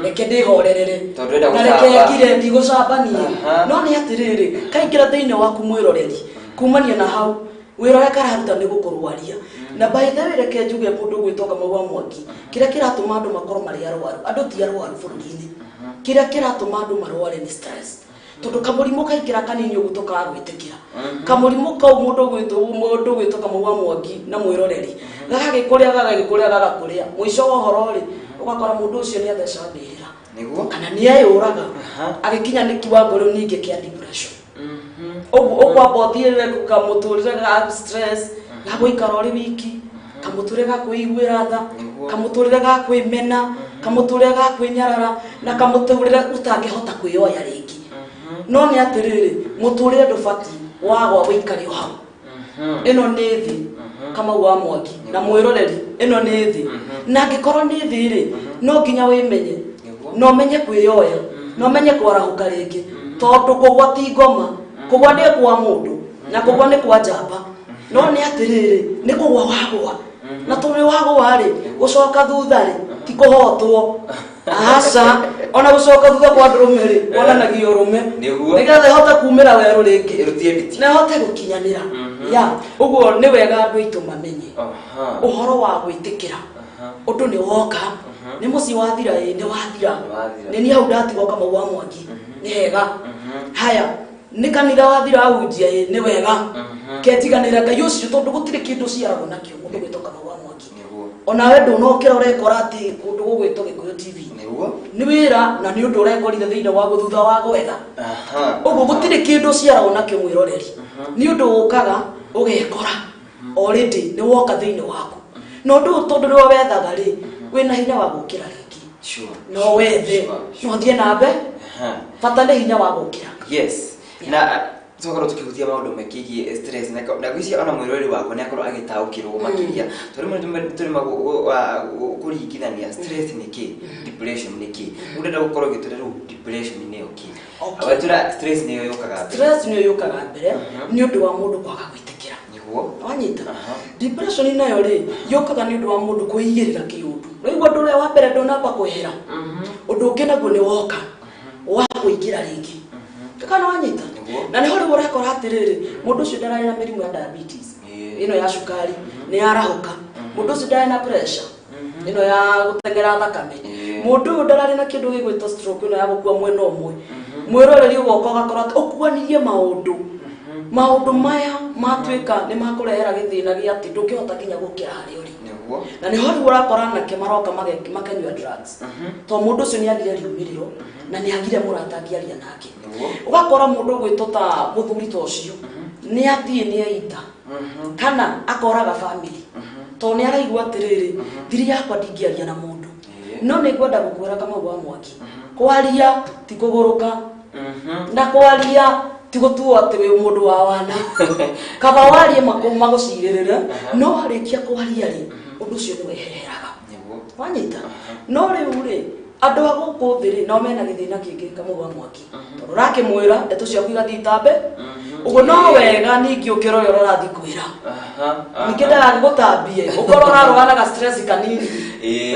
reke ndĩhorerere. Tondũ ndũrenda Na reke gũcamba. ngire, ndigũcamba niĩ. Aha. No nĩ atĩrĩrĩ, kaingĩra thĩinĩ waku, mwĩroreri, kumania na hau wĩra ũrĩa kararuta nĩ gũkũrwaria. Na by the way, reke njuge, mũndũ ũgwĩtwo Kamau wa Mwangi, kĩrĩa kĩratũma andũ makorwo marĩ arwaru, andũ ti arwaru bũrũri-inĩ, kĩrĩa kĩratũma andũ marware nĩ stress, tondũ kamũrimũ kaingĩra kanini ũguo tũkaga gwĩtĩkĩra kamũrimũ kau, mũndũ ũgwĩtwo Kamau wa Mwangi na mwĩroreri, gagagĩkũrĩa, gagagĩkũrĩa, gagakũrĩa, mũico wa ũhoro rĩ, ũgakora mũndũ ũcio nĩ atheca mbĩrĩra kana nĩ eyũraga, agĩkinya nĩ kiwango rĩu ningĩ kĩa depression. Ũguo ũkwamba ũthiĩrĩre kamũtũrĩre ga stress, ga gũikara ũrĩ wiki, kamũtũrĩre ga kwĩiguĩra tha, kamũtũrĩre ga kwĩmena, kamũtũrĩre ga kwĩnyarara, na kamũtũrĩre ũtangĩhota kwĩyoya rĩngĩ. No nĩ atĩrĩrĩ, mũtũrĩre ndũbatiĩ wagwa wĩikare o hau. Ĩno nĩ thĩ, Kamau wa Mwangi na mwĩroreri, ĩno nĩ thĩ, na angĩkorwo nĩ thĩ rĩ, no nginya wĩmenye na ũmenye kwĩyoya na ũmenye kwarahũka rĩngĩ, tondũ kũgwa ti ngoma, kũgwa nĩ kwa mũndũ na kũgwa nĩ kwa njamba. No nĩ atĩrĩrĩ, nĩ kũgwa wagwa, na tondũ nĩ wagwa rĩ, gũcoka thutha rĩ, ti kũhotwo, aca. Ona gũcoka thutha kwa ndũrũme rĩ, wonanagia ũrũme, nĩgetha ĩhote kumĩra werũ rĩngĩ Ĩrutie nditi. Na ĩhote gũkinyanĩra ya ũguo. Nĩ wega andũ aitũ mamenye ũhoro wa gwĩtĩkĩra ũndũ nĩ woka, nĩ mũciĩ wathira, ĩ nĩ wathira. Wathira. Nĩ niĩ hau ndatigwo, Kamau wa Mwangi, nĩ hega. Haya, nĩ kanitha wathira, ahunjia, ĩ nĩ wega, kenjiganĩra Ngai ũcio, tondũ gũtirĩ kĩndũ ũciaragwo nakĩo, mũndũ gwĩtwo Kamau wa Mwangi. Onawe ndũnokĩra ũrekora atĩ kũndũ gũgwĩtwo Gĩkũyũ TV nĩ wĩra na nĩ ũndũ ũrekorire thĩinĩ waguo thutha wa gwetha. Ũguo gũtirĩ kĩndũ ũciaragwo nakĩo, mwĩroreri, nĩ ũndũ ũkaga ũgekora already nĩ woka thĩinĩ waku. Na ũndũ ũyũ, tondũ nĩwe wethaga rĩ, wĩna hinya wa gũkĩra rĩngĩ, no wethe, no ũthiĩ na mbe, bata nĩ hinya wa gũkĩra. Yes, na twakorwo tukihutia maũndũ mekigie stress, na ngwĩciria ona mwĩroreri wakwa nĩ akorwo agĩtaũkĩrwo makĩria, tondũ rĩmwe tũrĩma kũringithania stress nĩ kĩ, depression nĩ kĩ. Rĩu ndĩrenda gũkorwo ũgĩtwĩra rĩu depression nĩyo kĩ. Wetwĩra stress nĩyo yũkaga mbere. Stress nĩyo yũkaga mbere nĩ ũndũ wa mũndũ kwaga gwĩtĩkĩra. Wanyita? Depression nayo rĩ, yũkaga nĩ ũndũ wa mũndũ kwĩigĩrĩra kĩũndũ. Rĩu ũndũ ũrĩa wa mbere ndũnamba kwehera, ũndũ ũngĩ naguo nĩ woka wa kũingĩra rĩngĩ, kana wanyita? Na nĩho rĩu ũrakora atĩrĩrĩ, mũndũ ũcio ndararĩ na mĩrimũ ya diabetes, ĩno ya cukari, nĩ yarahũka. Mũndũ ũcio ndarĩ na pressure, ĩno ya gũteng'era thakame. Mũndũ ũyũ ndararĩ na kĩndũ gĩgwĩtwo stroke, ĩno ya gũkua mwena ũmwe. Mwĩroreri, ũgoka ũgakora atĩ ũkuanirie maũndũ maya matuĩka nĩ makũrehera gĩthĩna gĩa atĩ ndũngĩhota nginya gũkĩra harĩa ũrĩ. Na nĩho rĩu ũrakora anake maroka makanyua drugs, to mũndũ ũcio nĩ agire riumĩrĩro na nĩ agire mũrata angĩaria nake. Ũgakora mũndũ ũgwĩtwo ta mũthuri ta ũcio nĩ athiĩ nĩ eita kana akoraga family, tondũ nĩ araigua atĩrĩrĩ, thiri yakwa ndingĩaria na mũndũ. No nĩ ngwenda gũkwĩra, Kamau wa Mwangi, kwaria ti kũgũrũka, na kwaria ti gũtuo atĩ wĩ mũndũ wa wana. Kaba warie magũcirĩrĩre, no warĩkia kwaria rĩ, ũndũ ũcio nĩ wehereraga. Wanyita? No rĩu rĩ, andũ a gũkũ thĩ rĩ, nao mena gĩthĩna kĩngĩ, Kamau wa Mwangi, tondũ ũrakĩmwĩra ndeto ciaku igathiĩ itambe ũguo. No wega ningĩ ũkĩrore ũrĩa ũrathiĩ kwĩra, ningĩ ndagagĩgũtambie, ũkorwo ũrarwara na ga stress kanini,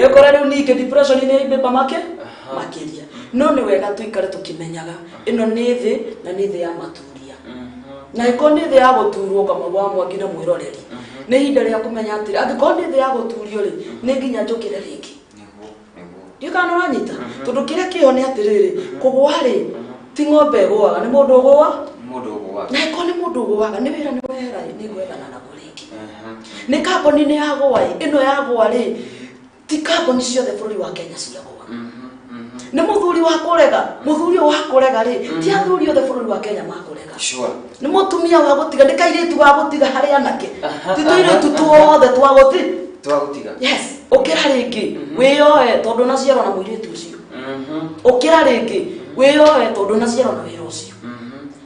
wĩkore rĩu ningĩ depression nĩ imbĩmba makĩria. No nĩ wega tũikare tũkĩmenyaga ĩno nĩ thĩ, na nĩ thĩ ya maturia, na ĩkorwo nĩ thĩ ya gũturwo, Kamau wa Mwangi na mwĩroreri, nĩ ihinda rĩa kũmenya atĩrĩ, angĩkorwo nĩ thĩ ya gũturio rĩ, nĩ nginya njũkĩre rĩngĩ. Ndiũ kana ũranyita? Tondũ kĩrĩa kĩho nĩ atĩrĩrĩ, kũgwa rĩ, ti ng'ombe ĩgũaga, nĩ mũndũ ũgũa. Mũndũ ũgũaga. Na ĩkorwo nĩ mũndũ ũgũaga, nĩ wĩra nĩ wehera ĩ, nĩ gwethana naguo rĩngĩ. Nĩ kambuni nĩ yagũa ĩ, ĩno yagũa rĩ, ti kambuni ciothe bũrũri wa Kenya ciagũa. Nĩ mũthuri wa kũrega, mũthuri ũyũ wa kũrega rĩ, ti athuri othe bũrũri wa Kenya makũrega. Nĩ mũtumia wa gũtiga, nĩ kairĩtu wa gũtiga harĩ anake, ti tũirĩtu tuothe twa gũti. Twagũtiga. Yes, ũkĩra rĩngĩ wĩyoe tondũ naciarwo na mũirĩtu ũcio. Ũkĩra rĩngĩ wĩyoe tondũ naciarwo na wĩra ũcio.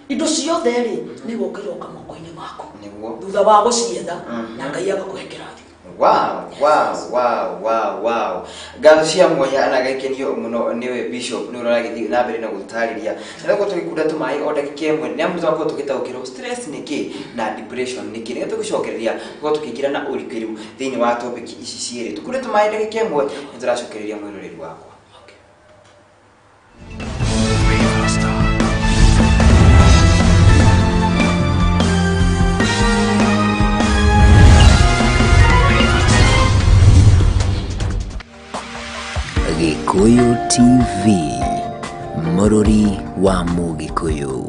Indo ciothe rĩ nĩ gũka iroka moko-inĩ maku Nĩguo. thutha wa gũcietha na Ngai agakũhe kĩrathimo. Wow, wow, wow, wow, wow. Ngatho cia mwanya na gaikenio mũno nĩwe Bishop nĩ ũragĩthiĩ na mbere na gũtarĩria. Na gũkorwo tũgĩkunda tũmaĩ o ndagĩka ĩmwe nĩ amu twakorwo tũgĩtaũkĩrwo stress nĩ kĩ na depression nĩ kĩ. Nĩgetha tũgĩcokereria tũkorwo tũkĩingĩra na ũrikĩru thĩinĩ wa topic ici cierĩ. Tũkunde tũmaĩ ndagĩka ĩmwe nĩ tũracokereria mwĩroreri wakwa. Gĩkũyũ TV, mũrũri wa Mũgĩkũyũ.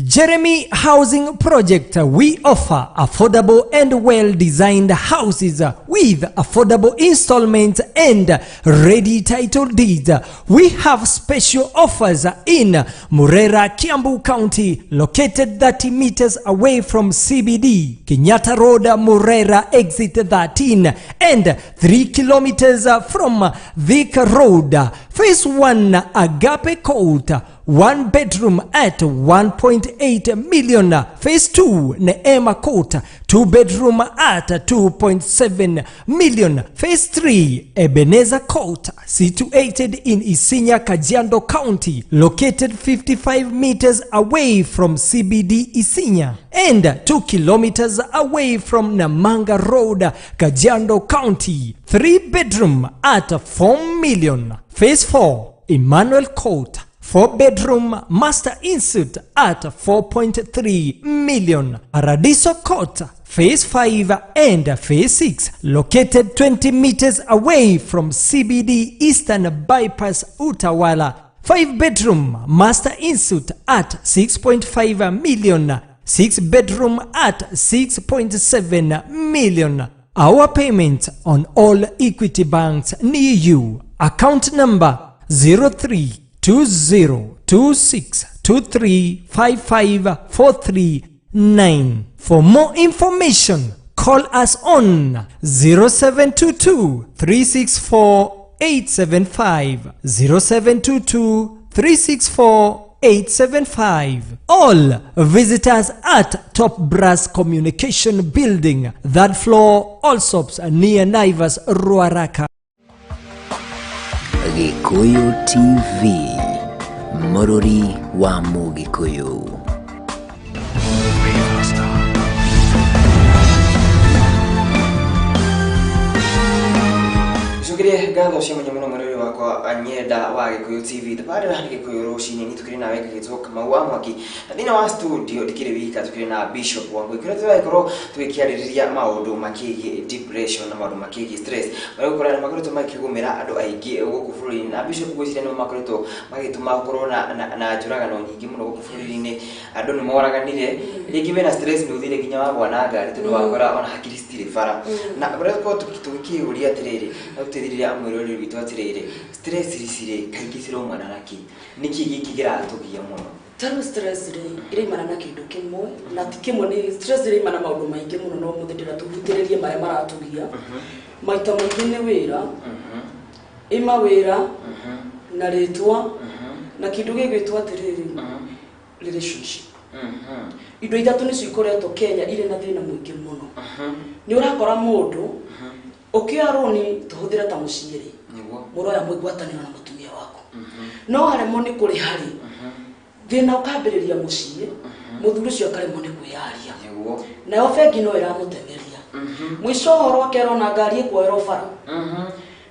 Jeremy Housing Project, we offer affordable and well-designed houses with affordable installments and ready title deeds. We have special offers in Murera, Kiambu County, located 30 meters away from CBD, Kenyatta Road, Murera, exit 13, and 3 kilometers from Thika Road. Phase 1, Agape Court, 1 bedroom at 1.8 million. Phase 2, Neema Court, 2 bedroom at 2.7 million. Phase 3, Ebenezer Court, situated in Isinya, Kajiado County, located 55 meters away from CBD Isinya and 2 kilometers away from Namanga Road, Kajiado County, 3 bedroom at 4 million. Phase 4, Emmanuel Court, 4 bedroom master insert at 4.3 million. Paradiso Court, Phase 5 and Phase 6, located 20 meters away from CBD Eastern Bypass Utawala. 5 bedroom master insert at 6.5 million. 6 bedroom at 6.7 million. Our payment on all Equity banks near you. Account number 032026235543. For more information, call us on 0722 364 875, 0722 364 875. All visitors at Top Brass Communication Building, third floor, Allsops, near Naivas, Ruaraka. Gĩkũyũ TV, mũrũri wa Mũgĩkũyũ. Cokerie ngatho cia mwanya mũno mwĩroreri wakwa nyenda wa Gĩkũyũ TV. Tabarĩra nĩ Gĩkũyũ rũcinĩ, niĩ tũkĩrĩ nawe ngagĩtwo Kamau wa Mwaki, na thĩinĩ wa studio ndikĩrĩ wika, tũkĩrĩ na Bishop Wangũi kũrĩa tũragĩkorwo tũgĩkĩarĩrĩria maũndũ makĩgiĩ depression na maũndũ makĩgiĩ stress marĩa gũkorwo nĩ makoretwo makĩgũmĩra andũ aingĩ gũkũ bũrũri-inĩ, na Bishop ngwĩciria nĩmo makoretwo magĩtũma gũkorwo na njũragano nyingĩ mũno gũkũ bũrũri-inĩ. Andũ nĩ moraganire rĩngĩ wĩna stress nĩ ũthire nginya wagwa na ngari tondũ wakora ona hakiri citirĩ bara. Na ũrĩa tũkorwo tũgĩkĩũria atĩrĩrĩ na gũteithĩrĩria mwĩroreri witũ atĩrĩrĩ, stress ici rĩ kaingĩ ciraumana na kĩ? Nĩkĩ gĩkĩ kĩratũgia mũno? Tarĩu stress rĩ iraimana na kĩndũ kĩmwe, na ti kĩmwe, nĩ stress iraimana maũndũ maingĩ mũno, no mũthĩ ndĩra tũhutĩrĩrie marĩa maratũgia. Maita maingĩ nĩ wĩra, ĩma wĩra na rĩtwa na kĩndũ gĩgwĩtwo atĩrĩrĩ, relationship. Indo ithatũ nĩcio ikoretwo Kenya irĩ na thĩna mũingĩ mũno. Nĩ ũrakora mũndũ ũkĩoya rũni, tũhũthĩre ta mũciĩ rĩ, mũroya mwĩ ngwatanĩro na mũtumia waku, no haremwo nĩ kũrĩha rĩ, thĩna ũkambĩrĩria mũciĩ, mũthuri ũcio akaremwo nĩ kwĩyaria, nayo bengi no ĩramũteng'eria. Mũico ũhoro akerwo na ngari ĩkuoerwo bara.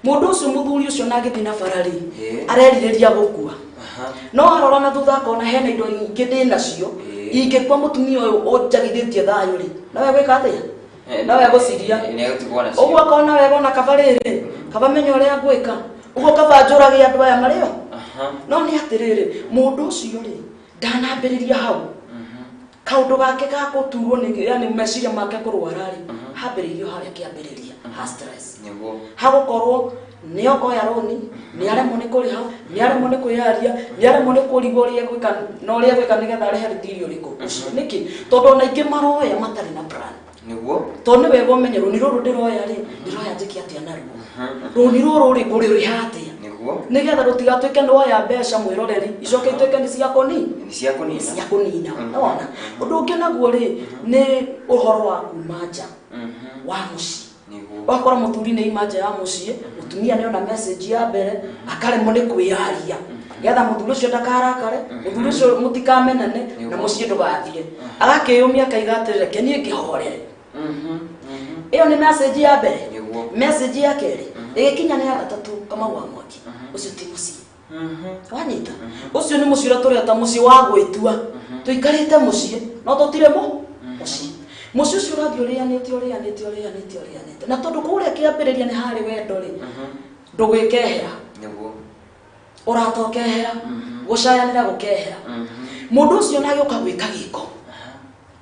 Mũndũ ũcio, mũthuri ũcio, na agĩthiĩ na bara rĩ, arerirĩria gũkua, no arora na thutha akona hena indo ingĩ ndĩ nacio, ingĩkua mũtumia ũyũ ũnjagithĩtie thayũ rĩ, nawe gwĩka atĩa? Nawe gũciria Nĩegũtigwo nacio. Ũguo akona wega ona kaba rĩrĩ, kaba menya ũrĩa ngwĩka, ũguo kaba njũrage andũ aya marĩo. No nĩ atĩrĩrĩ, mũndũ ũcio rĩ, ndanambĩrĩria hau kaũndũ gake ga gũturwo nĩ, yani meciria make kũrwara rĩ, hambĩrĩirio harĩa kĩambĩrĩria ha stress, hagũkorwo nĩ okoya rũni, nĩ aremwo nĩ kũrĩha, nĩ aremwo nĩ kwĩyaria, nĩ aremwo nĩ kũrigwo ũrĩa egwĩka na ũrĩa egwĩka nĩgetha arĩhe thirĩ ũrĩkũ ũcio. Nĩkĩ? Tondũ ona aingĩ maroya matarĩ na plan. Nĩguo. Tondũ nĩ wega ũmenye rũni rũrũ ndĩroya rĩ, ndĩroya njĩke atĩa naruo, rũni rũrũ rĩ, ngũrĩrĩha atĩa, Nĩguo. Nĩgetha rũtigatuĩke nĩ woya mbeca mwĩroreri icoke ituĩke nĩ cia kũni Nĩ cia kũnina. Cia kũnina. Wona ũndũ ũngĩ naguo rĩ, nĩ ũhoro wa kuma nja wa mũciĩ. Nĩguo. Wakora mũthuri nĩ ima nja ya mũciĩ, mũtumia nĩ ona message ya mbere akaremwo nĩ kwĩyaria getha mũthuri ũcio ndakarakare, mũthuri ũcio mũtikamenane na mũciĩ ndũgathire, agakĩyũmia akaiga atĩrĩ, reke niĩ ngĩhorere. Ĩyo nĩ message ya mbere. Nĩguo. Message ya kerĩ ĩgĩkinya nĩ ya gatatũ, Kamau wa Mwangi, ũcio ti mũciĩ. Wanyita, ũcio nĩ mũciĩ ũrĩa tũreta mũciĩ wa gwĩtua. Tũikarĩte mũciĩ no tũtirĩ mũ mũciĩ. Mũciĩ ũcio ũrathiĩ ũrĩanĩte, ũrĩanĩte, ũrĩanĩte, ũrĩanĩte, na tondũ kũrĩa kĩambĩrĩria nĩ harĩ wendo rĩ, ndũgwĩkehera. Nĩguo. Ũrata ũkehera, gũcayanĩra gũkehera. Mũndũ ũcio na agĩũka gwĩka gĩko,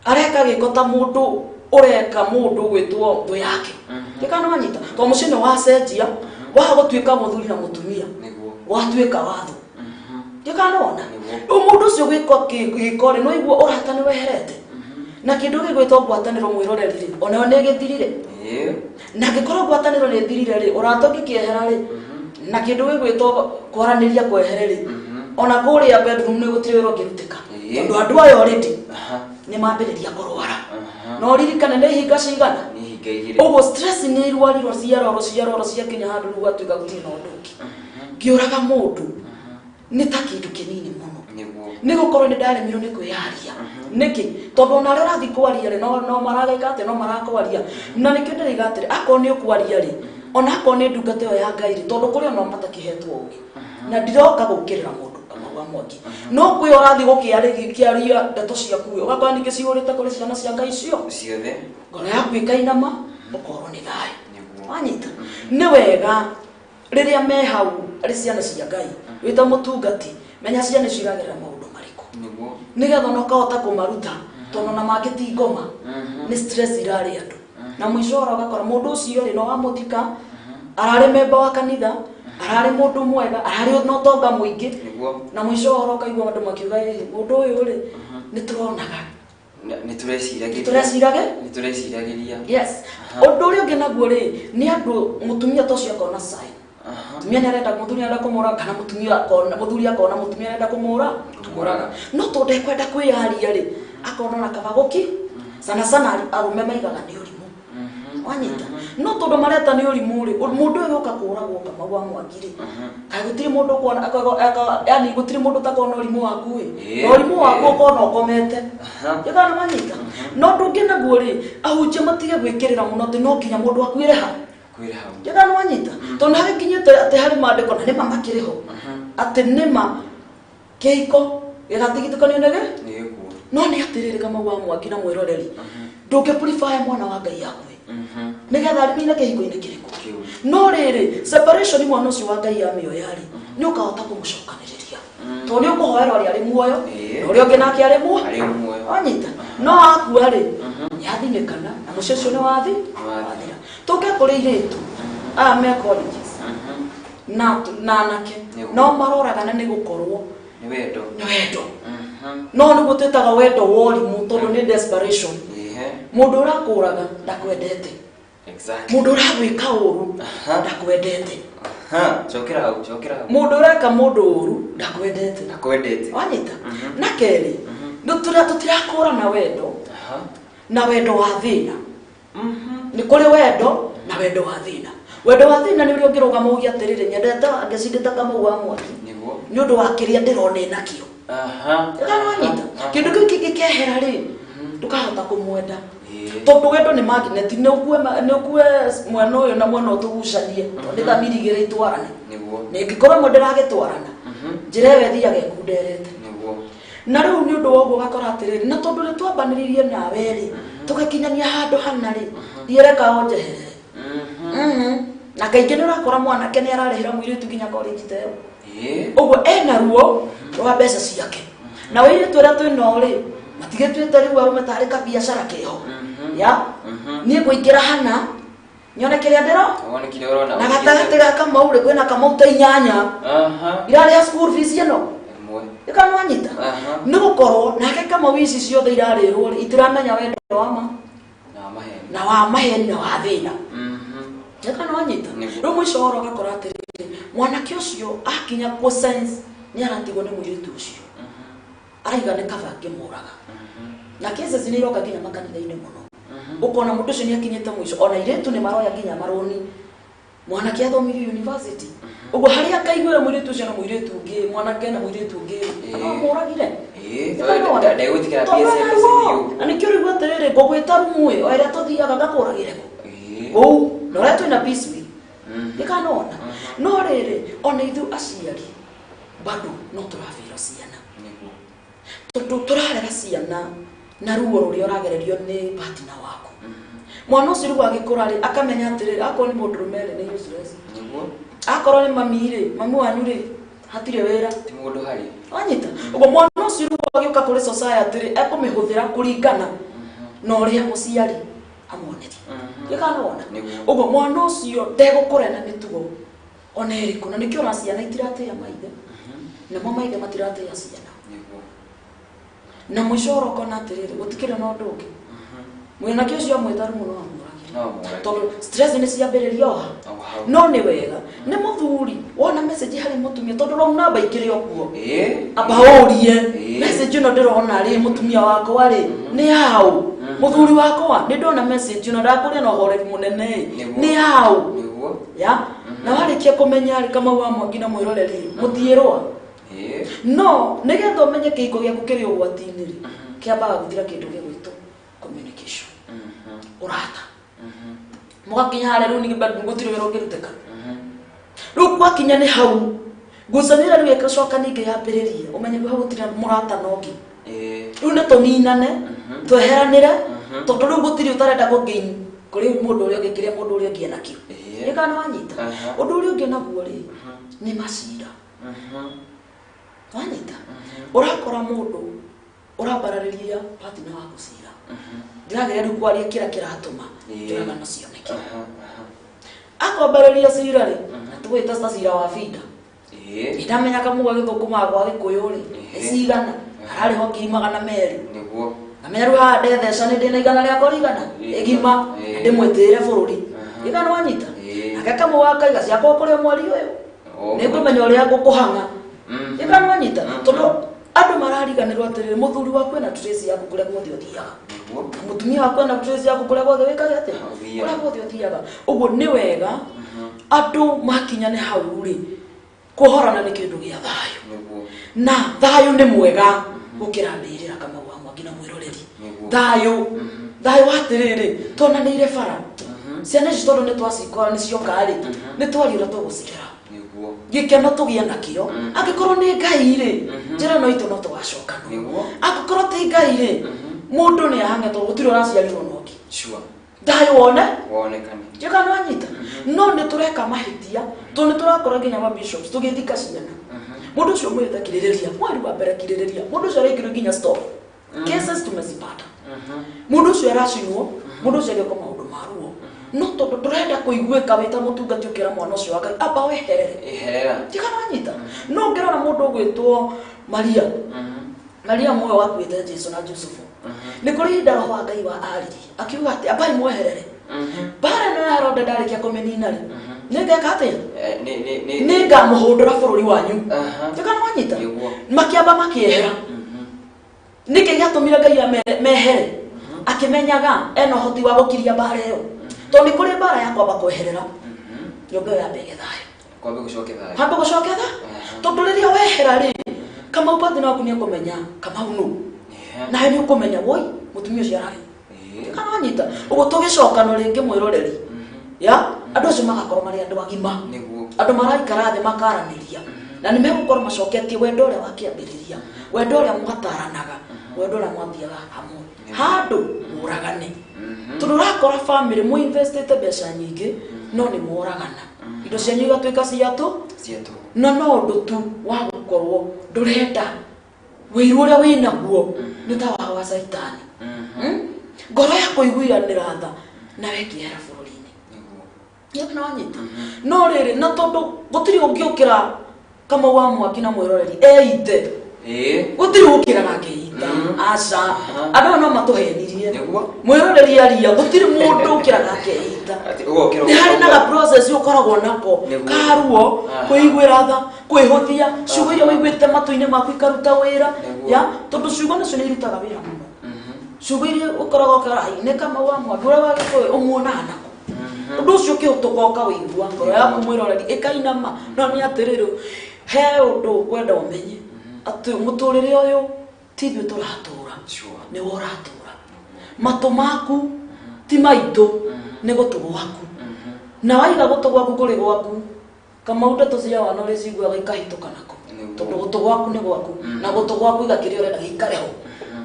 areka gĩko ta mũndũ ũreka mũndũ gwĩtwo thũ yake. Kĩkana wanyita, tondũ mũciĩ nĩ wacenjia, waga gũtuĩka mũthuri na mũtumia, Nĩguo. watuĩka watho. Kĩkana wona rĩu mũndũ ũcio gwĩka gĩko rĩ, no igua ũrata nĩ weherete na kĩndũ gĩgwĩtwo ngwatanĩro, mwĩroreri rĩ, onayo nĩ ĩgĩthirire. Na angĩkorwo ngwatanĩro nĩ ĩthirire rĩ, ũrata ũngĩkĩehera rĩ, na kĩndũ gĩgwĩtwo kwaranĩria kwehere rĩ, ona kũrĩa bedroom nĩ gũtirĩ wĩra ũngĩrutĩka, tondũ andũ aya already nĩ mambĩrĩria kũrwara. Na ũririkane nĩ ihinga cigana? Nĩ ihinga igĩrĩ. Ũguo stress nĩ irwarirwo ciarorwo, ciarorwo, ciakinya handũ rĩu gwatuĩka gũtirĩ na ũndũ ũngĩ. Ngĩũraga mũndũ nĩ ta kĩndũ kĩnini mũno. Nĩguo. Nĩ gũkorwo nĩ ndaremirwo nĩ kwĩyaria. Nĩkĩ? Tondũ ona arĩa ũrathiĩ kwaria rĩ, no marageka atĩ no marakwaria. Na nĩkĩo ndĩraiga atĩrĩ, akorwo nĩ ũkwaria rĩ, ona akorwo nĩ ndungata ĩyo ya Ngai rĩ, tondũ kũrĩ ona matakĩhetwo ũgĩ, na ndiroka gũkĩrĩra mũndũ, Kamau wa Mwangi, no kwĩ ũrathiĩ gũkĩaria ndeto ciaku ĩ, ũgakora ningĩ cihũrĩte kũrĩ ciana cia Ngai icio ciothe. Ngoro yaku ĩkainama, ũkorwo nĩ thayũ. Wanyita, nĩ wega rĩrĩa me hau arĩ ciana cia Ngai, wĩ ta mũtungati, menya ciana icio iragerera maũndũ marĩkũ, Nĩguo. Nĩgetha ona ũkahota kũmaruta, tondũ ona mangĩ ti ngoma, nĩ stress irarĩ andũ. Na mũico ũhoro ũgakora mũndũ ũcio rĩ, no wamũthika, ararĩ memba wa kanitha, ararĩ mũndũ mwega, ararĩ na ũtonga mũingĩ. Nĩguo. Na mũico ũhoro ũkaigua andũ makiuga, ĩhĩ, mũndũ ũyũ rĩ, nĩ tũronaga. Nĩ tũreciragĩria. Tũrecirage? Nĩ tũreciragĩria. Yes. Ũndũ ũrĩa ũngĩ naguo rĩ, nĩ andũ mũtumia ta ũcio akona sign mũtumia nĩ arenda, mũthuri nĩ arenda kũmũraga, kana mũtumia akona, mũthuri akona mũtumia arenda kũmũra kũmũraga, no tondũ ndekwenda kwĩyaria rĩ, akona ona kaba gũki. Sana sana arũme maigaga nĩ ũrimũ. Wanyita, no tondũ mareta nĩ ũrimũ rĩ, mũndũ ũyũ ũka kũragwo, Kamau wa Mwangi rĩ, kaĩ gũtirĩ mũndũ ũkuona yani gũtirĩ mũndũ ũtakona ũrimũ waku ĩ? Na ũrimũ waku ũkona ũkomete ĩgana. Wanyita, no ũndũ ũngĩ naguo rĩ, ahunjia matige gwĩkĩrĩra mũno atĩ no nginya mũndũ akuĩre ha Kwĩre hau. Ĩgana wanyita, tondũ hagĩkinyĩte atĩ harĩ maandĩko na nĩma makĩrĩ ho atĩ nĩma kĩhiko gĩgatigithũkanio nĩ gĩ Nĩ gĩkuũ. No nĩ atĩrĩrĩ, Kamau wa Mwangi na mwĩroreri, ndũngĩ prefer mwana wa Ngai akue nĩgetha arĩmĩine kĩhiko-inĩ kĩrĩkũ? No rĩrĩ, separation mwana ũcio wa Ngai amĩoya rĩ, nĩ ũkahota kũmũcokanĩrĩria, tondũ nĩ ũkũhoera ũrĩa arĩ muoyo na ũrĩa ũngĩ nake arĩ muoyo. Arĩ muoyo. Wanyita, no akua rĩ, nĩ athinĩkana na mũciĩ ũcio nĩ wathi wathira. Tũke kũrĩ irĩtu aya me colleges na anake. Nĩguo. No maroragana nĩ gũkorwo Nĩ wendo. Nĩ wendo, no nĩguo twĩtaga wendo wa ũrimũ, tondũ nĩ desperation. Mũndũ ũrakũraga ndakwendete. Mũndũ ũragwĩka ũru ndakwendete. Ha, cokera hau, cokera hau. Mũndũ ũreka mũndũ ũru ndakwendete. Ndakwendete. Wanyita, na kerĩ tũtirakũrana wendo na wendo wa thĩna. Nĩ kũrĩ wendo na wendo wa thĩna. Wendo wa thĩna nĩ ũrĩa ũngĩrũgama uge atĩrĩrĩ, nyendete ngecindĩte Kamau wa Mwangi nĩ ũndũ wa kĩrĩa ndĩrona ĩnakĩo. Kana wanyita, kĩndũ kĩu kĩngĩkehera rĩ, ndũkahota kũmwenda, tondũ wendo nĩ magnet. Nĩ ũkue mwena ũyũ na mwena ũyũ tũgucanie, tondũ nĩ thamiri igĩrĩ itwarane. Na ĩngĩkorwo ĩmwe ndĩragĩtwarana, njĩra ĩyo ĩthiaga ĩkunderete. Na rĩu nĩ ũndũ wa ũguo ũgakora atĩrĩrĩ, na tondũ nĩ twambanĩrĩirie nawe rĩ, tũgakinyania handũ hana rĩ, riereka o njeherere. Na kaingĩ nĩ ũrakora mwanake nĩ ararĩhĩra mũirĩtu nginya college ta ĩyo. Ũguo ena ruo rwa mbeca ciake, na wĩirĩtu ũrĩa twĩnao rĩ, matigĩtuĩte rĩu arũme tarĩ kabiacara keho ya niĩ ngũingĩra hana nyone kĩrĩa ndĩro. Wone kĩrĩa ũrona. Na gatagatĩ ga Kamau rĩ, kwĩna Kamau ta inyanya irarĩha school fees ĩno. Ĩmwe. Ĩkanwanyita, nĩ gũkorwo nake Kamau ici ciothe irarĩrwo rĩ, itiramenya wendo wa ma. Na Na wa maheni na wa thĩna. Nĩkana wanyita. Rĩu mũico woro ũgakora atĩrĩrĩ, mwanake ũcio akinya kũ sense nĩ aratigwo nĩ mũirĩtu ũcio. Araiga nĩ kaba angĩmũraga. Na cases nĩ iroka nginya makanitha-inĩ mũno. Ũkona mũndũ ũcio nĩ akinyĩte mũico, ona airĩtu nĩ maroya nginya marũni. Mwanake athomire university. Ũguo harĩa akaiguĩra mũirĩtu ũcio na mũirĩtu ũngĩ, mwanake na mũirĩtu ũngĩ, no mũragire. Ndegwĩtĩkĩra PSM. Na nĩkĩo rĩu atĩrĩrĩ, ngũgwĩta rumu ĩ, o ĩrĩa tũthiaga ngakũragĩre kũ. Kũu, na ũrĩa twĩna peace wi. Nĩkanona. No rĩrĩ, ona ithuĩ aciari bado no tũrabĩra ciana. Tondũ tũrarera ciana na ruo rũrĩa ũragererio nĩ partner waku. Mwana ũcio rĩu agĩkũra rĩ, akamenya atĩrĩrĩ, akorwo nĩ mũndũrũme rĩ, nĩ useless. Akorwo nĩ mami rĩ, mami wanyu rĩ, hatirĩ wĩra. Ti mũndũ harĩ. Wanyita? Ũguo mwana ũcio rĩu agĩũka kũrĩ society rĩ, ekũmĩhũthĩra kũringana na ũrĩa mũciari amuonetie. Nĩkanona? Ũguo mwana ũcio ndegũkũra na mĩtugo ona ĩrĩkũ, na nĩkĩo ona ciana itiratĩĩa maithe, namo maithe matiratĩĩa ciana. Na mũico ũrokona atĩrĩrĩ, gũtikĩrĩ na ũndũ ũngĩ. Mwanake ũcio amwĩta rumu no amũragire. Tondũ stress nĩ ciambĩrĩria oha. No nĩ wega, nĩ mũthuri wona message harĩ mũtumia, tondũ wrong number ikĩrĩ o kuo. Amba ũrie, message ĩno ndĩrona rĩ, mũtumia wakwa rĩ, nĩ yaũ? Mũthuri wakwa, nĩ ndona message ĩno, ndakũria na ũhoreri mũnene ĩ, nĩ yaũ? Ya? Na warĩkia kũmenya rĩ, Kamau wa Mwangi na mwĩroreri, mũtiĩrũa. No, nĩgetha ũmenye kĩhiko gĩaku kĩrĩ ũgwati-inĩ rĩ, kĩambaga gũthira kĩndũ gĩgwĩtwo communication. Ũrata. Mũgakinya harĩa rĩu ningĩ bado gũtirĩ wĩra ũngĩrutĩka. Rĩu gwakinya nĩ hau, ngucanio ĩrĩa rĩu ĩgacoka ningĩ yambĩrĩrie, ũmenye rĩu hau gũtirĩ mũrata na ũngĩ. Rĩu nĩ tũninane, tweheranĩre, tondũ rĩu gũtirĩ ũtarenda kũ-gain kũrĩ mũndũ ũrĩa ũngĩ kĩrĩa mũndũ ũrĩa ũngĩ enakĩo. Nĩ kana wanyita? Ũndũ ũrĩa ũngĩ naguo rĩ, nĩ macira. Wanyita? Ũrakora mũndũ ũrambararĩria partner waku cira. Ndĩrageria rĩu kwaria kĩrĩa kĩratũma njũragano cioneke. Akwambarĩria cira rĩ, na tũgwĩta ta cira wa binda. Ndamenya kamũga gĩthũkũmaga gwa gĩkũyũ rĩ, nĩ cigana, ararĩhwo 200,000. Ngamenya rĩu haha ndetheca nĩ ndĩna 100 rĩakwa rĩigana, ĩgima, na ndĩmwĩtĩĩre bũrũri. Igana wanyita? Nake kamũga akaiga ciakwa kũrĩ mweri ũyũ. Nĩngũmenya ũrĩa ngũkũhang'a. Igana wanyita? Tondũ andũ marariganĩrwo atĩrĩrĩ, mũthuri waku ena trace yaku kũrĩa guothe ũthiaga. Mũtumia waku ena trace yaku kũrĩa guothe wĩkaga atĩa? Kũrĩa guothe ũthiaga. Ũguo nĩ wega andũ makinya nĩ hau rĩ, kũhorana nĩ kĩndũ gĩa thayũ. Na thayũ nĩ mwega gũkĩra mbĩrĩra Kamau wa Mwangi na mwĩroreri. Thayũ, thayũ atĩrĩrĩ, tuonanĩire bara. Ciana ici tondũ nĩ twacikora nĩ cioka rĩ, nĩ twaria ũrĩa tũgũcirera. Gĩkeno tũgĩe nakĩo. Angĩkorwo nĩ Ngai rĩ, njĩra ĩno itũ no tũgacokanwo. Angĩkorwo ti Ngai rĩ, mũndũ nĩ ahang'e tondũ gũtirĩ ũraciarirwo na ũngĩ. Thayũ wone? Njĩka nĩ wanyita? No nĩ tũreka mahĩtia, tondũ nĩ tũrakora nginya ma bishops tũgĩthika ciana. Mũndũ ũcio mwĩrĩte kirĩrĩria, mweri wa mbere kirĩrĩria, mũndũ ũcio araingĩrio nginya stop. Cases tumezipata. Mũndũ ũcio aracinwo, mũndũ ũcio agĩka maũndũ ma ruo. No tondũ ndũrenda kũiguĩka wĩ ta mũtungati ũkĩra mwana ũcio wa Ngai, amba weherere. Njĩka nĩ wanyita? No ũngĩrora mũndũ ũgwĩtwo Maria. Maria mũwe wakuĩte Jesu na Jusufu. Nĩ kũrĩ ihinda roho wa Ngai wa aririe, akiuga atĩ ambai mweherere. Mbara ĩno ya Herode ndarĩkia kũmĩnina rĩ, nĩ ngeka atĩa? Nĩ ngamũhũndũra bũrũri wanyu. Njĩka nĩ wanyita? Makĩamba makĩehera. Nĩkĩ gĩatũmire Ngai mehere? Akĩmenyaga ena ũhoti wa gũkiria mbara ĩyo. Tondũ nĩ kũrĩ mbara ya kwamba kweherera. Nyũmba ĩyo yambe ĩgĩe thayũ. Kwambe gũcoke thayũ. Kwambe gũcoke thayũ. Tondũ rĩrĩa wehera rĩ, Kamau partner waku nĩ ekũmenya Kamau nũ. Nawe nĩ ũkũmenya woi mũtumia ũcio ararĩ. Kana wanyita? Ũguo tũgĩcokano rĩngĩ mwĩroreri. Ya? Andũ acio magakorwo marĩ andũ agima. Andũ maraikara thĩ makaranĩria. Na nĩ megũkorwo macoketie wendo ũrĩa wakĩambĩrĩria. Wendo ũrĩa mwataranaga. Wendo ũrĩa mwathiaga hamwe. Handũ mũragane. Tondũ ũrakora family mũinvestĩte mbeca nyingĩ, no nĩ moragana. Indo cianyu igatuĩka cia tũ? Cia tũ. Na no ũndũ tu wa gũkorwo ndũrenda wĩiru ũrĩa wĩnaguo nĩ ta wa caitani. Ngoro ya kũiguiranĩra tha na wekĩhera bũrũri-inĩ. Nĩ wanyita? No rĩrĩ, na tondũ gũtirĩ ũngĩũkĩra Kamau wa Mwangi na mwĩroreri eite. Gũtirĩ ũkĩraga akĩita. Aca. Andũ no matũhenirie. Mwĩroreri aria gũtirĩ mũndũ ũkĩraga akĩita. Nĩ harĩ na ga process ũkoragwo nako karuo kwĩiguĩra tha kwĩhũthia ciugo iria wĩiguĩte matũ-inĩ maku ikaruta wĩra ya tondũ ciugo nacio nĩ irutaga wĩra mũno. Ciugo iria ũkoragwo ũkĩra nĩ Kamau wa Mwangi ũrĩa wa Gĩkũyũ ũmuonaga nako. Ũndũ ũcio ũkĩhĩtũka ũkawĩigua ngoro yaku mwĩroreri ĩkainama. No nĩ atĩrĩrĩ he ũndũ ngwenda ũmenye atĩ mũtũrĩre ũyũ ti ithuĩ tũratũra nĩwe ũratũra. Matũ maku ti maitũ nĩ gũtũ gwaku. Na waiga gũtũ gwaku kũrĩ gwaku Kamau ndeto cia wana ũrĩa ciguaga ikahĩtũka nako tondũ gũtũ gwaku nĩ gwaku na gũtũ gwaku iga kĩrĩa ũrenda gĩikare ho.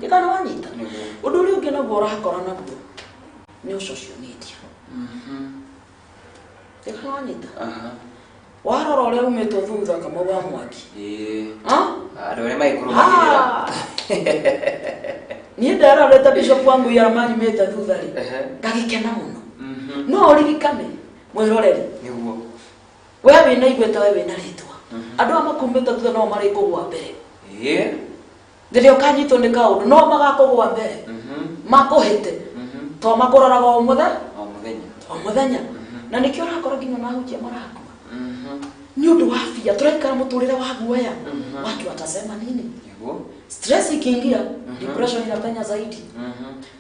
Gĩkana wanyita. Ũndũ ũrĩa ũngĩ naguo ũrakora naguo nĩ social media. Gĩkana wanyita. Warora ũrĩa umĩtwo thutha Kamau wa Mwangi. Andũ arĩa magĩkũrũmagĩrĩra. Niĩ nderorete Bishop wangu ya manyumĩte thutha rĩ ngagĩkena mũno. No ũririkane mwĩroreri nĩguo we wĩna igweta we wĩna rĩtwa. Andũ aya makumĩte thutha no marĩkũgwa mbere. Rĩrĩa ũkanyitwo nĩ kaũndũ no magakũgwa mbere makũhĩte to makũroraga o mũthenya o mũthenya. Na nĩkĩo ũrakora nginya na ahunjia marakua nĩ ũndũ wa bia. Tũraikara mũtũrĩre wa guoya. Watu watasema nini? Stress ikiingia depression inapenya zaidi.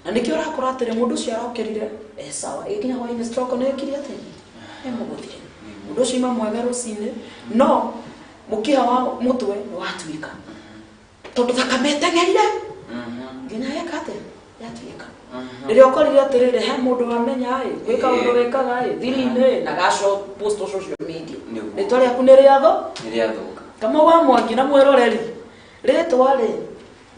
Na nĩkĩo ũrakora atĩrĩ mũndũ ũcio arokĩrire sawa ĩkinya hwainĩ stroke nĩ ĩkire atĩ ĩmũgũthire. Mũndũ ũcio ima mwega rũcinĩ no mũkiha wa mũtwe nĩ watuĩka tondũ thakame ĩteng'erire nginya yeka atĩa yatuĩka. Rĩrĩa ũkorire atĩrĩrĩ he mũndũ wamenya ĩ gwĩka ũndũ wĩkaga ĩ thiri-inĩ na gaco post social media rĩtwa rĩaku nĩ rĩathũka. Kamau wa Mwangi na mwĩroreri rĩtwa rĩ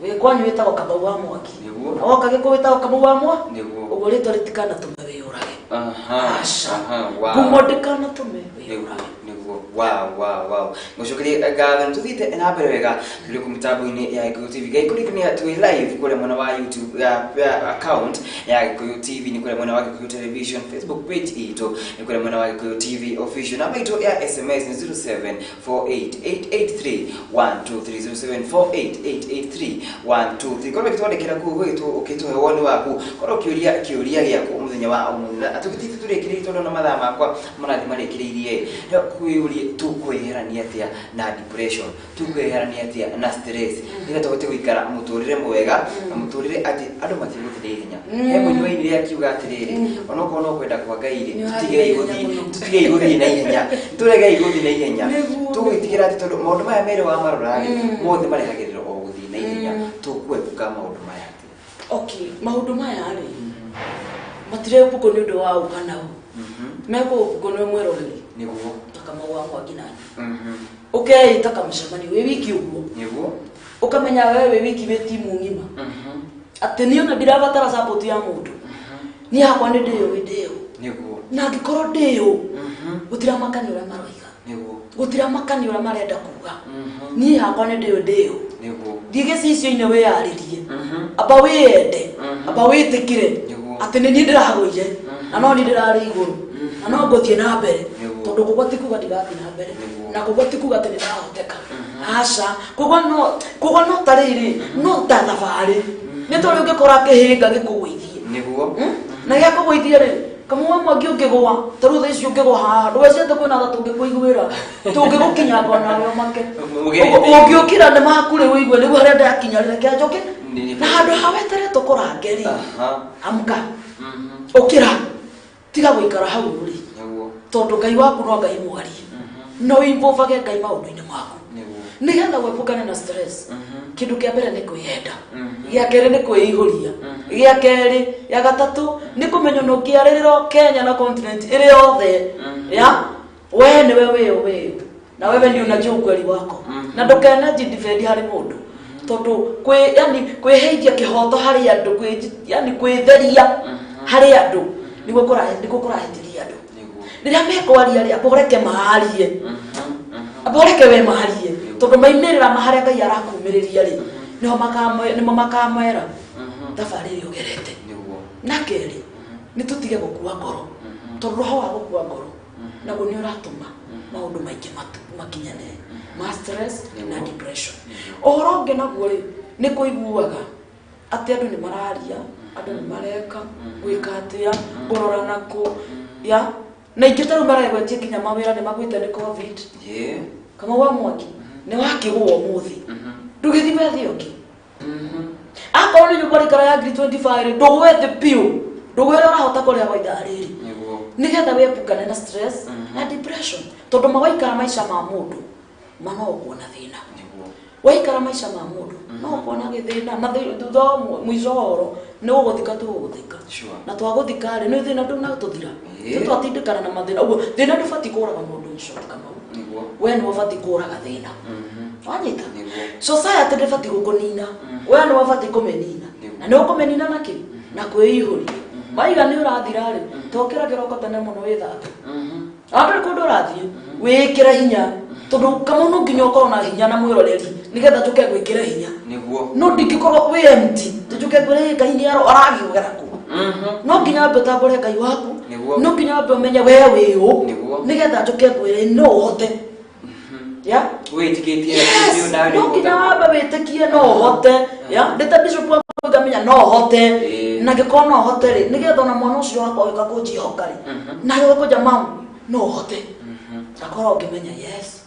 wĩ kwanyu wĩtagwo Kamau wa Mwangi na woka Gĩkũyũ wĩtagwo Kamau wa Mwangi ũguo rĩtwa rĩtikanatũme wĩyũrage. Aca ngumo ndĩkanatũme wĩyũrage. Wow. Ngũcokerie ngatho nĩ tũthiĩte na mbere wega tũrĩ kũ mĩtambo-inĩ ya Gĩkũyũ TV. Ngai kũririkania twĩ live kũrĩa mwena wa YouTube account ya Gĩkũyũ TV nĩ kũrĩa mwena wa Gĩkũyũ Television, Facebook page itũ nĩ kũrĩa mwena wa Gĩkũyũ TV official. Namba itũ ya SMS nĩ 0748883123 0748883123. Korwo ũgĩtwandĩkĩra kũu ũgĩtũhe woni waku, korwo ũkĩũria kĩũria gĩaku mũthenya wa ũmũthĩ. Na tũgĩthiĩte tũrĩkĩrĩirie tondũ na mathaa makwa marathiĩ marĩkĩrĩirie. Kwĩyũrie tũkwĩherania atĩa na depression, tũkwĩherania atĩa na stress nĩgetha tũhote gũikara mũtũrĩre mwega na mũtũrĩre atĩ andũ matigũthiĩ na ihenya. He mũini wainire akiuga atĩrĩrĩ onokorwo no kwenda kwa Ngai rĩ tũtigei gũthiĩ na ihenya, tũregei gũthiĩ na ihenya, tũgwĩtigĩra atĩ tondũ maũndũ maya merĩ wamarora rĩ mothe marehagĩrĩra o gũthiĩ na ihenya. Tũkwepuka maũndũ maya atĩa? Okay, maũndũ maya rĩ matirebukwo nĩ ũndũ wa ũ kana ũ, mekũbukwo nĩ mwĩroreri nĩguo Kamau wa Mwangi nani ũkeĩta kamũcemanio wĩ wiki ũguo nĩguo ũkamenya we wĩ wiki wĩ timu ng'ima atĩ niĩ ona ndirabatara support ya mũndũ niĩ hakwa nĩ ndĩyũĩ ndĩyũ nĩguo na angĩkorwo ndĩyũ gũtiramakania ũrĩa maroiga nĩguo gũtiramakania ũrĩa marenda kuga niĩ hakwa nĩ ndĩyũ ndĩyũ nĩguo thiĩ gĩcicio-inĩ wĩyarĩrie amba wĩyende amba wĩtĩkĩre atĩ nĩ niĩ ndĩragũire na no niĩ ndĩrarĩ igũrũ na no ngũthiĩ na mbere tondũ kũgwa ti kuga ndigathiĩ na mbere na kũgwa ti kuga atĩ nĩndahoteka. Aca kũgwa no ta rĩrĩ no ta thabarĩ nĩ tondũ ũngĩkora kĩhĩnga gĩkũgũithie nĩguo na gĩakũgũithia rĩ Kamau wa Mwangi ũngĩgũa ta rĩu thaa ici ũngĩgũa haha ndũgecirie atĩ kwĩna tha tũngĩkũiguĩra tũngĩgũkinyanga onawe ũmake ũngĩũkĩra nĩ maku rĩ ũigue nĩguo harĩa ndakinya rĩ reke njoke na handũ ha weterere tũkũrange rĩ amka ũkĩra tiga gũikara hau rĩ tondũ Ngai waku no Ngai mwarie no involvage Ngai maũndũ-inĩ maku nĩgetha wepukane na stress. Kĩndũ kĩa mbere nĩ kwĩyenda, gĩa kerĩ nĩ kwĩihũria, gĩa kerĩ ya gatatũ nĩ kũmenya ona ũngĩarĩrĩra Kenya na continent ĩrĩ yothe ya we nĩwe wĩũ wĩũ na wewe ndio unajua ukweli wako na ndũkene defend harĩ mũndũ tondũ kwĩ yani kwĩheithia kĩhoto harĩ andũ kwĩ yani kwĩtheria harĩ andũ nĩguo kũrahĩtĩria andũ rĩrĩa mekwaria rĩ amba ũreke marie amba ũreke we marie tondũ maimĩrĩra ma harĩa Ngai arakumĩrĩria rĩ nĩho makamwĩra thabarĩ ĩrĩa ũgerete. Na kerĩ nĩ tũtige gũkua ngoro tondũ roho wa gũkua ngoro naguo nĩ ũratũma Maũndũ maingĩ makinyanĩre ma stress na depression. Ũhoro ũngĩ naguo rĩ nĩ kũiguaga atĩ andũ nĩ mararia, andũ nĩ mareka gwĩka atĩa, kũrora nako ya na ingĩ ta rĩu maregwetie nginya mawĩra nĩ magwĩte nĩ COVID. Kamau wa Mwangi nĩ wakĩgũa ũmũthĩ ndũgĩthiĩ wethe ũngĩ. Akorwo nĩ nyũmba ũraikara ya ngiri 25 rĩ, ndũgwe thĩ biũ, ndũgwe ũrĩa ũrahota kũrĩa kwa ithaa rĩrĩ nĩgetha wĩepukane na stress na depression, tondũ mawaikara maica ma mũndũ ma no ũkuona thĩna, waikara maica ma mũndũ no ũkuona gĩthĩna, na thutha wa mũico wa ũhoro nĩ gũgũthika tũgũgũthika, na twagũthika rĩ nĩ thĩna ndũnatũthira. Twatindĩkana na mathĩna ũguo thĩna ndũbatiĩ kũraga mũndũ in short, Kamau. We nĩwe ũbatiĩ kũraga thĩna, wanyita? Society ndĩbatiĩ gũkũnina, we nĩwe ũbatiĩ kũmĩnina, na nĩ ũkũmĩnina nakĩ? Na kwĩihũria maiga nĩ ũrathira rĩ, tokĩra kĩroko tene mũno wĩthambe, andũ kũndũ ũrathiĩ wĩkĩre hinya, tondũ Kamau no nginya ũkorwo na hinya na mwĩroreri nĩgetha tũke gwĩkĩre hinya. No ndingĩkorwo wĩ empty tũcoke ngwĩre Ngai nĩ aragiũgera kũ. No nginya wambe ũtambũre Ngai waku, no nginya wambe ũmenye we wĩ ũ, nĩgetha njũke ngwĩre no ũhote ya. Wĩtĩkĩtie. Yes, no nginya wambe wĩtĩkie no ũhote ya ndĩ ta bishop wa ngamenya no hote, na ngĩkorwo no hote rĩ, nĩgetha ona mwana ũcio wakwa agĩũka kũnjihoka rĩ, na agĩũka kũnja mam no hote, ngakorwo ngĩmenya yes,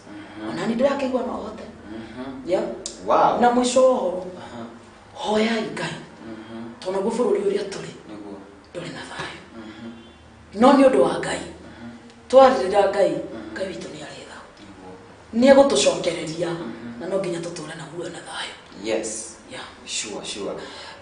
ona ni ndĩrakĩigua no hote ya. Na mũico wa ũhoro, hoyai Ngai, tondũ naguo bũrũri ũrĩa tũrĩ ndũrĩ na thayũ, no nĩ ũndũ wa Ngai twarĩrĩra Ngai, Ngai witũ nĩ arĩ tha, nĩ egũtũcokereria, na no nginya tũtũre na muoyo na thayũ. Yeah. Sure,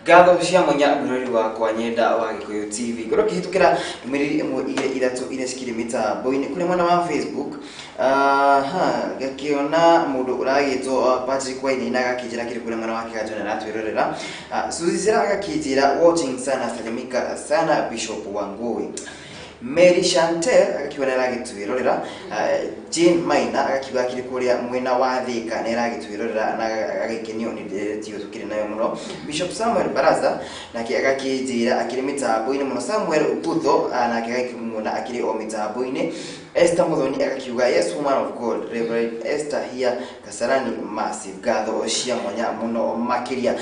ngatho cia mwanya mwĩroreri wakwa nyenda wa Gĩkũyũ TV. Ngorwo ngĩhĩtũkĩra ndũmĩrĩri ĩmwe, igĩrĩ, ithatũ iria cikĩrĩ mĩtambo-inĩ kũrĩa mwena wa Facebook. Aha, ngakĩona mũndũ ũragĩtwo Patrick Wainaina agakĩnjĩra kĩrĩ kũrĩa mwena wa Kĩganjo na aratwĩrorera. Suzy Sera agakĩnjĩra watching sana, salimika sana Bishop Wangui. Mary Chantel agakiuga nĩ aragĩtwĩrorera. Jane Maina agakiuga akĩrĩ kũrĩa mwena wa Thika nĩ aragĩtwĩrorera na agĩkenio nĩ nderetio tũkĩrĩ nayo mũno. Bishop Samuel Baraza nake agakĩnjĩra akĩrĩ mĩtambo-inĩ mũno. Samuel Butho nake agakĩmuona akĩrĩ o mĩtambo-inĩ. Esther Muthoni agakiuga yes, woman of God Reverend Esther here Kasarani massive. Ngatho cia mwanya mũno makĩria.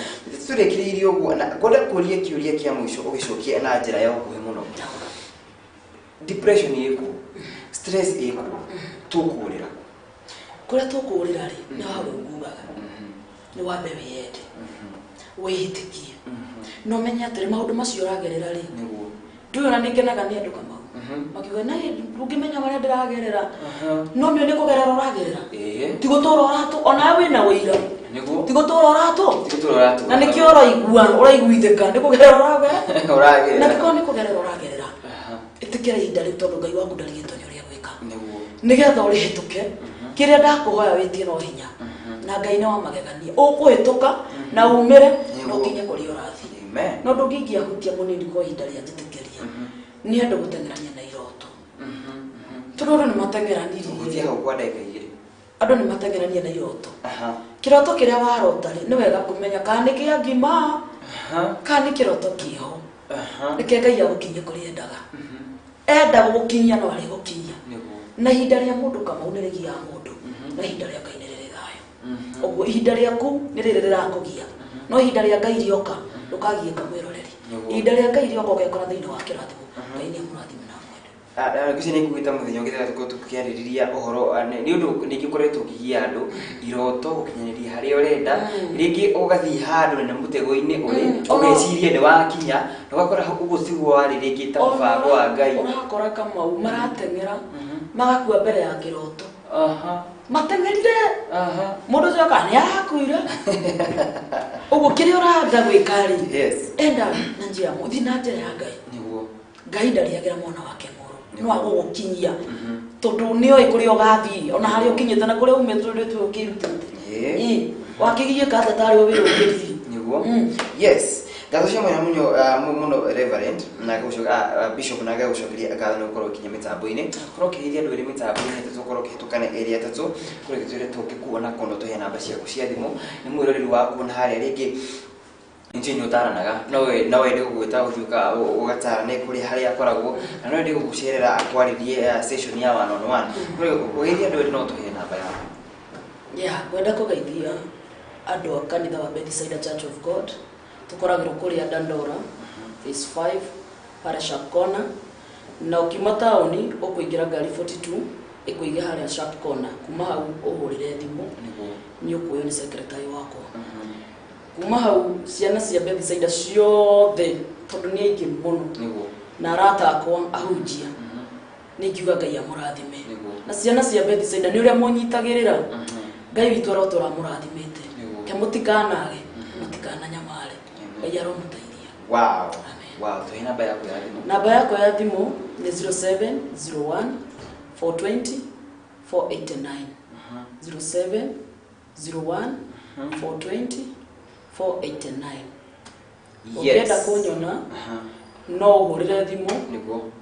Tũrĩkĩrĩirie ũguo na ngwenda kũria kĩũria kĩa mũico ũgĩcokie na njĩra ya ũkuhĩ mũno. Depression ĩkuo, stress ĩkuo, tũkũrĩra? Kũrĩa tũkũrĩra rĩ, nĩ hau ngugaga nĩ wambe wĩyende, wĩĩtĩkie, na ũmenye atĩrĩ maũndũ macio ũragerera rĩ, ndũĩ ona nĩ ngenaga nĩ andũ Kamau makiuga na ndũngĩmenya marĩa ndĩragerera, no nĩ nĩ kũgerera ũragerera, ti gũtũra ũratũ onawe wĩna ũira, ti gũtũra ũratũ. Tigũtũra ũratũ. Na nĩkĩo ũraigua ũraiguithĩka nĩ kũgerera ũragerera. Ũragerera. Na gĩkorwo nĩ kũgerera ũragerera, ĩtĩkĩra ihinda rĩu, tondũ Ngai waku ndarigĩtwo nĩ ũrĩa gwĩka nĩgetha ũrĩhĩtũke. Kĩrĩa ndakũhoya wĩtie no hinya, na Ngai nĩ wa magegania, ũkũhĩtũka na umĩre na ũkinye kũrĩa ũrathiĩ. No ũndũ ũngĩ ingĩahutia mũnini kwa ihinda rĩa njĩtĩkĩria nĩ andũ gũteng'erania na iroto, tondũ andũ nĩ mateng'eranirie. Hutia hau kwa ndagĩka 2. Andũ nĩ mateng'erania na iroto. Kĩroto kĩrĩa warota rĩ, nĩ wega kũmenya kana nĩ kĩa ngima kana nĩ kĩroto kĩho. Reke Ngai agũkinyie kũrĩa endaga, enda gũgũkinyia no arĩgũkinyia, na ihinda rĩa mũndũ Kamau nĩ rĩgiaga mũndũ, na ihinda rĩa Ngai nĩ rĩrĩ thayũ. Ũguo ihinda rĩaku nĩ rĩrĩ rĩrakũgia, no ihinda rĩa Ngai rĩoka ndũkagiĩka mwĩroreri. Ihinda rĩa Ngai rĩoka ũgekora thĩinĩ wa kĩrathimo. Ngai nĩ amũrathime na amwende. Ngwĩciria nĩ nguĩte mũthenya ũngĩ tũgakorwo tũkĩarĩrĩria ũhoro, nĩ ũndũ ningĩ ũkoretwo ũkĩgia andũ iroto gũkinyanĩria harĩa ũrenda. Rĩngĩ ũgathiĩ handũ na nĩ mũtego-inĩ ũrĩ, ũgeciria nĩ wakinya na ũgakora hau ũguo tiguo warĩ rĩngĩ ta mũbango wa Ngai. Ũrakora Kamau marateng'era magakua mbere ya kĩroto, mateng'erire, mũndũ ũcio aka nĩ arakuire. Ũguo kĩrĩa ũrenda gwĩka rĩ, enda na njĩra, thiĩ na njĩra ya Ngai. Ngai ndarĩagĩra mwana wake mũru, no agũgũkinyia, tondũ nĩoĩ kũrĩa ũgathiĩ ona harĩa ũkinyĩte na kũrĩa umĩte, ũrĩa tu ũkĩrutĩte. Ĩ, wakĩgiĩka atĩa tarĩ o wĩra ũkĩrutire? Nĩguo, yes. Ngatho cia mwanya mũno, mũno Reverend na Bishop, na ngagũcokeria ngatho nĩ gũkorwo ũkinya mĩtambo-inĩ, korwo ũkĩgeithia andũ erĩ mĩtambo-inĩ ĩtatũ, korwo ũkĩhĩtũkana ĩrĩ atatũ kũrĩa gĩtwĩre tũngĩkuona kono tũhe namba ciaku cia thimũ nĩ mwĩroreri waku na harĩa rĩngĩ. Nĩ nĩ ũtaranaga no wende gũgwĩta ũthiĩ ũgatara nĩ kũrĩ harĩa akoragwo, na no wende gũgũcerera akwarĩrie session ya one on one. Ũgeithia andũ erĩ, no tũhe namba yaku. Yeah, ngwenda kũgeithia andũ a kanitha wa Bethsaida Church of God. Tũkoragĩrwo kũrĩa Dandora Phase 5 pale Sharp Corner, na ũkiuma taũni ũkũingĩra ngari 42 ĩkũige harĩa Sharp Corner. Kuma hau ũhũrĩre thimũ, nĩ ũkuoywo nĩ secretary wakwa. Kuma hau ciana cia Bethsaida ciothe, tondũ nĩ aingĩ mũno, na arata akwa ahunjia, nĩ ngiuga Ngai amũrathime. Na ciana cia Bethsaida nĩ ũrĩa mũnyitagĩrĩra, Ngai witũ arotũra amũrathimĩte. Ke mũtikanage, mũtikananyamare, Ngai aromũteithia. Wow, tuhe namba yaku ya thimũ. Namba yakwa ya thimũ nĩ 0701 420 489, 0701 420 489. Ũngĩenda kũnyona no ũhũrĩre thimũ,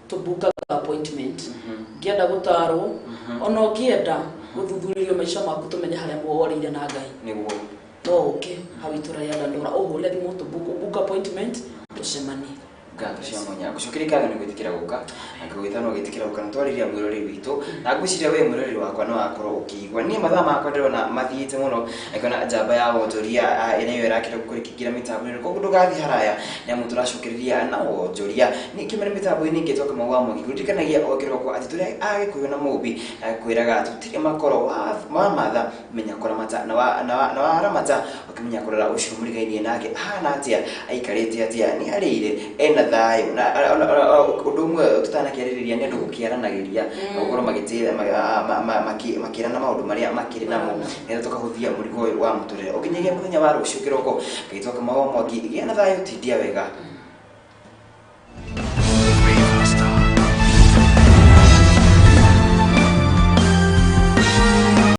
tũbukaga appointment. Ngĩenda gũtarwo, ona ũngĩenda gũthuthurĩrio maica maku tũmenye harĩa mworĩire na Ngai, no ũke hau itũra rĩa Dandora, ũhũrĩre thimũ, tũbook appointment, tũcemanie. Ngatho cia mwanya, ngũcokeria ngatho nĩ gwĩtĩkĩra gũka na ngũgwĩta no gwĩtĩkĩra gũka na twarĩria mwĩroreri witũ, na ngwĩciria we mwĩroreri wakwa no akorwo ũkĩigua niĩ mathaa makwa ndĩrona mathiĩte mũno, ngona njamba ya wonjoria ĩrĩa ĩyo ĩrakĩra kũrĩkĩngira mĩtambo-inĩ, koguo ndũgathiĩ haraya nĩ amu tũracokereria na wonjoria nĩ kĩmere mĩtambo-inĩ ingĩ. Twa Kamau wa Mwangi kũririkanagia o kĩroko atĩ tũrĩ Agĩkũyũ na Mũmbi, na kwĩraga tũtirĩ makoro wa matha menya kũramata na waramata ũkĩmenya kũrora ũcio mũrigainie nake ahana atĩa, aikarĩte atĩa, nĩ arĩire, ena thayũ. Na ũndũ ũmwe tũtanakĩarĩrĩria nĩ andũ gũkĩaranagĩria na gũkorwo magĩtĩra makĩrana maũndũ marĩa makĩrĩ namo, nĩgetha tũkahũthia mũrigo ũyũ wa mũtũrĩre ũkinyagia mũthenya wa rũciũ kĩroko. Ngaitwo Kamau wa Mwangi, gĩa na thayũ, tindia wega.